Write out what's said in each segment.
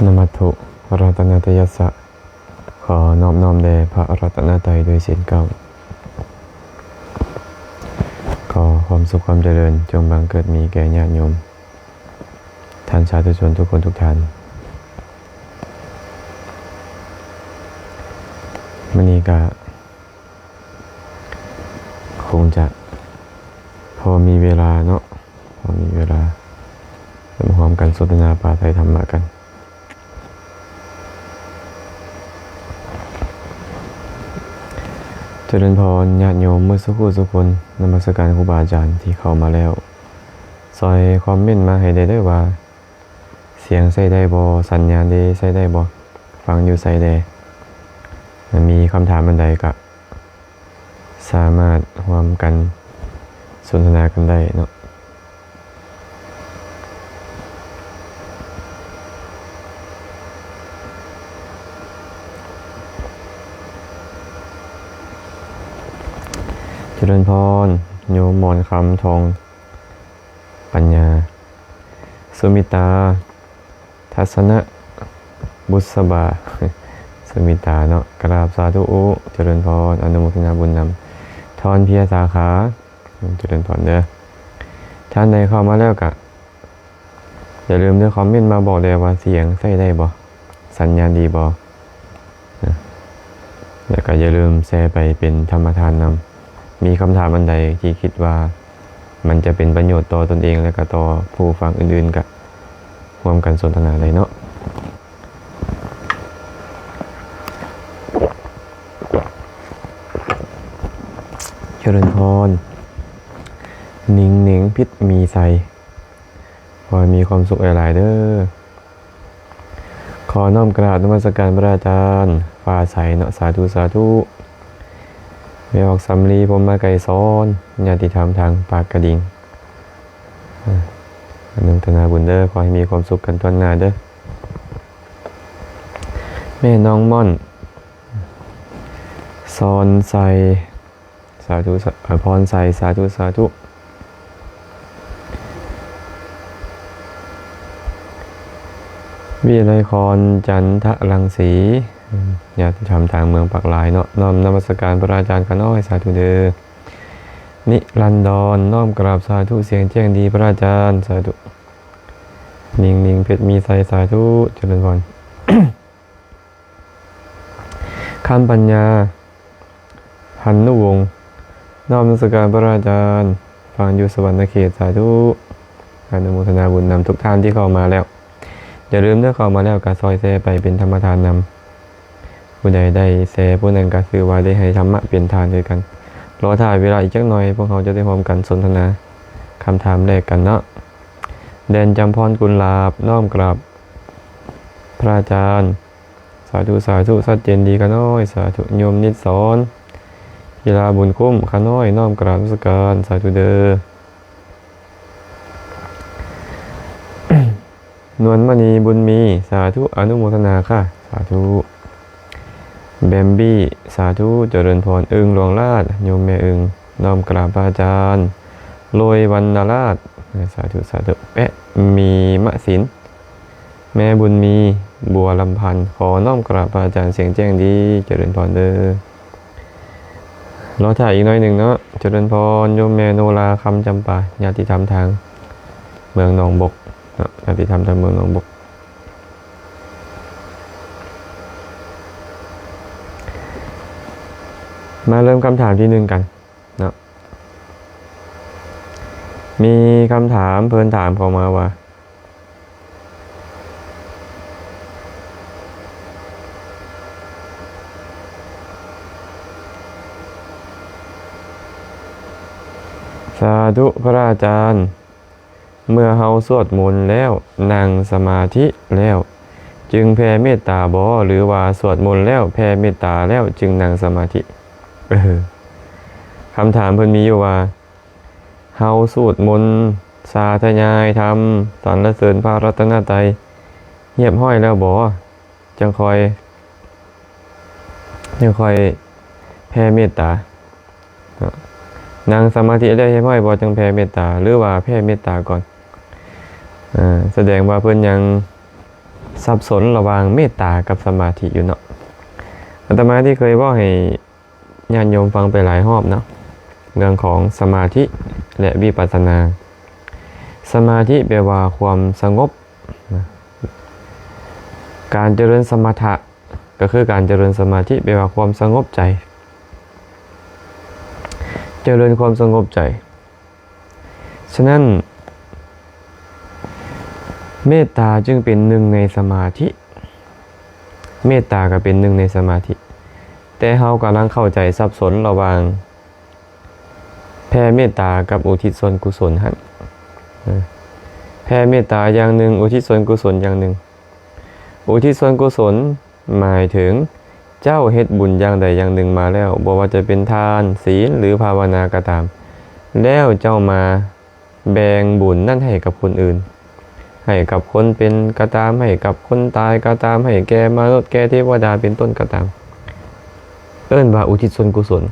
ນະມັດຖຸ ລັດຕະນະຕະຍັດສະ ຂໍນອບນ້ອມແດ່ພະລັດຕະນະໄຕດ້ວຍເຊັ່ນກັນ. ຂໍຄວາມສຸກຄວາມຈະເລີນຈົ່ງບັງເກີດມີແກ່ຍາດໂຍມ ທ່ານສາທຸຊົນທຸກຄົນທຸກທ່ານ. ມື້ນີ້ກະຄົງຈະພໍມີເວລາເນາະ ພໍມີເວລາ ມາຮ່ວມກັນສົນທະນາປາໄຕທຳມະກັນ. ຈະເລີນພອນຍາດໂຍມໝົດສູ່ຜູ້ສູ່ຄົນ, ນະມັດສະການຄູບາອາຈານທີ່ເຂົ້າມາແລ້ວ ຊ່ອຍຄອມເມັນມາໃຫ້ແດ່ເດີວ່າ ສຽງໃຊ້ໄດ້ບໍ່? ສັນຍານເດ ໃຊ້ໄດ້ບໍ່? ຟັງຢູ່ໃສແດ່? ມີຄຳຖາມອັນໃດກະສາມາດຮ່ວມກັນສົນທະນາກັນໄດ້ເນາະ. ຈະເລີນພອນ ໂຍມໝອນຄຳ ທອງປັນຍາ ສຸມິຕາ ທັດສະນະ ບຸດສະບາ ສຸມິຕາເນາະ ກະລາບສາທຸ ໂອ ຈະເລີນພອນ ອະນຸໂມທະນາບຸນນຳ ທອນເພຍສາຂາ ຈະເລີນພອນເດີ. ທ່ານໃດເຂົ້າມາແລ້ວກະ ຢ່າລືມເດີ ຄອມເມັນມາບອກແດ່ວ່າສຽງໃຊ້ໄດ້ບໍ່? ສັນຍານດີບໍ່? ແລ້ວກໍຢ່າລືມແຊໄປເປັນທຳມະທານນຳ. ມີຄຳຖາມອັນໃດທີ່ຄິດວ່າມັນຈະເປັນປະໂຫຍດຕໍ່ຕົນເອງ ແລະກໍຕໍ່ຜູ້ຟັງອື່ນໆ ກໍຮ່ວມກັນສົນທະນາໄດ້ເນາະ. ຈະເລີນພອນ ນິງເໜັງ ພິດມີໄຊ ຂໍໃຫ້ມີຄວາມສຸກຫຼາຍໆເດີ. ຂໍນ້ອມກາບນະມັດສະການພະອາຈານຟ້າໃສເນາະ ສາທຸ ສາທຸ. ແມ່ອອກສຳລີ ພົມມະໄກສອນ ຍາດຕິທຳທາງປາກກະດິງ ອາ ອະນຸໂມທະນາບຸນເດີ ຂໍໃຫ້ມີຄວາມສຸກກັນທົ່ວໜ້າເດີ. ແມ່ນ້ອງມ່ອນ ສອນໄຊ ສາທຸ ສາ ພອນໄຊ ສາທຸ ສາທຸ. ວິໄລຄອນ ຈັນທະລັງສີ ຍາດຕິທຳທາງເມືອງປາກລາຍເນາະ ນ້ອມນະມັດສະການພະອາຈານຂ້ານ້ອຍ ສາທຸເດີ. ນິລັນດອນ ນ້ອມກາບສາທຸ ສຽງແຈ້ງດີພະອາຈານ ສາທຸ. ນິງ ນິງ ເພັດມີໄຊ ສາທຸ ຈະເລີນພອນ. ຄຳປັນຍາ ພັນນຸວົງ ນ້ອມນະມັດສະການພະອາຈານ ຟັງຢູ່ສະຫວັນນະເຂດ ສາທຸ. ອະນຸໂມທະນາບຸນນຳທຸກທ່ານທີ່ເຂົ້າມາແລ້ວ. ຢ່າລືມເດີ ເຂົ້າມາແລ້ວກໍຊ່ອຍແຊໄປເປັນທຳມະທານນຳ. ຜູ້ໃດໄດ້ແຊຜູ້ນັ້ນກໍຖືວ່າໄດ້ໃຫ້ທຳມະເປັນທານຄືກັນ. ລໍຖ້າເວລາອີກຈັກໜ່ອຍ ພວກເຮົາຈະໄດ້ຮ່ວມກັນສົນທະນາຄຳຖາມແລກກັນເນາະ. ແດນຈຳພອນ ກຸນລາບ ນ້ອມກາບພະອາຈານ ສາທຸ ສາທຸ ຊັດເຈນດີຂ້ານ້ອຍ ສາທຸ. ໂຍມນິດສອນ ກິລາບຸນຄຸ້ມ ຂ້ານ້ອຍ ນ້ອມກາບນະມັດສະການ ສາທຸເດີ. ນວນມະນີ ບຸນມີ ສາທຸ ອະນຸໂມທະນາຄ່າ ສາທຸ. ແບມບີ ສາທຸ ຈະເລີນພອນ. ອຶ່ງຫຼວງລາດ ໂຍມແມ່ອຶ່ງ ນ້ອມກາບພະອາຈານ ໂລຍວັນນະລາດ ສາທຸ ສາທຸ. ແປະໝີມະສິນ ແມ່ບຸນມີ ບົວລຳພັນ ຂໍນ້ອມກາບພະອາຈານ ສຽງແຈ້ງດີ ຈະເລີນພອນເດີ. ລໍຖ້າອີກໜ້ອຍໜຶ່ງເນາະ ຈະເລີນພອນ. ໂຍມແມ່ໂນລາ ຄຳຈຳປາ ຍາດຕິທຳທາງເມືອງໜອງບົກເນາະ ຍາດຕິທຳທາງເມືອງໜອງບົກ. ມາເລີ່ມຄຳຖາມທີໜຶ່ງກັນເນາະ. ມີຄຳຖາມເພິ່ນຖາມເຂົ້າມາວ່າ ສາທຸພະອາຈານ ເມື່ອເຮົາສວດມົນແລ້ວ ນັ່ງສະມາທິແລ້ວ ຈຶ່ງແຜ່ເມດຕາບໍ ຫຼືວ່າສວດມົນແລ້ວແຜ່ເມດຕາແລ້ວຈຶ່ງນັ່ງສະມາທິ? ເອີ ຄຳຖາມເພິ່ນມີຢູ່ວ່າ ເຮົາສວດມົນ ສາທະຍາຍທຳ ສັນລະເສີນພະລັດຕະນະໄຕຮຽບຮ້ອຍແລ້ວບໍ? ຈັ່ງຄ່ອຍ ຈັ່ງຄ່ອຍແຜ່ເມດຕາ. ນັ່ງສະມາທິແລ້ວຮຽບຮ້ອຍບໍ ຈັ່ງແຜ່ເມດຕາ ຫຼືວ່າແຜ່ເມດຕາກ່ອນ? ອາ ສະແດງວ່າເພິ່ນຍັງ ສັບສົນລະຫວ່າງເມດຕາກັບສະມາທິຢູ່ເນາະ. ອາດຕະມາທີ່ເຄີຍເວົ້າໃຫ້ ຍາດໂຍມຟັງໄປຫຼາຍຮອບເນາະ ເລື່ອງຂອງສະມາທິ ແລະ ວິປັດສະນາ. ສະມາທິແປວ່າຄວາມສະຫງົບນະ, ການຈະເລີນສະມະຖະ ກໍຄືການຈະເລີນສະມາທິ ແປວ່າຄວາມສະຫງົບໃຈ, ຈະເລີນຄວາມສະຫງົບໃຈ. ສະນັ້ນ ເມດຕາຈຶ່ງເປັນໜຶ່ງໃນສະມາທິ, ເມດຕາກໍເປັນໜຶ່ງໃນສະມາທິ, ແຕ່ເຮົາກຳລັງເຂົ້າໃຈສັບສົນລະຫວ່າງແຜ່ເມດຕາກັບອຸທິດສ່ວນກຸສົນຫັ້ນ. ເອີ ແຜ່ເມດຕາຢ່າງໜຶ່ງ ອຸທິດສ່ວນກຸສົນຢ່າງໜຶ່ງ. ອຸທິດສ່ວນກຸສົນ ໝາຍເຖິງເຈົ້າເຮັດບຸນຢ່າງໃດຢ່າງໜຶ່ງມາແລ້ວ, ບໍ່ວ່າຈະເປັນທານ, ສິນ ຫຼື ພາວະນາກໍຕາມ, ແລ້ວເຈົ້າມາແບ່ງບຸນນັ້ນໃຫ້ກັບຄົນອື່ນ, ໃຫ້ກັບຄົນເປັນກໍຕາມ, ໃຫ້ກັບຄົນຕາຍກໍຕາມ, ໃຫ້ແກ່ມະນຸດ, ແກ່ເທວະດາເປັນຕົ້ນກໍຕາມ, ເອີ້ນວ່າອຸທິດສ່ວນກຸສົນ.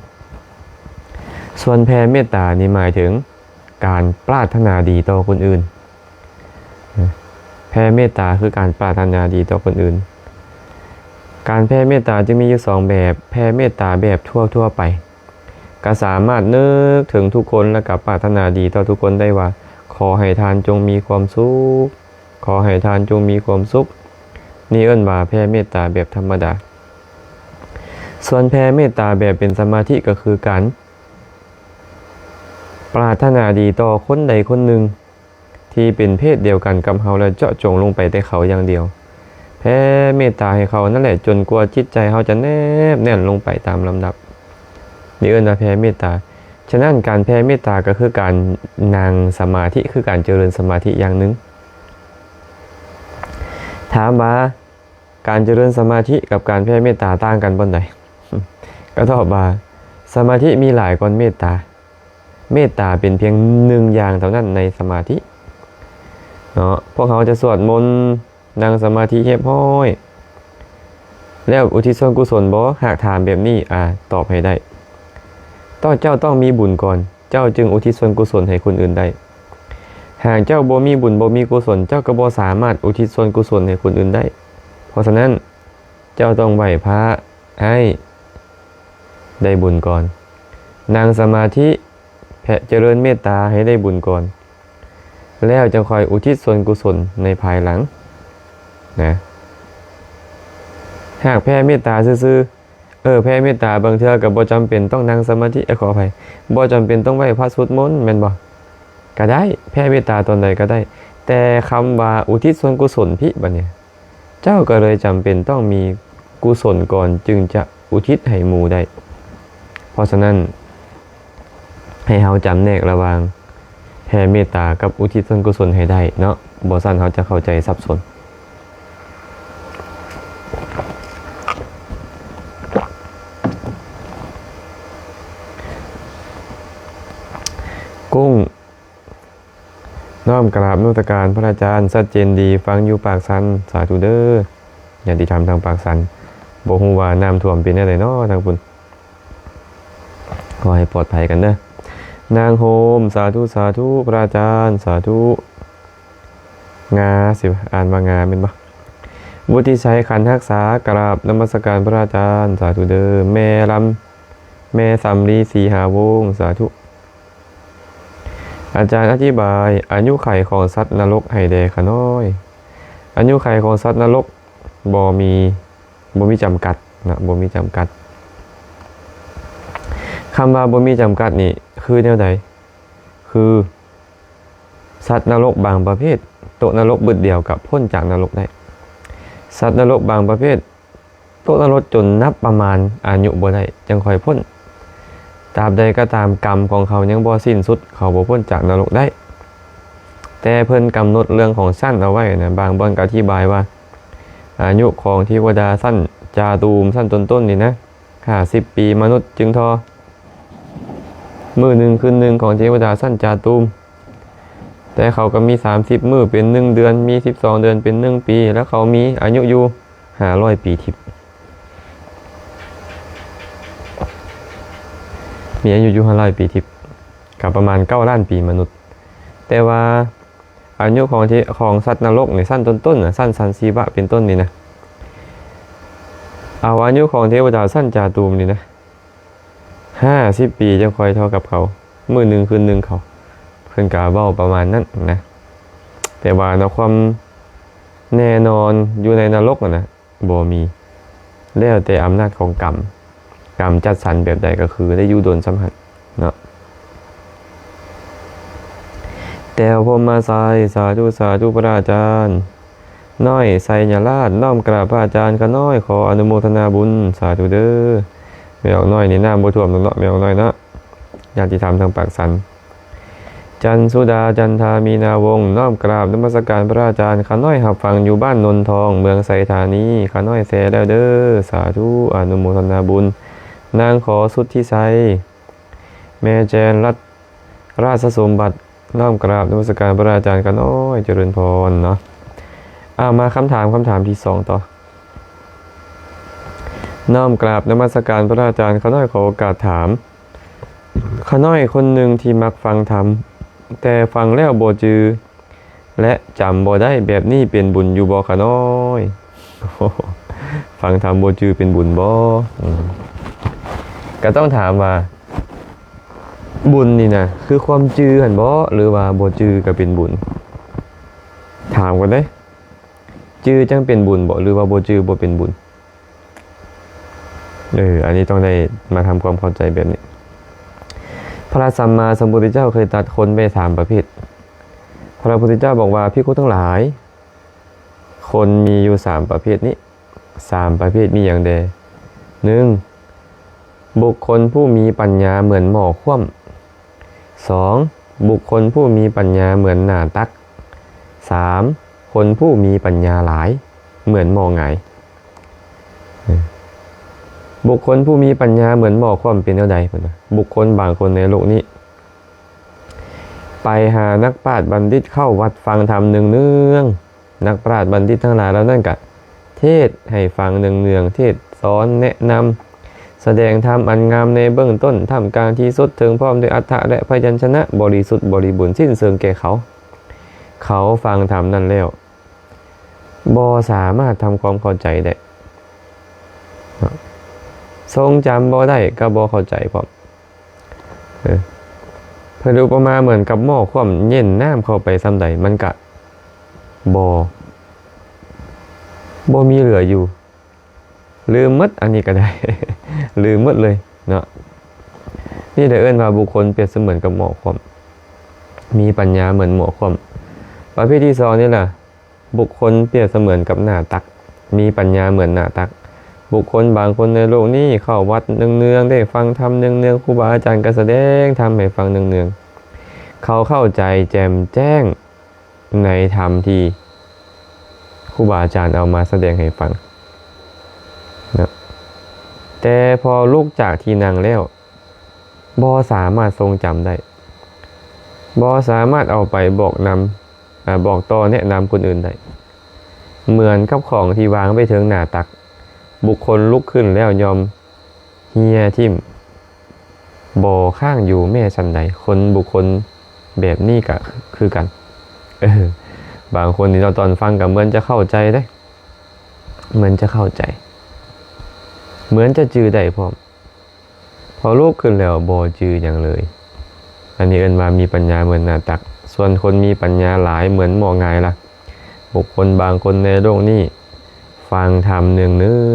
ສ່ວນແຜ່ເມດຕານີ້ໝາຍເຖິງ ການປາດຖະໜາດີຕໍ່ຄົນອື່ນ. ແຜ່ເມດຕາຄືການປາດຖະໜາດີຕໍ່ຄົນອື່ນ. ການແຜ່ເມດຕາຈຶ່ງມີຢູ່ສອງແບບ, ແຜ່ເມດຕາແບບທົ່ວໆໄປ, ກໍສາມາດນຶກເຖິງທຸກຄົນ ແລະ ກໍປາດຖະໜາດີຕໍ່ທຸກຄົນໄດ້ວ່າ ຂໍໃຫ້ທ່ານຈົ່ງມີຄວາມສຸກ, ຂໍໃຫ້ທ່ານຈົ່ງມີຄວາມສຸກ. ນີ້ເອີ້ນວ່າແຜ່ເມດຕາແບບທຳມະດາ. ສ່ວນແຜ່ເມດຕາແບບເປັນສະມາທິ ກໍຄືການ ປາດຖະໜາດີຕໍ່ຄົນໃດຄົນໜຶ່ງທີ່ເປັນເພດດຽວກັນກັບເຮົາ ແລະ ເຈາະຈົງລົງໄປແຕ່ເຂົາຢ່າງດຽວ, ແຜ່ເມດຕາໃຫ້ເຂົານັ້ນແຫຼະ ຈົນກວ່າຈິດໃຈເຮົາຈະແນບແໜ້ນລົງໄປຕາມລຳດັບ. ນີ້ເອີ້ນວ່າແຜ່ເມດຕາ. ສະນັ້ນ ການແຜ່ເມດຕາກໍຄືການນັ່ງສະມາທິ, ຄືການຈະເລີນສະມາທິຢ່າງໜຶ່ງ. ຖາມວ່າ ການຈະເລີນສະມາທິກັບການແຜ່ເມດຕາຕ່າງກັນບ່ອນໃດ? ກໍຕອບວ່າ ສະມາທິມີຫຼາຍກ່ອນເມດຕາ. ເມດຕາເປັນພຽງໜຶ່ງຢ່າງເທົ່ານັ້ນໃນສະມາທິເນາະ. ພວກເຮົາຈະສວດມົນ, ນັ່ງສະມາທິຮຽບຮ້ອຍ ແລ້ວອຸທິດສ່ວນກຸສົນບໍ່? ຫາກຖາມແບບນີ້, ອາ, ຕອບໃຫ້ໄດ້. ຕ້ອງ, ເຈົ້າຕ້ອງມີບຸນກ່ອນ. ເຈົ້າຈຶ່ງອຸທິດສ່ວນກຸສົນໃຫ້ຄົນອື່ນໄດ້. ຫາກເຈົ້າບໍ່ມີບຸນບໍ່ມີກຸສົນ, ເຈົ້າກໍບໍ່ສາມາດອຸທິດສ່ວນກຸສົນໃຫ້ຄົນອື່ນໄດ້. ເພາະສະນັ້ນ, ເຈົ້າຕ້ອງໄຫວ້ພະໃຫ້ໄດ້ບຸນກ່ອນ, ນັ່ງສະມາທິ ແຜ່ເຈະເລີນເມດຕາໃຫ້ໄດ້ບຸນກ່ອນ, ແລ້ວຈັ່ງຄ່ອຍອຸທິດສ່ວນກຸສົນໃນພາຍຫຼັງນະ. ຫາກແຜ່ເມດຕາຊື່ໆ, ເອີ ແຜ່ເມດຕາບາງເທື່ອກໍບໍ່ຈຳເປັນຕ້ອງນັ່ງສະມາທິ, ເອີ ຂໍອະໄພ, ບໍ່ຈຳເປັນຕ້ອງໄຫວ້ພະສວດມົນແມ່ນບໍ່? ກໍໄດ້, ແຜ່ເມດຕາຕອນໃດກໍໄດ້, ແຕ່ຄຳວ່າອຸທິດສ່ວນກຸສົນພີ້ ບັດນີ້ ເຈົ້າກໍເລີຍຈຳເປັນຕ້ອງມີກຸສົນກ່ອນ ຈຶ່ງຈະອຸທິດໃຫ້ໝູ່ໄດ້. ເພາະສະນັ້ນ, ໃຫ້ເຮົາຈຳແນກລະຫວ່າງ ແຜ່ເມດຕາກັບອຸທິດສ່ວນກຸສົນໃຫ້ໄດ້ເນາະ, ບໍ່ຊັ້ນເຮົາຈະເຂົ້າໃຈສັບສົນ. ກຸ້ງ ນ້ອມກະລາບນະມັດສະການພະອາຈານ, ຊັດເຈນດີ, ຟັງຢູ່ປາກຊັນ, ສາທຸເດີ້. ຍາດຕິທຳທາງປາກຊັນ, ບໍ່ຮູ້ວ່ານ້ຳຖ້ວມເປັນແນວໃດເນາະທາງພຸ້ນ. ຂໍໃຫ້ປອດໄພກັນເດີ້. ນາງໂຮມ, ສາທຸ, ສາທຸ, ພະອາຈານ, ສາທຸ. ງາ ຊິອ່ານວ່າງາແມ່ນບໍ່? ວຸດທິໄຊ ຂັນຮັກສາ, ກະລາບນະມັດສະການພະອາຈານ, ສາທຸເດີ້. ແມ່ລຳ, ແມ່ສຳລີ ສີຫາວົງ, ສາທຸ. ອາຈານອະທິບາຍອາຍຸໄຂຂອງສັດນະລົກໃຫ້ແດ່ຂ້ານ້ອຍ. ອາຍຸໄຂຂອງສັດນະລົກບໍ່ມີ, ບໍ່ມີຈຳກັດນະ, ບໍ່ມີຈຳກັດ. ຄຳວ່າບໍ່ມີຈຳກັດນີ້ຄືແນວໃດ? ຄືສັດນະລົກບາງປະເພດ ຕົກນະລົກບຶດດຽວກໍພົ້ນຈາກນະລົກໄດ້. ສັດນະລົກບາງປະເພດ ຕົກນະລົກຈົນນັບປະມານອາຍຸບໍ່ໄດ້ ຈັ່ງຄ່ອຍພົ້ນ. ຕາບໃດກໍຕາມກຳຂອງເຂົາຍັງບໍ່ສິ້ນສຸດ ເຂົາບໍ່ພົ້ນຈາກນະລົກໄດ້. ແຕ່ເພິ່ນກຳນົດເລື່ອງຂອງຊັ້ນເອົາໄວ້ນະ, ບາງບ່ອນກໍອະທິບາຍວ່າ ອາຍຸຂອງເທວະດາຊັ້ນຈາຕູມ ຊັ້ນຕົ້ນໆນີ້ນະ ຫ້າສິບປີມະນຸດຈຶ່ງທໍ່. ມື້ໜຶ່ງຄືນໜຶ່ງຂອງເທວະດາຊັ້ນຈາຕູມ ແຕ່ເຂົາກໍມີສາມສິບມື້ເປັນໜຶ່ງເດືອນ, ມີສິບສອງເດືອນເປັນໜຶ່ງປີ, ແລ້ວເຂົາມີອາຍຸຢູ່ຫ້າຮ້ອຍປີທິບ, ມີອາຍຸຢູ່ຫ້າຮ້ອຍປີທິບ, ກໍປະມານເກົ້າລ້ານປີມະນຸດ. ແຕ່ວ່າ ອາຍຸຂອງເທ ຂອງສັດນະລົກນີ້ ຊັ້ນຕົ້ນໆນະ ຊັ້ນສັນຊີວະເປັນຕົ້ນນີ້ນະ ເອົາອາຍຸຂອງເທວະດາຊັ້ນຈາຕຸມນີ້ນະ ຫ້າສິບປີຈັ່ງຄ່ອຍເທົ່າກັບເຂົາ ມື້ໜຶ່ງຄືນໜຶ່ງເຂົາ ເພິ່ນກະເວົ້າປະມານນັ້ນນະ. ແຕ່ວ່າເນາະ ຄວາມແນ່ນອນຢູ່ໃນນະລົກຫັ້ນນະ ບໍ່ມີ ແລ້ວແຕ່ອຳນາດຂອງກຳ ກຳຈັດສັນແບບໃດກໍຄືໄດ້ຢູ່ດົນສ່ຳຫັ້ນເນາະ. ແຕ້ວພົມມາໄຊ ສາທຸ ສາທຸ ພະອາຈານ. ນ້ອຍໄຊຍະລາດ ນ້ອມກາບພະອາຈານ ຂ້ານ້ອຍຂໍອະນຸໂມທະນາບຸນ ສາທຸເດີ້. ແມ່ອອກນ້ອຍນີ້ນ້ຳບໍ່ຖ້ວມດອກເນາະ ແມ່ອອກນ້ອຍເນາະ ຍາດຕິທຳທາງປາກສັນ. ຈັນສຸດາ ຈັນທາມີນາວົງ ນ້ອມກາບນະມັດສະການພະອາຈານ ຂ້ານ້ອຍຮັບຟັງຢູ່ບ້ານໂນນທອງ ເມືອງໄຊທານີ ຂ້ານ້ອຍແຊແລ້ວເດີ້ ສາທຸ ອະນຸໂມທະນາບຸນ. ນາງຂໍສຸດທິໄຊ ແມ່ແຈນລັດ ລາຊະສົມບັດ ນ້ອມກາບນະມັດສະການພະອາຈານ ຂ້ານ້ອຍຈະເລີນພອນເນາະ. ເອົາ ມາຄຳຖາມ ຄຳຖາມທີສອງຕໍ່. ນ້ອມກາບນະມັດສະການພະອາຈານ ຂ້ານ້ອຍຂໍໂອກາດຖາມ ຂ້ານ້ອຍຄົນໜຶ່ງທີ່ມັກຟັງທຳ ແຕ່ຟັງແລ້ວບໍ່ຈື່ ແລະ ຈຳບໍ່ໄດ້ ແບບນີ້ເປັນບຸນຢູ່ບໍ່ຂ້ານ້ອຍ? ຟັງທຳບໍ່ຈື່ເປັນບຸນບໍ່? ອືມ ກໍຕ້ອງຖາມວ່າ ບຸນນີ້ນະ ຄືຄວາມຈື່ຫັ້ນບໍ່ ຫຼືວ່າບໍ່ຈື່ກໍເປັນບຸນ? ຖາມກ່ອນເດ້ ຈື່ຈັ່ງເປັນບຸນບໍ່ ຫຼືວ່າບໍ່ຈື່ບໍ່ເປັນບຸນ? ເອີ ອັນນີ້ຕ້ອງໄດ້ມາທຳຄວາມເຂົ້າໃຈແບບນີ້. ພະສຳມາສຳພຸດທະເຈົ້າເຄີຍຕັດຄົນໄວ້ສາມປະເພດ. ພະພຸດທະເຈົ້າບອກວ່າ ພິກຂຸທັງຫຼາຍ ຄົນມີຢູ່ສາມປະເພດນີ້. ສາມປະເພດມີຫຍັງແດ່? ໜຶ່ງ ບຸກຄົນຜູ້ມີປັນຍາເໝືອນໝໍ້ຂວ້ຳ. ສອງ ບຸກຄົນຜູ້ມີປັນຍາເໝືອນໜ້າຕັກ. ສາມ ຄົນຜູ້ມີປັນຍາຫຼາຍເໝືອນໝໍ້ຫງາຍ. ບຸກຄົນຜູ້ມີປັນຍາເໝືອນໝໍ້ຂວ້ຳເປັນແນວໃດ? ເພິ່ນວ່າ ບຸກຄົນບາງຄົນໃນໂລກນີ້ ໄປຫານັກປາດບັນດິດເຂົ້າວັດຟັງທຳເນືອງໆ. ນັກປາດບັນດິດທັງຫຼາຍເຫຼົ່ານັ້ນກະເທດໃຫ້ຟັງເນືອງໆ, ເທດສອນແນະນຳ, ສະແດງທຳອັນງາມໃນເບື້ອງຕົ້ນ, ທ່າມກາງທີ່ສຸດ, ເຖິງພ້ອມດ້ວຍອັດຖະ ແລະ ພະຍັນຊະນະບໍລິສຸດບໍລິບູນສິ້ນເຊີງແກ່ເຂົາ. ເຂົາຟັງທຳນັ້ນແລ້ວ ບໍ່ສາມາດທຳຄວາມເຂົ້າໃຈໄດ້, ຊົງຈຳບໍ່ໄດ້ ກໍບໍ່ເຂົ້າໃຈພ້ອມ. ເອີ ເພິ່ນອຸປະມາເໝືອນກັບໝໍ້ຂວ້ຳ, ເຢັນນ້ຳເຂົ້າໄປສ່ຳໃດ ມັນກະບໍ່ ບໍ່ມີເຫຼືອຢູ່, ລືມໝົດ, ອັນນີ້ກໍໄດ້ ລືມໝົດເລີຍເນາະ. ນີ້ແຫຼະເອີ້ນວ່າບຸກຄົນປຽບສະເໝືອນກັບໝໍ້ຂວ້ຳ, ມີປັນຍາເໝືອນໝໍ້ຂວ້ຳ. ປະເພດທີສອງນີ້ລະ ບຸກຄົນປຽບສະເໝືອນກັບໜ້າຕັກ, ມີປັນຍາເໝືອນໜ້າຕັກ. ບຸກຄົນບາງຄົນໃນໂລກນີ້ເຂົ້າວັດເນືອງໆ, ໄດ້ຟັງທຳເນືອງໆ, ຄູບາອາຈານກໍສະແດງທຳໃຫ້ຟັງເນືອງໆ. ເຂົາເຂົ້າໃຈແຈ່ມແຈ້ງໃນທຳທີ່ຄູບາອາຈານເອົາມາສະແດງໃຫ້ຟັງນະ, ແຕ່ພໍລຸກຈາກທີ່ນັ່ງແລ້ວ ບໍ່ສາມາດຊົງຈຳໄດ້, ບໍ່ສາມາດເອົາໄປບອກນຳ ອາ ບອກຕໍ່ແນະນຳຄົນອື່ນໄດ້. ເໝືອນກັບຂອງທີ່ວາງໄວ້ເທິງໜ້າຕັກ, ບຸກຄົນລຸກຂຶ້ນແລ້ວຍ່ອມເຫ່ຍຖິ້ມ, ບໍ່ຄ້າງຢູ່ແມ້ສ່ຳໃດ. ຄົນ ບຸກຄົນແບບນີ້ກະຄືກັນ. ເອີ ບາງຄົນນີ້ເນາະ ຕອນຟັງກະເໝືອນຈະເຂົ້າໃຈເດ້, ເໝືອນຈະເຂົ້າໃຈ, ເໝືອນຈະຈື່ໄດ້ພ້ອມ. ພໍລຸກຂຶ້ນແລ້ວບໍ່ຈື່ຫຍັງເລີຍ. ອັນນີ້ເອີ້ນວ່າມີປັນຍາເໝືອນໜ້າຕັກ. ສ່ວນຄົນມີປັນຍາຫຼາຍເໝືອນໝໍ້ຫງາຍລະ? ບຸກຄົນບາງຄົນໃນໂລກນີ້ ຟັງທຳເນືອ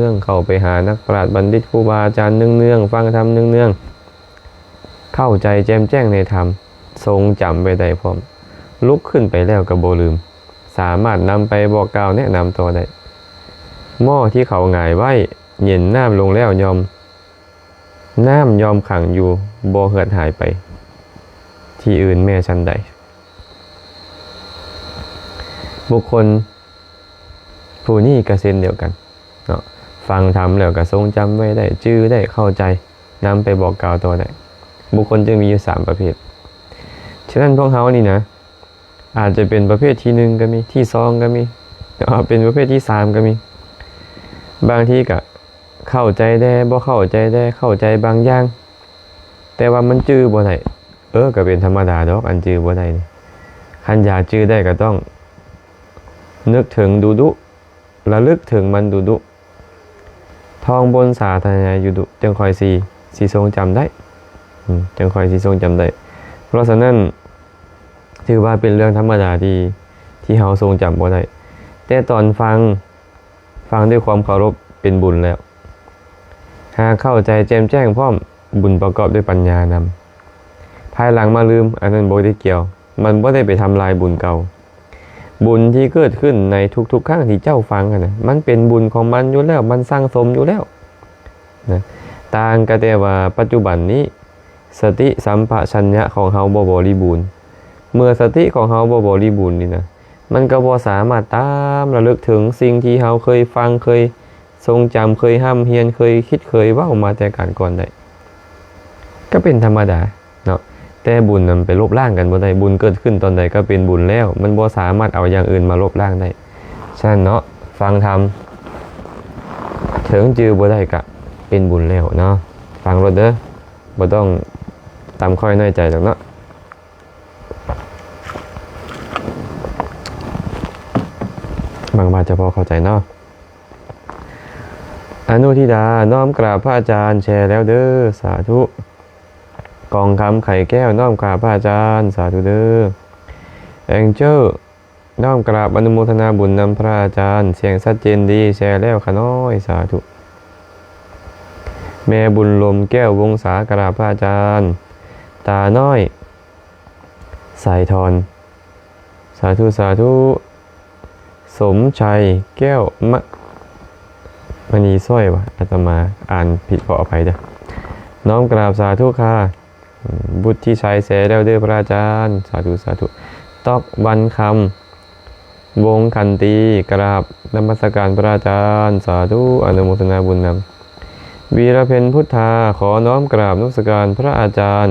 ງໆ, ເຂົ້າໄປຫານັກປາດບັນດິດຄູບາອາຈານເນືອງໆ, ຟັງທຳເນືອງໆ, ເຂົ້າໃຈແຈ່ມແຈ້ງໃນທຳ, ຊົງຈຳໄວ້ໄດ້ພ້ອມ, ລຸກຂຶ້ນໄປແລ້ວກໍບໍ່ລືມ, ສາມາດນຳໄປບອກກ່າວແນະນຳຕໍ່ໄດ້. ໝໍ້ທີ່ເຂົາຫງາຍໄວ້ ເຢັນນ້ຳລົງແລ້ວຍ່ອມ ນ້ຳຍ່ອມຂັງຢູ່ ບໍ່ເຫືອດຫາຍໄປທີ່ອື່ນແມ້ຊັ້ນໃດ. ບຸກຄົນຜູ້ນີ້ກໍເຊັ່ນດຽວກັນເນາະ, ຟັງທຳແລ້ວກໍຊົງຈຳໄວ້ໄດ້, ຈື່ໄດ້, ເຂົ້າໃຈ, ນຳໄປບອກກ່າວຕໍ່ໄດ້. ບຸກຄົນຈຶ່ງມີຢູ່ສາມປະເພດ. ສະນັ້ນພວກເຮົານີ້ນະ ອາດຈະເປັນປະເພດທີໜຶ່ງກໍມີ, ທີສອງກໍມີ, ເປັນປະເພດທີສາມກໍມີ. ບາງທີກໍເຂົ້າໃຈແດ່, ບໍ່ເຂົ້າໃຈແດ່, ເຂົ້າໃຈບາງຢ່າງ ແຕ່ວ່າມັນຈື່ບໍ່ໄດ້. ເອີ ກໍເປັນທຳມະດາດອກ ອັນຈື່ບໍ່ໄດ້ນີ້. ຄັນຢາກຈື່ໄດ້ກໍຕ້ອງນຶກເຖິງດຸໆ ລະລຶກເຖິງມັນດຸໆ ທ່ອງບົນສາທະນາຍະດຸໆ ຈັ່ງຄ່ອຍຊິ ຊິຊົງຈຳໄດ້ ອືມ ຈັ່ງຄ່ອຍຊິຊົງຈຳໄດ້. ເພາະສະນັ້ນ ຖືວ່າເປັນເລື່ອງທຳມະດາທີ່ ທີ່ເຮົາຊົງຈຳບໍ່ໄດ້ ແຕ່ຕອນຟັງ ຟັງດ້ວຍຄວາມເຄົາລົບເປັນບຸນແລ້ວ. ຫາກເຂົ້າໃຈແຈ່ມແຈ້ງພ້ອມ ບຸນປະກອບດ້ວຍປັນຍານຳ. ພາຍຫຼັງມາລືມ ອັນນັ້ນບໍ່ໄດ້ກ່ຽວ ມັນບໍ່ໄດ້ໄປທຳລາຍບຸນເກົ່າ. ບຸນທີ່ເກີດຂຶ້ນໃນທຸກໆຄັ້ງທີ່ເຈົ້າຟັງຫັ້ນນະ ມັນເປັນບຸນຂອງມັນຢູ່ແລ້ວ ມັນສັ່ງສົມຢູ່ແລ້ວນະ. ຕ່າງກໍແຕ່ວ່າປັດຈຸບັນນີ້ ສະຕິສຳປະຊັນຍະຂອງເຮົາບໍ່ບໍລິບູນ. ເມື່ອສະຕິຂອງເຮົາບໍ່ບໍລິບູນນີ້ນະ ມັນກໍບໍ່ສາມາດຕາມລະລຶກເຖິງສິ່ງທີ່ເຮົາເຄີຍຟັງ, ເຄີຍຊົງຈຳ, ເຄີຍຮ່ຳຮຽນ, ເຄີຍຄິດ, ເຄີຍເວົ້າມາແຕ່ການກ່ອນໄດ້. ກໍເປັນທຳມະດາເນາະ, ແຕ່ບຸນນຳໄປລົບລ້າງກັນບໍ່ໄດ້. ບຸນເກີດຂຶ້ນຕອນໃດກໍເປັນບຸນແລ້ວ, ມັນບໍ່ສາມາດເອົາຢ່າງອື່ນມາລົບລ້າງໄດ້. ສະນັ້ນເນາະ, ຟັງທຳ ເຖິງຈື່ບໍ່ໄດ້ກະເປັນບຸນແລ້ວເນາະ. ຟັງໂລດເດີ, ບໍ່ຕ້ອງຕຳຂ້ອຍນ້ອຍໃຈດອກເນາະ. ຫວັງວ່າຈະພໍເຂົ້າໃຈເນາະ. ອະນຸທິດາ ນ້ອມກາບພະອາຈານ ແຊແລ້ວເດີ ສາທຸ. ກອງຄຳ ໄຂແກ້ວ ນ້ອມກາບພະອາຈານ ສາທຸເດີ. ແອງເຈີ ນ້ອມກາບອະນຸໂມທະນາບຸນນຳພະອາຈານ ສຽງຊັດເຈນດີ ແຊແລ້ວຂ້ານ້ອຍ ສາທຸ. ແມ່ບຸນລົມ ແກ້ວວົງສາ ກາບພະອາຈານ ຕານ້ອຍ ສາຍທອນ ສາທຸ ສາທຸ. ສົມໄຊ ແກ້ວມະ ມະນີຊ້ອຍ ວ່າ ອາດຕະມາອ່ານຜິດ ຂໍອະໄພເດີ ນ້ອມກາບສາທຸຄ່ະ. ບຸດທິໄຊ ແຊແລ້ວເດີພະອາຈານ ສາທຸ ສາທຸ. ຕອກວັນຄຳ ວົງຂັນຕີ ກາບນະມັດສະການພະອາຈານ ສາທຸ ອະນຸໂມທະນາບຸນນຳ. ວີລະເພັນພຸດທາ ຂໍນ້ອມກາບນະມັດສະການພະອາຈານ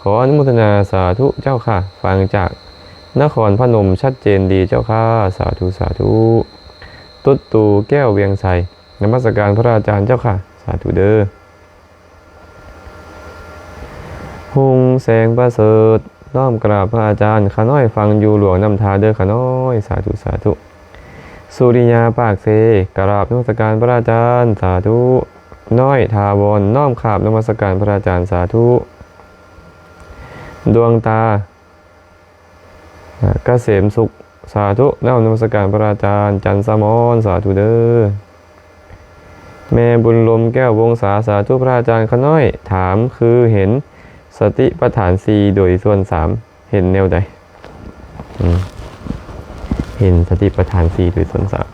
ຂໍອະນຸໂມທະນາສາທຸເຈົ້າຄ່ະ. ຟັງຈາກນະຄອນພະນົມ ຊັດເຈນດີເຈົ້າຄ່ະ ສາທຸ ສາທຸ. ຕຸດຕູ ແກ້ວວຽງໄຊ ນະມັດສະການພະອາຈານເຈົ້າຄ່ະ ສາທຸເດີ. ຮຸ່ງແສງປະເສີດ ນ້ອມກາບພະອາຈານ ຂ້ານ້ອຍຟັງຢູ່ຫຼວງນ້ຳທາເດີຂ້ານ້ອຍ ສາທຸ ສາທຸ. ສຸລິຍາ ປາກເຊ ກາບນະມັດສະການພະອາຈານ ສາທຸ. ນ້ອຍ ຖາວອນ ນ້ອມກາບນະມັດສະການພະອາຈານ ສາທຸ. ດວງຕາ ກະເສມສຸກ ສາທຸ ນ້ອມນະມັດສະການພະອາຈານ ຈັນສະໝອນ ສາທຸເດີ. ແມ່ບຸນລົມ ແກ້ວວົງສາ ສາທຸພະອາຈານຂ້ານ້ອຍ. ຖາມຄືເຫັນສະຕິປະທານສີ່ໂດຍສ່ວນສາມ ເຫັນແນວໃດ? ອືມ ເຫັນສະຕິປະທານສີ່ໂດຍສ່ວນສາມ.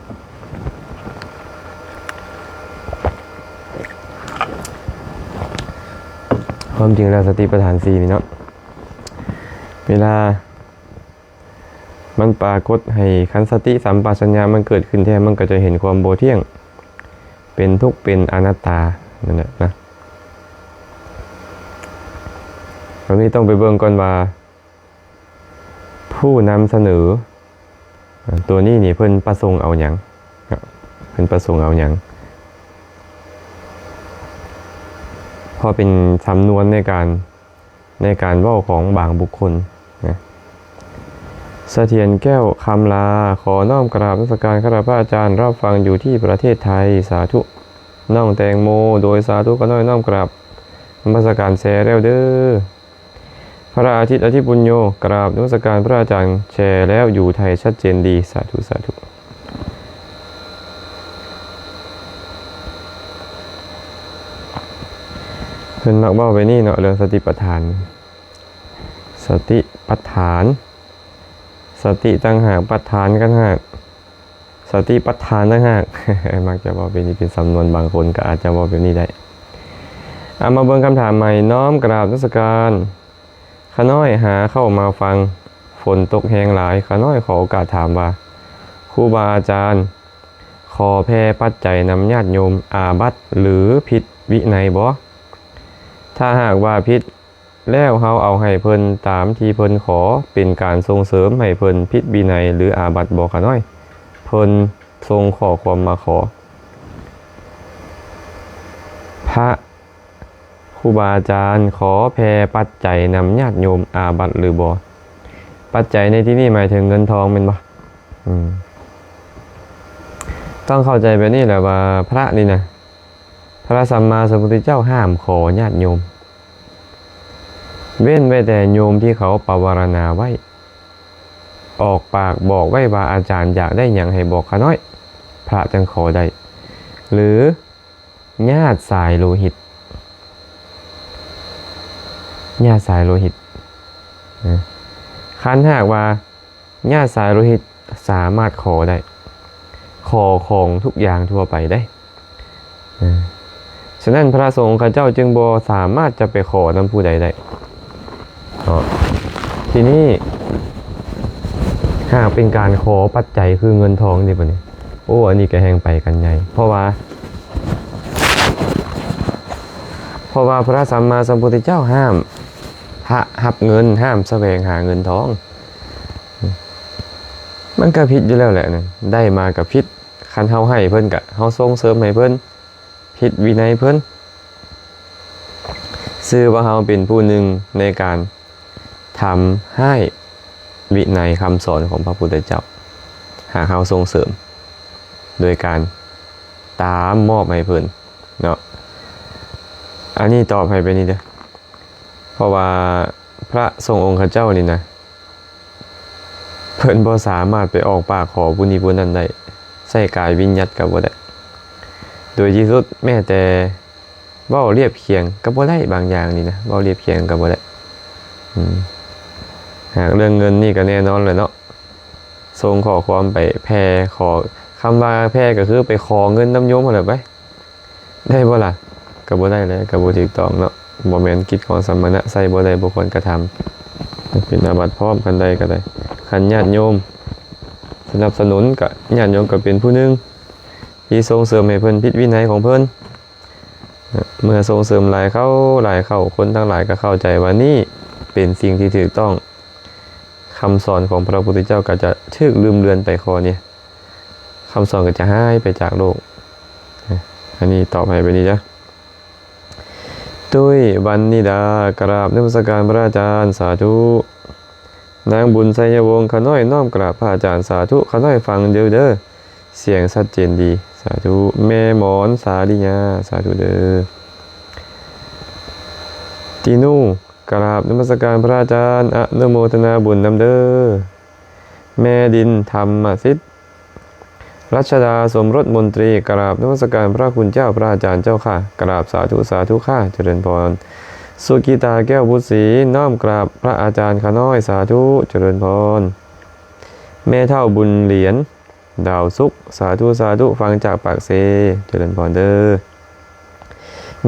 ຄວາມຈິງແລ້ວສະຕິປະທານສີ່ນີ້ເນາະ ເວລາ ມັນປາກົດໃຫ້ ຄັນສະຕິສຳປະຊັນຍະມັນເກີດຂຶ້ນແທ້ ມັນກໍຈະເຫັນຄວາມບໍ່ທ່ຽງ ເປັນທຸກ ເປັນອະນັດຕາ ນັ້ນແຫຼະນະ. ຕອນນີ້ຕ້ອງໄປເບິ່ງກ່ອນວ່າ ຜູ້ນຳສະເໜີ ອາ ຕົວນີ້ນີ້ເພິ່ນປະສົງເອົາຫຍັງ ເພິ່ນປະສົງເອົາຫຍັງ ເພາະເປັນສຳນວນໃນການ ໃນການເວົ້າຂອງບາງບຸກຄົນນະ. ສະຖຽນແກ້ວ ຄຳລາ ຂໍນ້ອມກາບນະມັດສະການ ຂ້າພະອາຈານ ຮັບຟັງຢູ່ທີ່ປະເທດໄທ ສາທຸ. ນ້ອງແຕງໂມ ໂດຍ ສາທຸ ຂ້ານ້ອຍນ້ອມກາບນະມັດສະການ ແຊແລ້ວເດີ. ພະອາທິດ ອະທິປຸນໂຍ ກາບນະມັດສະການພະອາຈານ ແຊແລ້ວ ຢູ່ໄທ ຊັດເຈນດີ ສາທຸ ສາທຸ. ເພິ່ນມັກເວົ້າໄປນີ້ເນາະ ເລື່ອງສະຕິປະທານ ສະຕິປະທານ ສະຕິຕ່າງຫາກ ປະທານຕ່າງຫາກ ສະຕິປະທານຕ່າງຫາກ ມັກຈະເວົ້າເປັນນີ້ ເປັນສຳນວນ ບາງຄົນກໍອາດຈະເວົ້າແບບນີ້ໄດ້. ເອົາ ມາເບິ່ງຄຳຖາມໃໝ່. ນ້ອມກາບນະມັດສະການ ຂ້ານ້ອຍຫາເຂົ້າມາຟັງ ຝົນຕົກແຮງຫຼາຍ ຂ້ານ້ອຍຂໍໂອກາດຖາມວ່າ ຄູບາອາຈານ ຂໍແຜ່ປັດໄຈນຳຍາດໂຍມ ອາບັດ ຫຼື ຜິດວິໄນບໍ່? ຖ້າຫາກວ່າຜິດ ແລ້ວເຮົາເອົາໃຫ້ເພິ່ນຕາມທີ່ເພິ່ນຂໍ ເປັນການສົ່ງເສີມໃຫ້ເພິ່ນຜິດວິໄນ ຫຼື ອາບັດບໍ່ຂ້ານ້ອຍ? ເພິ່ນສົ່ງຂໍ້ຄວາມມາຂໍ ພະຄູບາອາຈານ ຂໍແຜ່ປັດໄຈນຳຍາດໂຍມ ອາບັດຫຼືບໍ່? ປັດໄຈໃນທີ່ນີ້ໝາຍເຖິງເງິນທອງແມ່ນບໍ່? ອືມ ຕ້ອງເຂົ້າໃຈແບບນີ້ແຫຼະວ່າ ພະນີ້ນະ ພະສຳມາສຳພຸດທະເຈົ້າຫ້າມຂໍຍາດໂຍມ ເວັ້ນໄວ້ແຕ່ໂຍມທີ່ເຂົາປະວາລະນາໄວ້ ອອກປາກບອກໄວ້ວ່າ ອາຈານຢາກໄດ້ຫຍັງໃຫ້ບອກຂ້ານ້ອຍ ພະຈັ່ງຂໍໄດ້ ຫຼື ຍາດສາຍໂລຫິດ ຍາດສາຍໂລຫິດ ເອີ ຄັນຫາກວ່າຍາດສາຍໂລຫິດສາມາດຂໍໄດ້ ຂໍຂອງທຸກຢ່າງທົ່ວໄປໄດ້ ເອີ ສະນັ້ນພະສົງຂະເຈົ້າຈຶ່ງບໍ່ສາມາດຈະໄປຂໍນຳຜູ້ໃດໄດ້ເນາະ. ທີນີ້ຫາກເປັນການຂໍປັດໄຈຄືເງິນທອງນີ້ບັດນີ້ ໂອ້ ອັນນີ້ກໍແຮ່ງໄປກັນໃຫຍ່ ເພາະວ່າ ເພາະວ່າພະສຳມາສຳພຸດທະເຈົ້າຫ້າມພະຮັບເງິນ ຫ້າມສະແຫວງຫາເງິນທອງ ມັນກໍຜິດຢູ່ແລ້ວແຫຼະ ໄດ້ມາກໍຜິດ ຄັນເຮົາໃຫ້ເພິ່ນກະເຮົາສົ່ງເສີມໃຫ້ເພິ່ນ ຜິດວິໄນເພິ່ນ ຊື່ວ່າເຮົາເປັນຜູ້ໜຶ່ງໃນການທຳຮ້າຍວິໄນຄຳສອນຂອງພະພຸດທະເຈົ້າ ຫາກເຮົາສົ່ງເສີມໂດຍການຕາມມອບໃຫ້ເພິ່ນເນາະ. ອັນນີ້ຕອບໃຫ້ແບບນີ້ເດີ້ ເພາະວ່າພະສົງອົງຄະເຈົ້ານີ້ນະ ເພິ່ນບໍ່ສາມາດໄປອອກປາກຂໍຜູ້ນີ້ຜູ້ນັ້ນໄດ້ ໃຊ້ກາຍວິນຍັດກໍບໍ່ໄດ້ ໂດຍທີ່ສຸດແມ້ແຕ່ເວົ້າລຽບຄຽງກໍບໍ່ໄດ້ ບາງຢ່າງນີ້ນະ ເວົ້າລຽບຄຽງກໍບໍ່ໄດ້. ອືມ ຫາກເລື່ອງເງິນນີ້ກໍແນ່ນອນແຫຼະເນາະ ສົ່ງຂໍ້ຄວາມໄປແຜ່ຂໍ ຄຳວ່າແຜ່ກໍຄືໄປຂໍເງິນນຳໂຍມຫັ້ນແຫຼະໄປ ໄດ້ບໍ່ລະ? ກໍບໍ່ໄດ້ແຫຼະ ກໍບໍ່ຖືກຕ້ອງເນາະ ບໍ່ແມ່ນກິດຂອງສະມະນະ ໃຊ້ບໍ່ໄດ້ ບໍ່ຄວນກະທຳ ເປັນອາບັດພ້ອມ ຄັນໃດກໍໄດ້. ຄັນຍາດໂຍມສະໜັບສະໜູນ ກໍຍາດໂຍມກໍເປັນຜູ້ໜຶ່ງທີ່ສົ່ງເສີມໃຫ້ເພິ່ນຜິດວິໄນຂອງເພິ່ນ ເມື່ອສົ່ງເສີມຫຼາຍເຂົ້າ ຫຼາຍເຂົ້າ ຄົນທັງຫຼາຍກໍເຂົ້າໃຈວ່ານີ້ເປັນສິ່ງທີ່ຖືກຕ້ອງ ຄຳສອນຂອງພະພຸດທະເຈົ້າກໍຈະຖືກລືມເລືອນໄປ ຂໍ້ນີ້ ຄຳສອນກໍຈະຫາຍໄປຈາກໂລກ. ອັນນີ້ຕອບໃຫ້ແບບນີ້ເດີ້. ຕຸ້ຍ ວັນນິດາ ກະລາບນະມັດສະການພະອາຈານ ສາທຸ. ນາງບຸນ ໄຊຍະວົງ ຂະນ້ອຍນ້ອມກາບພະອາຈານ ສາທຸ ຂະນ້ອຍຟັງຢູ່ເດີ້ ສຽງຊັດເຈນດີ ສາທຸ. ແມ່ໝອນ ສາລິຍາ ສາທຸເດີ້. ຕີນູ ກະລາບນະມັດສະການພະອາຈານ ອະນຸໂມທະນາບຸນນຳເດີ້. ແມ່ດິນ ທຳມະສິດ ລັດຊະດາ ສົມລົດມົນຕີ ກະລາບນະມັດສະການພະຄຸນເຈົ້າ ພະອາຈານເຈົ້າຂ້າ ກະລາບສາທຸ ສາທຸຂ້າ ຈະເລີນພອນ. ສຸກິຕາ ແກ້ວບຸດສີ ນ້ອມກາບພະອາຈານຂ້ານ້ອຍ ສາທຸ ຈະເລີນພອນ. ແມ່ເຖົ້າ ບຸນຫຼຽນ ດາວສຸກ ສາທຸ ສາທຸ ຟັງຈາກປາກເຊ ຈະເລີນພອນເດີ້.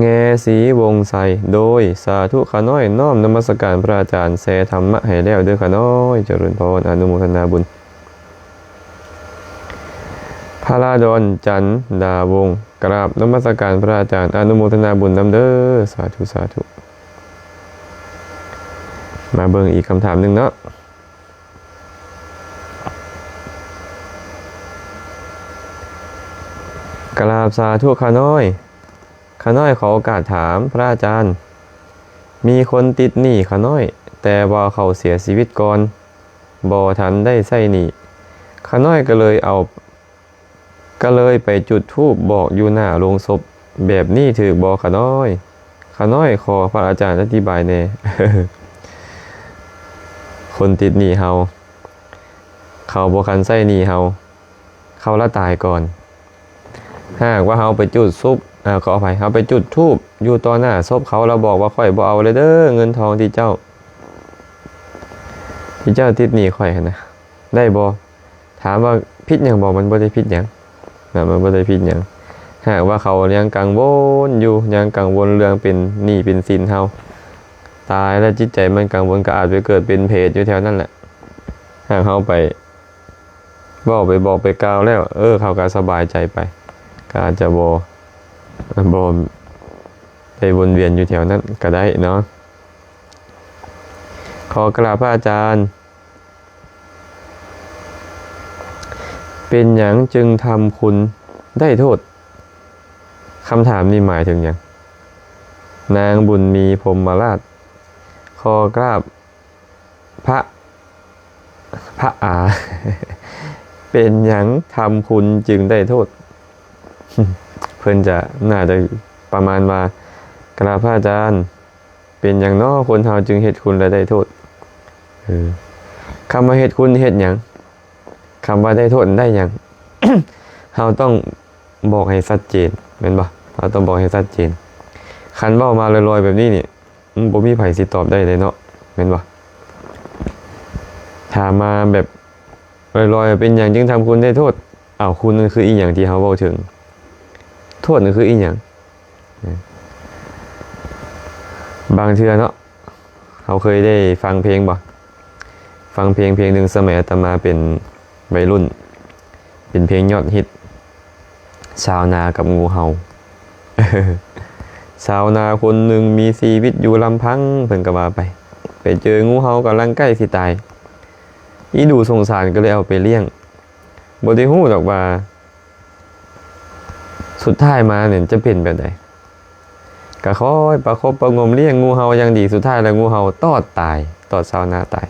ແງສີວົງໄຊ ໂດຍ ສາທຸ ຂ້ານ້ອຍນ້ອມນະມັດສະການພະອາຈານ ແຊທຳມະໃຫ້ແລ້ວເດີ້ຂ້ານ້ອຍ ຈະເລີນພອນ ອະນຸໂມທະນາບຸນ. ພະລາດອນ ຈັນດາວົງ ກະລາບນະມັດສະການພະອາຈານ ອະນຸໂມທະນາບຸນນຳເດີ້ ສາທຸ ສາທຸ. ມາເບິ່ງອີກຄຳຖາມໜຶ່ງເນາະ. ກະລາບສາທຸຂ້ານ້ອຍ ຂ້ານ້ອຍຂໍໂອກາດຖາມພະອາຈານ ມີຄົນຕິດໜີ້ຂ້ານ້ອຍ ແຕ່ວ່າເຂົາເສຍຊີວິດກ່ອນ ບໍ່ທັນໄດ້ໃຊ້ໜີ້ ຂ້ານ້ອຍກໍເລີຍເອົາ ກໍເລີຍໄປຈຸດທູບບອກຢູ່ໜ້າໂລງສົບ ແບບນີ້ຖືກບໍ່ຂ້ານ້ອຍ? ຂ້ານ້ອຍຂໍພະອາຈານອະທິບາຍແດ່. ຄົນຕິດໜີ້ເຮົາ ເຂົາບໍ່ທັນໃຊ້ໜີ້ເຮົາ ເຂົາລະຕາຍກ່ອນ. ຫາກວ່າເຮົາໄປຈຸດສຸບ ເອີ ຂໍອະໄພ ເຮົາໄປຈຸດທູບຢູ່ຕໍ່ໜ້າສົບເຂົາ ແລ້ວບອກວ່າ ຂ້ອຍບໍ່ເອົາແລ້ວເດີ້ ເງິນທອງທີ່ເຈົ້າ ທີ່ເຈົ້າຕິດໜີ້ຂ້ອຍຫັ້ນນະ ໄດ້ບໍ່? ຖາມວ່າຜິດຫຍັງບໍ່? ມັນບໍ່ໄດ້ຜິດຫຍັງນະ ມັນບໍ່ໄດ້ຜິດຫຍັງ. ຫາກວ່າເຂົາຍັງກັງວົນຢູ່ ຍັງກັງວົນເລື່ອງເປັນໜີ້ເປັນສິນເຮົາ ຕາຍແລ້ວຈິດໃຈມັນກັງວົນ ກໍອາດໄປເກີດເປັນເຜດຢູ່ແຖວນັ້ນແຫຼະ. ຫາກເຮົາໄປເວົ້າ ໄປບອກ ໄປກ່າວແລ້ວ ເອີ ເຂົາກໍສະບາຍໃຈໄປ ກໍອາດຈະບໍ່ ບໍ່ໄດ້ວົນວຽນຢູ່ແຖວນັ້ນກໍໄດ້ເນາະ. ຂໍກາບພະອາຈານ ເປັນຫຍັງຈຶ່ງທຳຄຸນໄດ້ໂທດ? ຄຳຖາມນີ້ໝາຍເຖິງຫຍັງ? ນາງບຸນມີ ພົມມະລາດ ຂໍກາບພະ ພະອາ ເປັນຫຍັງທຳຄຸນຈຶ່ງໄດ້ໂທດ? ເພິ່ນຈະ ໜ້າຈະປະມານວ່າ ກະລາບພະອາຈານ ເປັນຫຍັງນໍຄົນເຮົາຈຶ່ງເຮັດຄຸນແລ້ວໄດ້ໂທດ? ເອີ ຄຳວ່າເຮັດຄຸນເຮັດຫຍັງ? ຄຳວ່າໄດ້ໂທດນັ້ນໄດ້ຫຍັງ? ເຮົາຕ້ອງບອກໃຫ້ຊັດເຈນ ແມ່ນບໍ່? ເຮົາຕ້ອງບອກໃຫ້ຊັດເຈນ. ຄັນເວົ້າມາລອຍໆແບບນີ້ນີ້ ມັນບໍ່ມີໃຜຊິຕອບໄດ້ເລີຍເນາະ ແມ່ນບໍ່? ຖາມມາແບບລອຍໆ ເປັນຫຍັງຈຶ່ງທຳຄຸນໄດ້ໂທດ? ອ້າວ ຄຸນນັ້ນຄືອີ່ຫຍັງທີ່ເຮົາເວົ້າເຖິງ? ໂທດນັ້ນຄືອີ່ຫຍັງ? ບາງເທື່ອເນາະ ເຮົາເຄີຍໄດ້ຟັງເພງບໍ່? ຟັງເພງເພງໜຶ່ງ ສະໄໝອາດຕະມາເປັນໄວລຸ້ນ ເປັນເພງຍອດຮິດ ຊາວນາກັບງູເຫົ່າ. ຊາວນາຄົນໜຶ່ງມີຊີວິດຢູ່ລຳພັງ ເພິ່ນກໍວ່າໄປ ໄປເຈີງູເຫົ່າກຳລັງໃກ້ຊິຕາຍ ອີດູສົງສານກໍເລີຍເອົາໄປລ້ຽງ ບໍ່ໄດ້ຮູ້ດອກວ່າ ສຸດທ້າຍມານີ້ຈະເປັນແບບໃດ? ກະຄອຍປະຄົບປະຫງົມລ້ຽງງູເຫົ່າຢ່າງດີ ສຸດທ້າຍແລ້ວງູເຫົ່າຕອດຕາຍ ຕອດຊາວນາຕາຍ.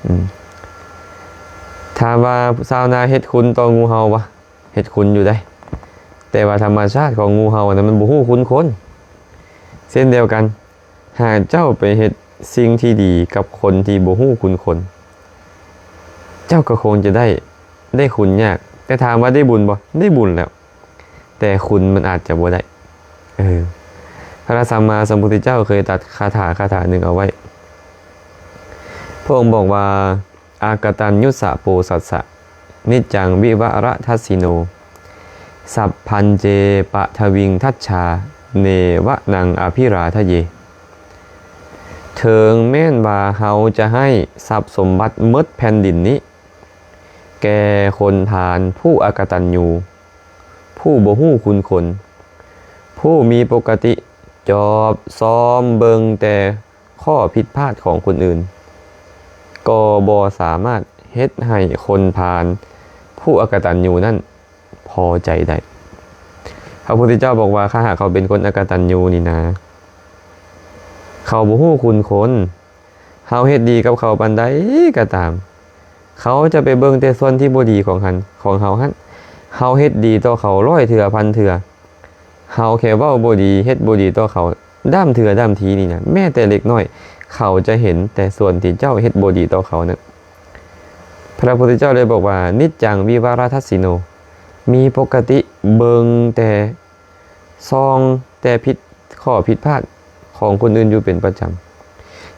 ອືມ ຖາມວ່າຊາວນາເຮັດຄຸນຕໍ່ງູເຫົ່າບໍ່? ເຮັດຄຸນຢູ່ໃດ໋ ແຕ່ວ່າທຳມະຊາດຂອງງູເຫົ່ານັ້ນມັນບໍ່ຮູ້ຄຸນຄົນ. ເຊັ່ນດຽວກັນ ຫາກເຈົ້າໄປເຮັດສິ່ງທີ່ດີກັບຄົນທີ່ບໍ່ຮູ້ຄຸນຄົນ ເຈົ້າກໍຄົງຈະໄດ້ ໄດ້ຄຸນຍາກ ແຕ່ຖາມວ່າໄດ້ບຸນບໍ່? ໄດ້ບຸນແລ້ວ ແຕ່ຄຸນມັນອາດຈະບໍ່ໄດ້. ເອີ ພະສຳມາສຳພຸດທະເຈົ້າເຄີຍຕັດຄາຖາຄາຖາໜຶ່ງເອົາໄວ້ ພະອົງບອກວ່າ ອາກະຕັນຍຸສະໂປສັດສະ ນິດຈັງວິວະຣະທັດສິໂນ ສັບພັນເຈປະທະວິງທັດຊາ ເນວະນັງອະພິລາທະເຍ. ເຖິງແມ່ນວ່າເຮົາຈະໃຫ້ຊັບສົມບັດໝົດແຜ່ນດິນນີ້ ແກ່ຄົນພານຜູ້ອະກະຕັນຍູ ຜູ້ບໍ່ຮູ້ຄຸນຄົນ ຜູ້ມີປົກກະຕິຈອບຊອມເບິ່ງແຕ່ ຂໍ້ຜິດພາດຂອງຄົນອື່ນ ກໍບໍ່ສາມາດເຮັດໃຫ້ຄົນພານຜູ້ອະກະຕັນຍູນັ້ນພໍໃຈໄດ້. ພະພຸດທະເຈົ້າບອກວ່າ ຖ້າຫາກເຂົາເປັນຄົນອະກະຕັນຍູນີ້ນາ ເຂົາບໍ່ຮູ້ຄຸນຄົນ ເຮົາເຮັດດີກັບເຂົາປານໃດກໍຕາມ ເຂົາຈະໄປເບິ່ງແຕ່ສ່ວນທີ່ບໍ່ດີຂອງຫັ້ນ ຂອງເຮົາຫັ້ນ. ເຮົາເຮັດດີຕໍ່ເຂົາຮ້ອຍເທື່ອພັນເທື່ອ ເຮົາແຄ່ເວົ້າບໍ່ດີ ເຮັດບໍ່ດີຕໍ່ເຂົາດ້ຳເທື່ອດ້ຳທີນີ້ນະ ແມ້ແຕ່ເລັກນ້ອຍ ເຂົາຈະເຫັນແຕ່ສ່ວນທີ່ເຈົ້າເຮັດບໍ່ດີຕໍ່ເຂົານັ້ນ. ພະພຸດທະເຈົ້າເລີຍບອກວ່າ ນິດຈັງວິວະຣະທັດສິໂນ ມີປົກກະຕິເບິ່ງແຕ່ ສ່ອງແຕ່ຜິດ ຂໍ້ຜິດພາດຂອງຄົນອື່ນຢູ່ເປັນປະຈຳ.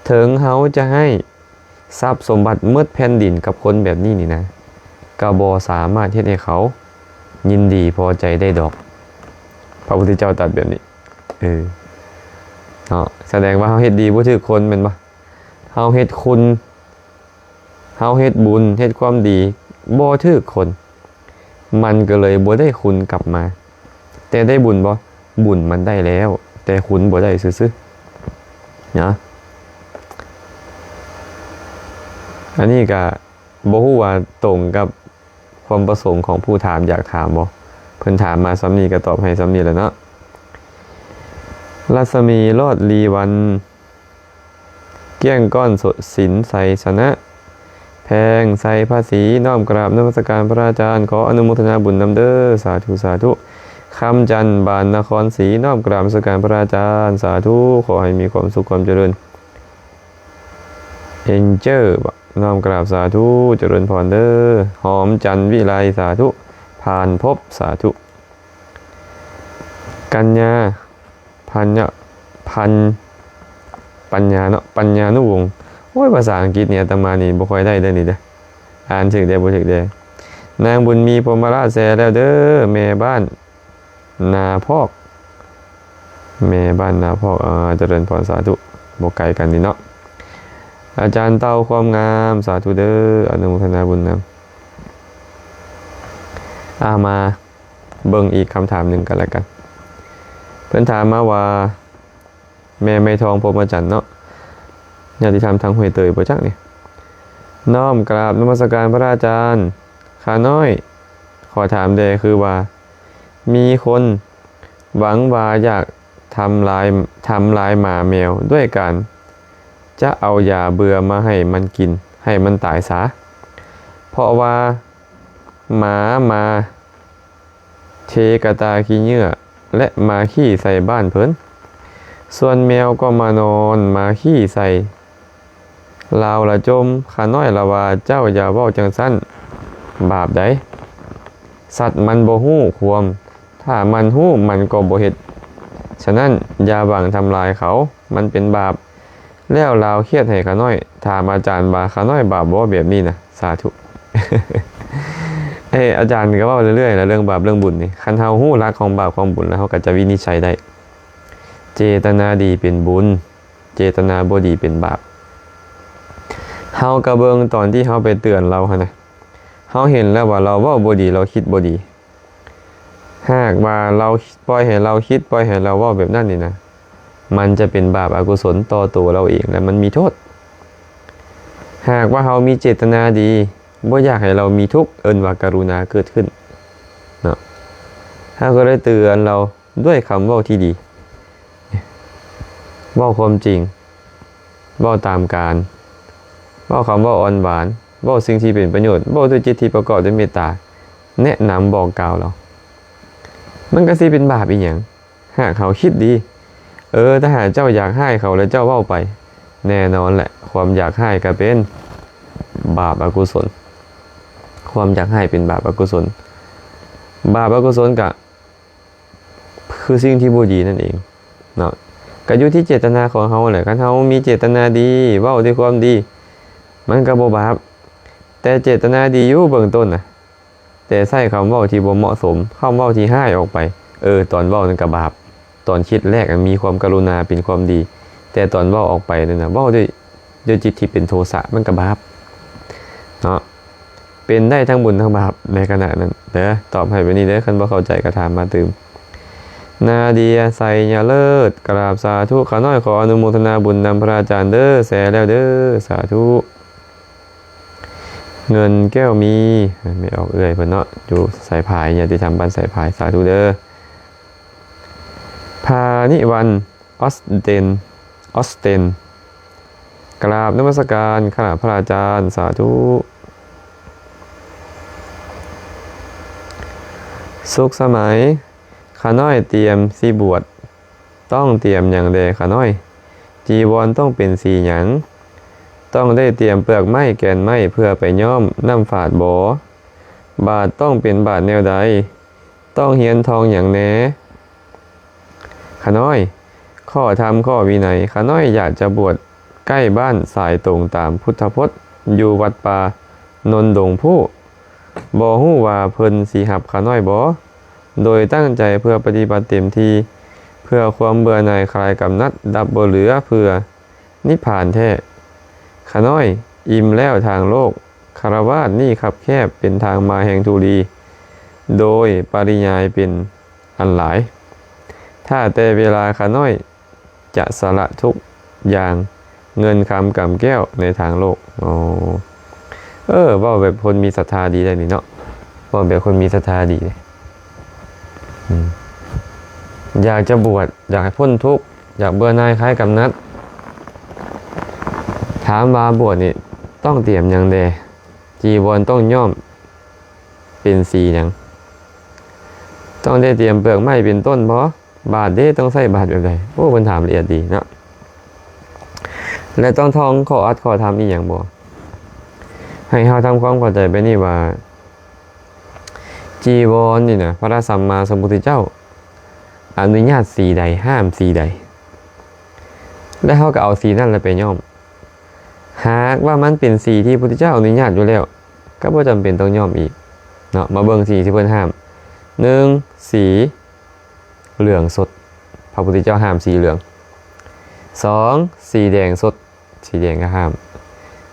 ເຖິງເຮົາຈະໃຫ້ຊັບສົມບັດໝົດແຜ່ນດິນກັບຄົນແບບນີ້ນີ້ນະ ກໍບໍ່ສາມາດເຮັດໃຫ້ເຂົາຍິນດີພໍໃຈໄດ້ດອກ. ພະພຸດທະເຈົ້າຕັດແບບນີ້. ເອີ ເນາະ ສະແດງວ່າເຮົາເຮັດດີບໍ່ຖືກຄົນແມ່ນບໍ່? ເຮົາເຮັດຄຸນ ເຮົາເຮັດບຸນ ເຮັດຄວາມດີບໍ່ຖືກຄົນ ມັນກໍເລີຍບໍ່ໄດ້ຄຸນກັບມາ. ແຕ່ໄດ້ບຸນບໍ່? ບຸນມັນໄດ້ແລ້ວ ແຕ່ຄຸນບໍ່ໄດ້ຊື່ໆ ນະ. ອັນນີ້ກະບໍ່ຮູ້ວ່າຕົງກັບຄວາມປະສົງຂອງຜູ້ຖາມຢາກຖາມບໍ່? ເພິ່ນຖາມມາສ່ຳນີ້ກໍຕອບໃຫ້ສ່ຳນີ້ແຫຼະເນາະ. ລັດສະໝີລອດລີວັນ ກ້ຽງກ້ອນສົດສິນໄຊຊະນະ ແພງໄຊພະສີ ນ້ອມກາບນະມັດສະການພະອາຈານ ຂໍອະນຸໂມທະນາບຸນນຳເດີ ສາທຸ ສາທຸ. ຄຳຈັນ ບານນະຄອນສີ ນ້ອມກາບນະມັດສະການພະອາຈານ ສາທຸ ຂໍໃຫ້ມີຄວາມສຸກຄວາມຈະເລີນ. ເອັນເຈີ ນ້ອມກາບສາທຸ ຈະເລີນພອນເດີ. ຫອມຈັນວິໄລ ສາທຸ ຜ່ານພົບ ສາທຸ. ກັນຍາ ພັນຍະ ພັນ ປັນຍາເນາະ ປັນຍານຸວົງ. ໂອ້ຍ ພາສາອັງກິດນີ້ອາດຕະມານີ້ບໍ່ຄ່ອຍໄດ້ເດີນີ້ເດີ ອ່ານຖືກແດ່ບໍ່ຖືກແດ່. ນາງບຸນມີ ພົມມະລາດ ແຊແລ້ວເດີ ແມ່ບ້ານນາພອກ ແມ່ບ້ານນາພອກ ອາ ຈະເລີນພອນ ສາທຸ ບໍ່ໄກກັນນີ້ເນາະ. ອາຈານເຕົ່າຄວາມງາມ ສາທຸເດີ ອະນຸໂມທະນາບຸນນຳ. ອາ ມາ ເບິ່ງອີກຄຳຖາມໜຶ່ງກັນລະກັນ. ເພິ່ນຖາມມາວ່າ ແມ່ໄມ້ທອງ ພົມມະຈັນເນາະ ຍາດຕິທຳທາງຫ້ວຍເຕີຍບໍ່ຈັກນີ້. ນ້ອມກາບນະມັດສະການພະອາຈານ. ຂ້ານ້ອຍຂໍຖາມແດ່ ຄືວ່າ ມີຄົນຫວັງວ່າຢາກທຳລາຍ ທຳລາຍໝາແມວດ້ວຍການ ຈະເອົາຢາເບື່ອມາໃຫ້ມັນກິນ ໃຫ້ມັນຕາຍຊາ. ເພາະວ່າໝາມາເທກະຕ່າຂີ້ເຫຍື້ອ ແລະ ມາຂີ້ໃສ່ບ້ານເພິ່ນ. ສ່ວນແມວກໍມານອນມາຂີ້ໃສ່. ລາວລະຈົ່ມ, ຂ້ານ້ອຍລະວ່າ, ເຈົ້າຢ່າເວົ້າຈັ່ງຊັ້ນ, ບາບໃດ໋. ສັດມັນບໍ່ຮູ້ຄວາມ, ຖ້າມັນຮູ້ມັນກໍບໍ່ເຮັດ. ສະນັ້ນຢ່າຫວັງທຳລາຍເຂົາ, ມັນເປັນບາບ. ແລ້ວລາວຄຽດໃຫ້ຂ້ານ້ອຍ, ຖາມອາຈານວ່າ ຂ້ານ້ອຍບາບບໍ່ແບບນີ້ນະ? ສາທຸ. ເອີ ອາຈານກໍເວົ້າເລື້ອຍໆ ແລະ ເລື່ອງບາບເລື່ອງບຸນນີ້, ຄັນເຮົາຮູ້ຫຼັກຂອງບາບຂອງບຸນແລ້ວ ເຮົາກໍຈະວິນິດໄສໄດ້. ເຈຕະນາດີເປັນບຸນ, ເຈຕະນາບໍ່ດີເປັນບາບ. ເຮົາກໍເບິ່ງຕອນທີ່ເຮົາໄປເຕືອນລາວຫັ້ນນະ, ເຮົາເຫັນແລ້ວວ່າລາວເວົ້າບໍ່ດີ, ລາວຄິດບໍ່ດີ. ຫາກວ່າເຮົາປ່ອຍໃຫ້ລາວຄິດ, ປ່ອຍໃຫ້ລາວເວົ້າແບບນັ້ນນີ້ນະ, ມັນຈະເປັນບາບອະກຸສົນຕໍ່ໂຕລາວເອງ ແລະ ມັນມີໂທດ. ຫາກວ່າເຮົາມີເຈດຕະນາດີ, ບໍ່ຢາກໃຫ້ລາວມີທຸກ, ເອີ້ນວ່າກະລຸນາເກີດຂຶ້ນເນາະ. ເຮົາກໍໄດ້ເຕືອນລາວດ້ວຍຄຳເວົ້າທີ່ດີ, ເວົ້າຄວາມຈິງ, ເວົ້າຕາມການ, ເວົ້າຄຳເວົ້າອ່ອນຫວານ, ເວົ້າສິ່ງທີ່ເປັນປະໂຫຍດ, ເວົ້າດ້ວຍຈິດທີ່ປະກອບດ້ວຍເມດຕາ, ແນະນຳບອກກ່າວລາວ. ມັນກໍຊິເປັນບາບອີ່ຫຍັງ? ຫາກເຮົາຄິດດີ, ເອີ ຖ້າຫາກເຈົ້າຢາກຮ້າຍເຂົາແລ້ວເຈົ້າເວົ້າໄປ, ແນ່ນອນແຫຼະ, ຄວາມຢາກຮ້າຍກໍເປັນບາບອະກຸສົນ. ຄວາມຢາກຮ້າຍເປັນບາບອະກຸສົນ. ບາບອະກຸສົນກະ ຄືສິ່ງທີ່ບໍ່ດີນັ້ນເອງເນາະ. ກໍຢູ່ທີ່ເຈດຕະນາຂອງເຮົາແຫຼະ. ຄັນເຮົາມີເຈດຕະນາດີ, ເວົ້າດ້ວຍຄວາມດີ, ມັນກໍບໍ່ບາບ. ແຕ່ເຈດຕະນາດີຢູ່ເບື້ອງຕົ້ນນະ, ແຕ່ໃຊ້ຄຳເວົ້າທີ່ບໍ່ເໝາະສົມ, ຄຳເວົ້າທີ່ຮ້າຍອອກໄປ. ເອີ, ຕອນເວົ້ານັ້ນກໍບາບ. ຕອນຄິດແລກ ອະ, ມີຄວາມກະລຸນາເປັນຄວາມດີ, ແຕ່ຕອນເວົ້າອອກໄປນັ້ນນະ, ເວົ້າດ້ວຍ, ດ້ວຍຈິດທີ່ເປັນໂທສະ, ມັນກໍບາບເນາະ. ເປັນໄດ້ທັງບຸນທັງບາບໃນຂະນະນັ້ນເດີ. ຕອບໃຫ້ແບບນີ້ເດີ, ຄັນບໍ່ເຂົ້າໃຈກໍຖາມມາຕື່ມ. ນາເດຍ ໄຊຍະເລີດ, ກະລາບສາທຸ, ຂ້ານ້ອຍຂໍອະນຸໂມທະນາບຸນນຳພະອາຈານເດີ, ແຊແລ້ວເດີ, ສາທຸ. ເງິນແກ້ວມີ, ແມ່ອອກເອື້ອຍເພິ່ນເນາະ, ຢູ່ສາຍພາຍ, ຍາດຕິທຳບ້ານສາຍພາຍ, ສາທຸເດີ. ພານິວັນ ອອສເຕັນ, ອອສເຕັນ, ກາບນະມັດສະການຂ້າພະອາຈານ, ສາທຸ. ສຸກສະໄໝ, ຂ້ານ້ອຍຕຽມຊິບວດ, ຕ້ອງຕຽມຫຍັງແດ່ຂ້ານ້ອຍ? ຈີວອນຕ້ອງເປັນສີຫຍັງ? ຕ້ອງໄດ້ຕຽມເປືອກໄມ້ແກ່ນໄມ້ເພື່ອໄປຍ້ອມນ້ຳຝາດບໍ? ບາດຕ້ອງເປັນບາດແນວໃດ? ຕ້ອງຮຽນທ່ອງຫຍັງແດ່? ຂ້ານ້ອຍ, ຂໍ້ທຳຂໍ້ວິໄນ, ຂ້ານ້ອຍຢາກຈະບວດໃກ້ບ້ານສາຍຕົງຕາມພຸດທະພົດ ຢູ່ວັດປ່ານົນດົງພູ. ບໍ່ຮູ້ວ່າເພິ່ນຊິຮັບຂ້ານ້ອຍບໍ່? ໂດຍຕັ້ງໃຈເພື່ອປະຕິບັດເຕັມທີ່, ເພື່ອຄວາມເບື່ອໜ່າຍຄາຍກຳໜັດດັບບໍ່ເຫຼືອ, ເພື່ອນິບພານແທ້. ຂ້ານ້ອຍ, ອີ່ມແລ້ວທາງໂລກ, ຄາລະວາດນີ້ຄັບແຄບ, ເປັນທາງມາແຫ່ງທຸລີ, ໂດຍປະລິຍາຍເປັນອັນຫຼາຍ. ຖ້າແຕ່ເວລາຂ້ານ້ອຍຈະສະຫຼະທຸກຢ່າງ, ເງິນຄຳກຳແກ້ວໃນທາງໂລກ. ໂອ້ ເອີ ເວົ້າແບບຄົນມີສັດທາດີໄດ໋ນີ້ເນາະ, ເວົ້າແບບຄົນມີສັດທາດີເດ. ອືມ ຢາກຈະບວດ, ຢາກໃຫ້ພົ້ນທຸກ, ຢາກເບື່ອໜ່າຍຄາຍກຳໜັດ. ຖາມວ່າບວດນີ້ຕ້ອງຕຽມຫຍັງແດ່? ຈີວອນຕ້ອງຍ້ອມເປັນສີຫຍັງ? ຕ້ອງໄດ້ຕຽມເປືອກໄມ້ເປັນຕົ້ນບໍ່? ບາດເດ ຕ້ອງໃຊ້ບາດແບບໃດ? ໂອ້ ເພິ່ນຖາມລະອຽດດີເນາະ. ແລະ ຕ້ອງທ່ອງຂໍ້ອັດຂໍ້ທຳອີ່ຫຍັງບໍ່? ໃຫ້ເຮົາທຳຄວາມເຂົ້າໃຈແບບນີ້ວ່າ ຈີວອນນີ້ນະ ພະສຳມາສຳພຸດທະເຈົ້າອະນຸຍາດສີໃດ, ຫ້າມສີໃດ, ແລະ ເຮົາກໍເອົາສີນັ້ນລະໄປຍ້ອມ. ຫາກວ່າມັນເປັນສີທີ່ພະພຸດທະເຈົ້າອະນຸຍາດຢູ່ແລ້ວ, ກໍບໍ່ຈຳເປັນຕ້ອງຍ້ອມອີກເນາະ. ມາເບິ່ງສີທີ່ເພິ່ນຫ້າມ. ໜຶ່ງ ສີເຫຼືອງສົດ, ພະພຸດທະເຈົ້າຫ້າມສີເຫຼືອງ. ສອງ ສີແດງສົດ, ສີແດງກໍຫ້າມ.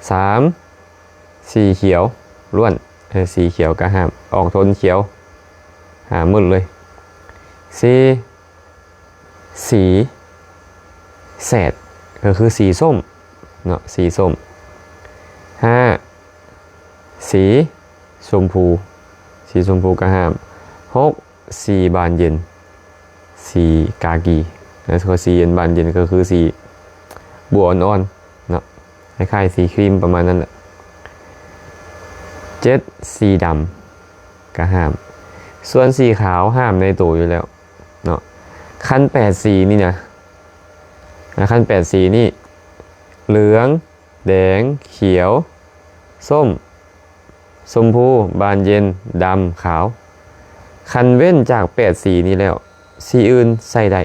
ສາມ ສີຂຽວລ້ວນ, ເອີ ສີຂຽວກໍຫ້າມ, ອອກໂທນຂຽວ, ຫ້າມໝົດເລີຍ. ສີ່ ສີແສດ ກໍຄືສີສົ້ມເນາະ, ສີສົ້ມ. ຫ້າ ສີຊົມພູ, ສີຊົມພູກໍຫ້າມ. ຫົກ ສີບານເຢັນ, ສີກາກີ, ແລ້ວກໍສີບານເຢັນກໍຄືສີບົວອ່ອນໆເນາະ, ຄ້າຍໆສີຄຣີມປະມານນັ້ນແຫຼະ. ເຈັດ ສີດຳກະຫ້າມ ສ່ວນສີຂາວຫ້າມໃນໂຕຢູ່ແລ້ວເນາະ. ຄັນແປດສີນີ້ນະ ອາ ຄັນແປດສີນີ້ ເຫຼືອງ ແດງ ຂຽວ ສົ້ມ ຊົມພູ ບານເຢັນ ດຳ ຂາວ ຄັນເວັ້ນຈາກແປດສີນີ້ແລ້ວ ສີອື່ນໃສ່ໄດ້.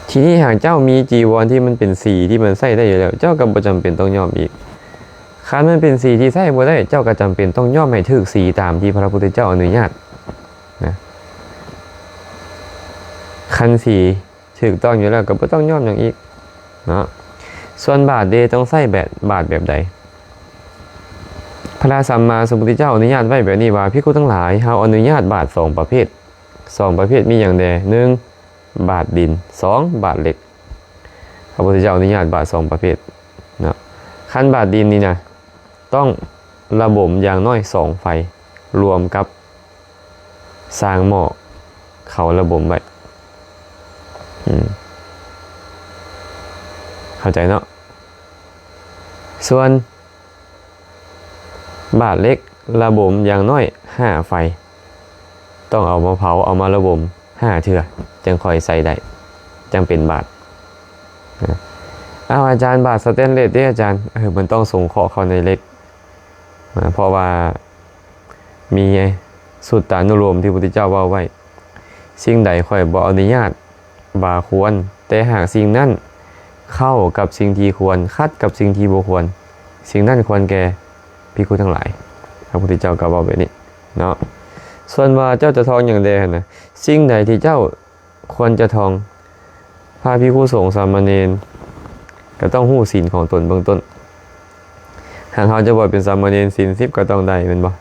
ທີນີ້ຫາກເຈົ້າມີຈີວອນທີ່ມັນເປັນສີທີ່ມັນໃຊ້ໄດ້ຢູ່ແລ້ວ ເຈົ້າກໍບໍ່ຈຳເປັນຕ້ອງຍ້ອມອີກ. ຄັນມັນເປັນສີທີ່ໃຊ້ບໍ່ໄດ້ ເຈົ້າກໍຈຳເປັນຕ້ອງຍ້ອມໃຫ້ຖືກສີຕາມທີ່ພະພຸດທະເຈົ້າອະນຸຍາດນະ. ຄັນສີຖືກຕ້ອງຢູ່ແລ້ວ ກໍບໍ່ຕ້ອງຍ້ອມຫຍັງອີກເນາະ. ສ່ວນບາດເດ ຕ້ອງໃຊ້ແບບ ບາດແບບໃດ? ພະສຳມາສຳພຸດທະເຈົ້າອະນຸຍາດໄວ້ແບບນີ້ວ່າ ພິກຂຸທັງຫຼາຍ ເຮົາອະນຸຍາດບາດສອງປະເພດ. ສອງປະເພດມີຫຍັງແດ່? ໜຶ່ງ ບາດດິນ ສອງ ບາດເຫຼັກ. ພະພຸດທະເຈົ້າອະນຸຍາດບາດສອງປະເພດເນາະ. ຄັນບາດດິນນີ້ນະ ຕ້ອງລະບົມຢ່າງໜ້ອຍສອງໄຟ ລວມກັບສ້າງໝໍ້ເຂົາລະບົມໄວ້. ອືມ ເຂົ້າໃຈເນາະ. ສ່ວນ ບາດເຫຼັກລະບົມຢ່າງໜ້ອຍຫ້າໄຟ ຕ້ອງເອົາມາເຜົາ ເອົາມາລະບົມຫ້າເທື່ອ ຈັ່ງຄ່ອຍໃຊ້ໄດ້ ຈັ່ງເປັນບາດ. ອ້າວ ອາຈານ ບາດສະແຕນເລດເດອາຈານ? ເອີ ມັນຕ້ອງສົງເຄາະເຂົ້າໃນເຫຼັກ ເພາະວ່າມີສຸດຕານຸໂລມທີ່ພະພຸດທະເຈົ້າເວົ້າໄວ້ ສິ່ງໃດຂ້ອຍບໍ່ອະນຸຍາດ ວ່າຄວນ, ແຕ່ຫາກສິ່ງນັ້ນເຂົ້າກັບສິ່ງທີ່ຄວນ, ຂັດກັບສິ່ງທີ່ບໍ່ຄວນ, ສິ່ງນັ້ນຄວນແກ່ພິກຂຸທັງຫຼາຍ. ພະພຸດທະເຈົ້າກໍເວົ້າແບບນີ້ເນາະ. ສ່ວນວ່າເຈົ້າຈະທ່ອງຫຍັງແດ່ຫັ້ນນະ, ສິ່ງໃດທີ່ເຈົ້າຄວນຈະທ່ອງ, ພະພິກຂຸສົງສາມະເນນກໍຕ້ອງຮູ້ສິນຂອງຕົນເບື້ອງຕົ້ນ. ຫາກເຮົາຈະບວດເປັນສາມະເນນ, ສິນສິບກໍຕ້ອງໄດ້ແມ່ນບໍ່?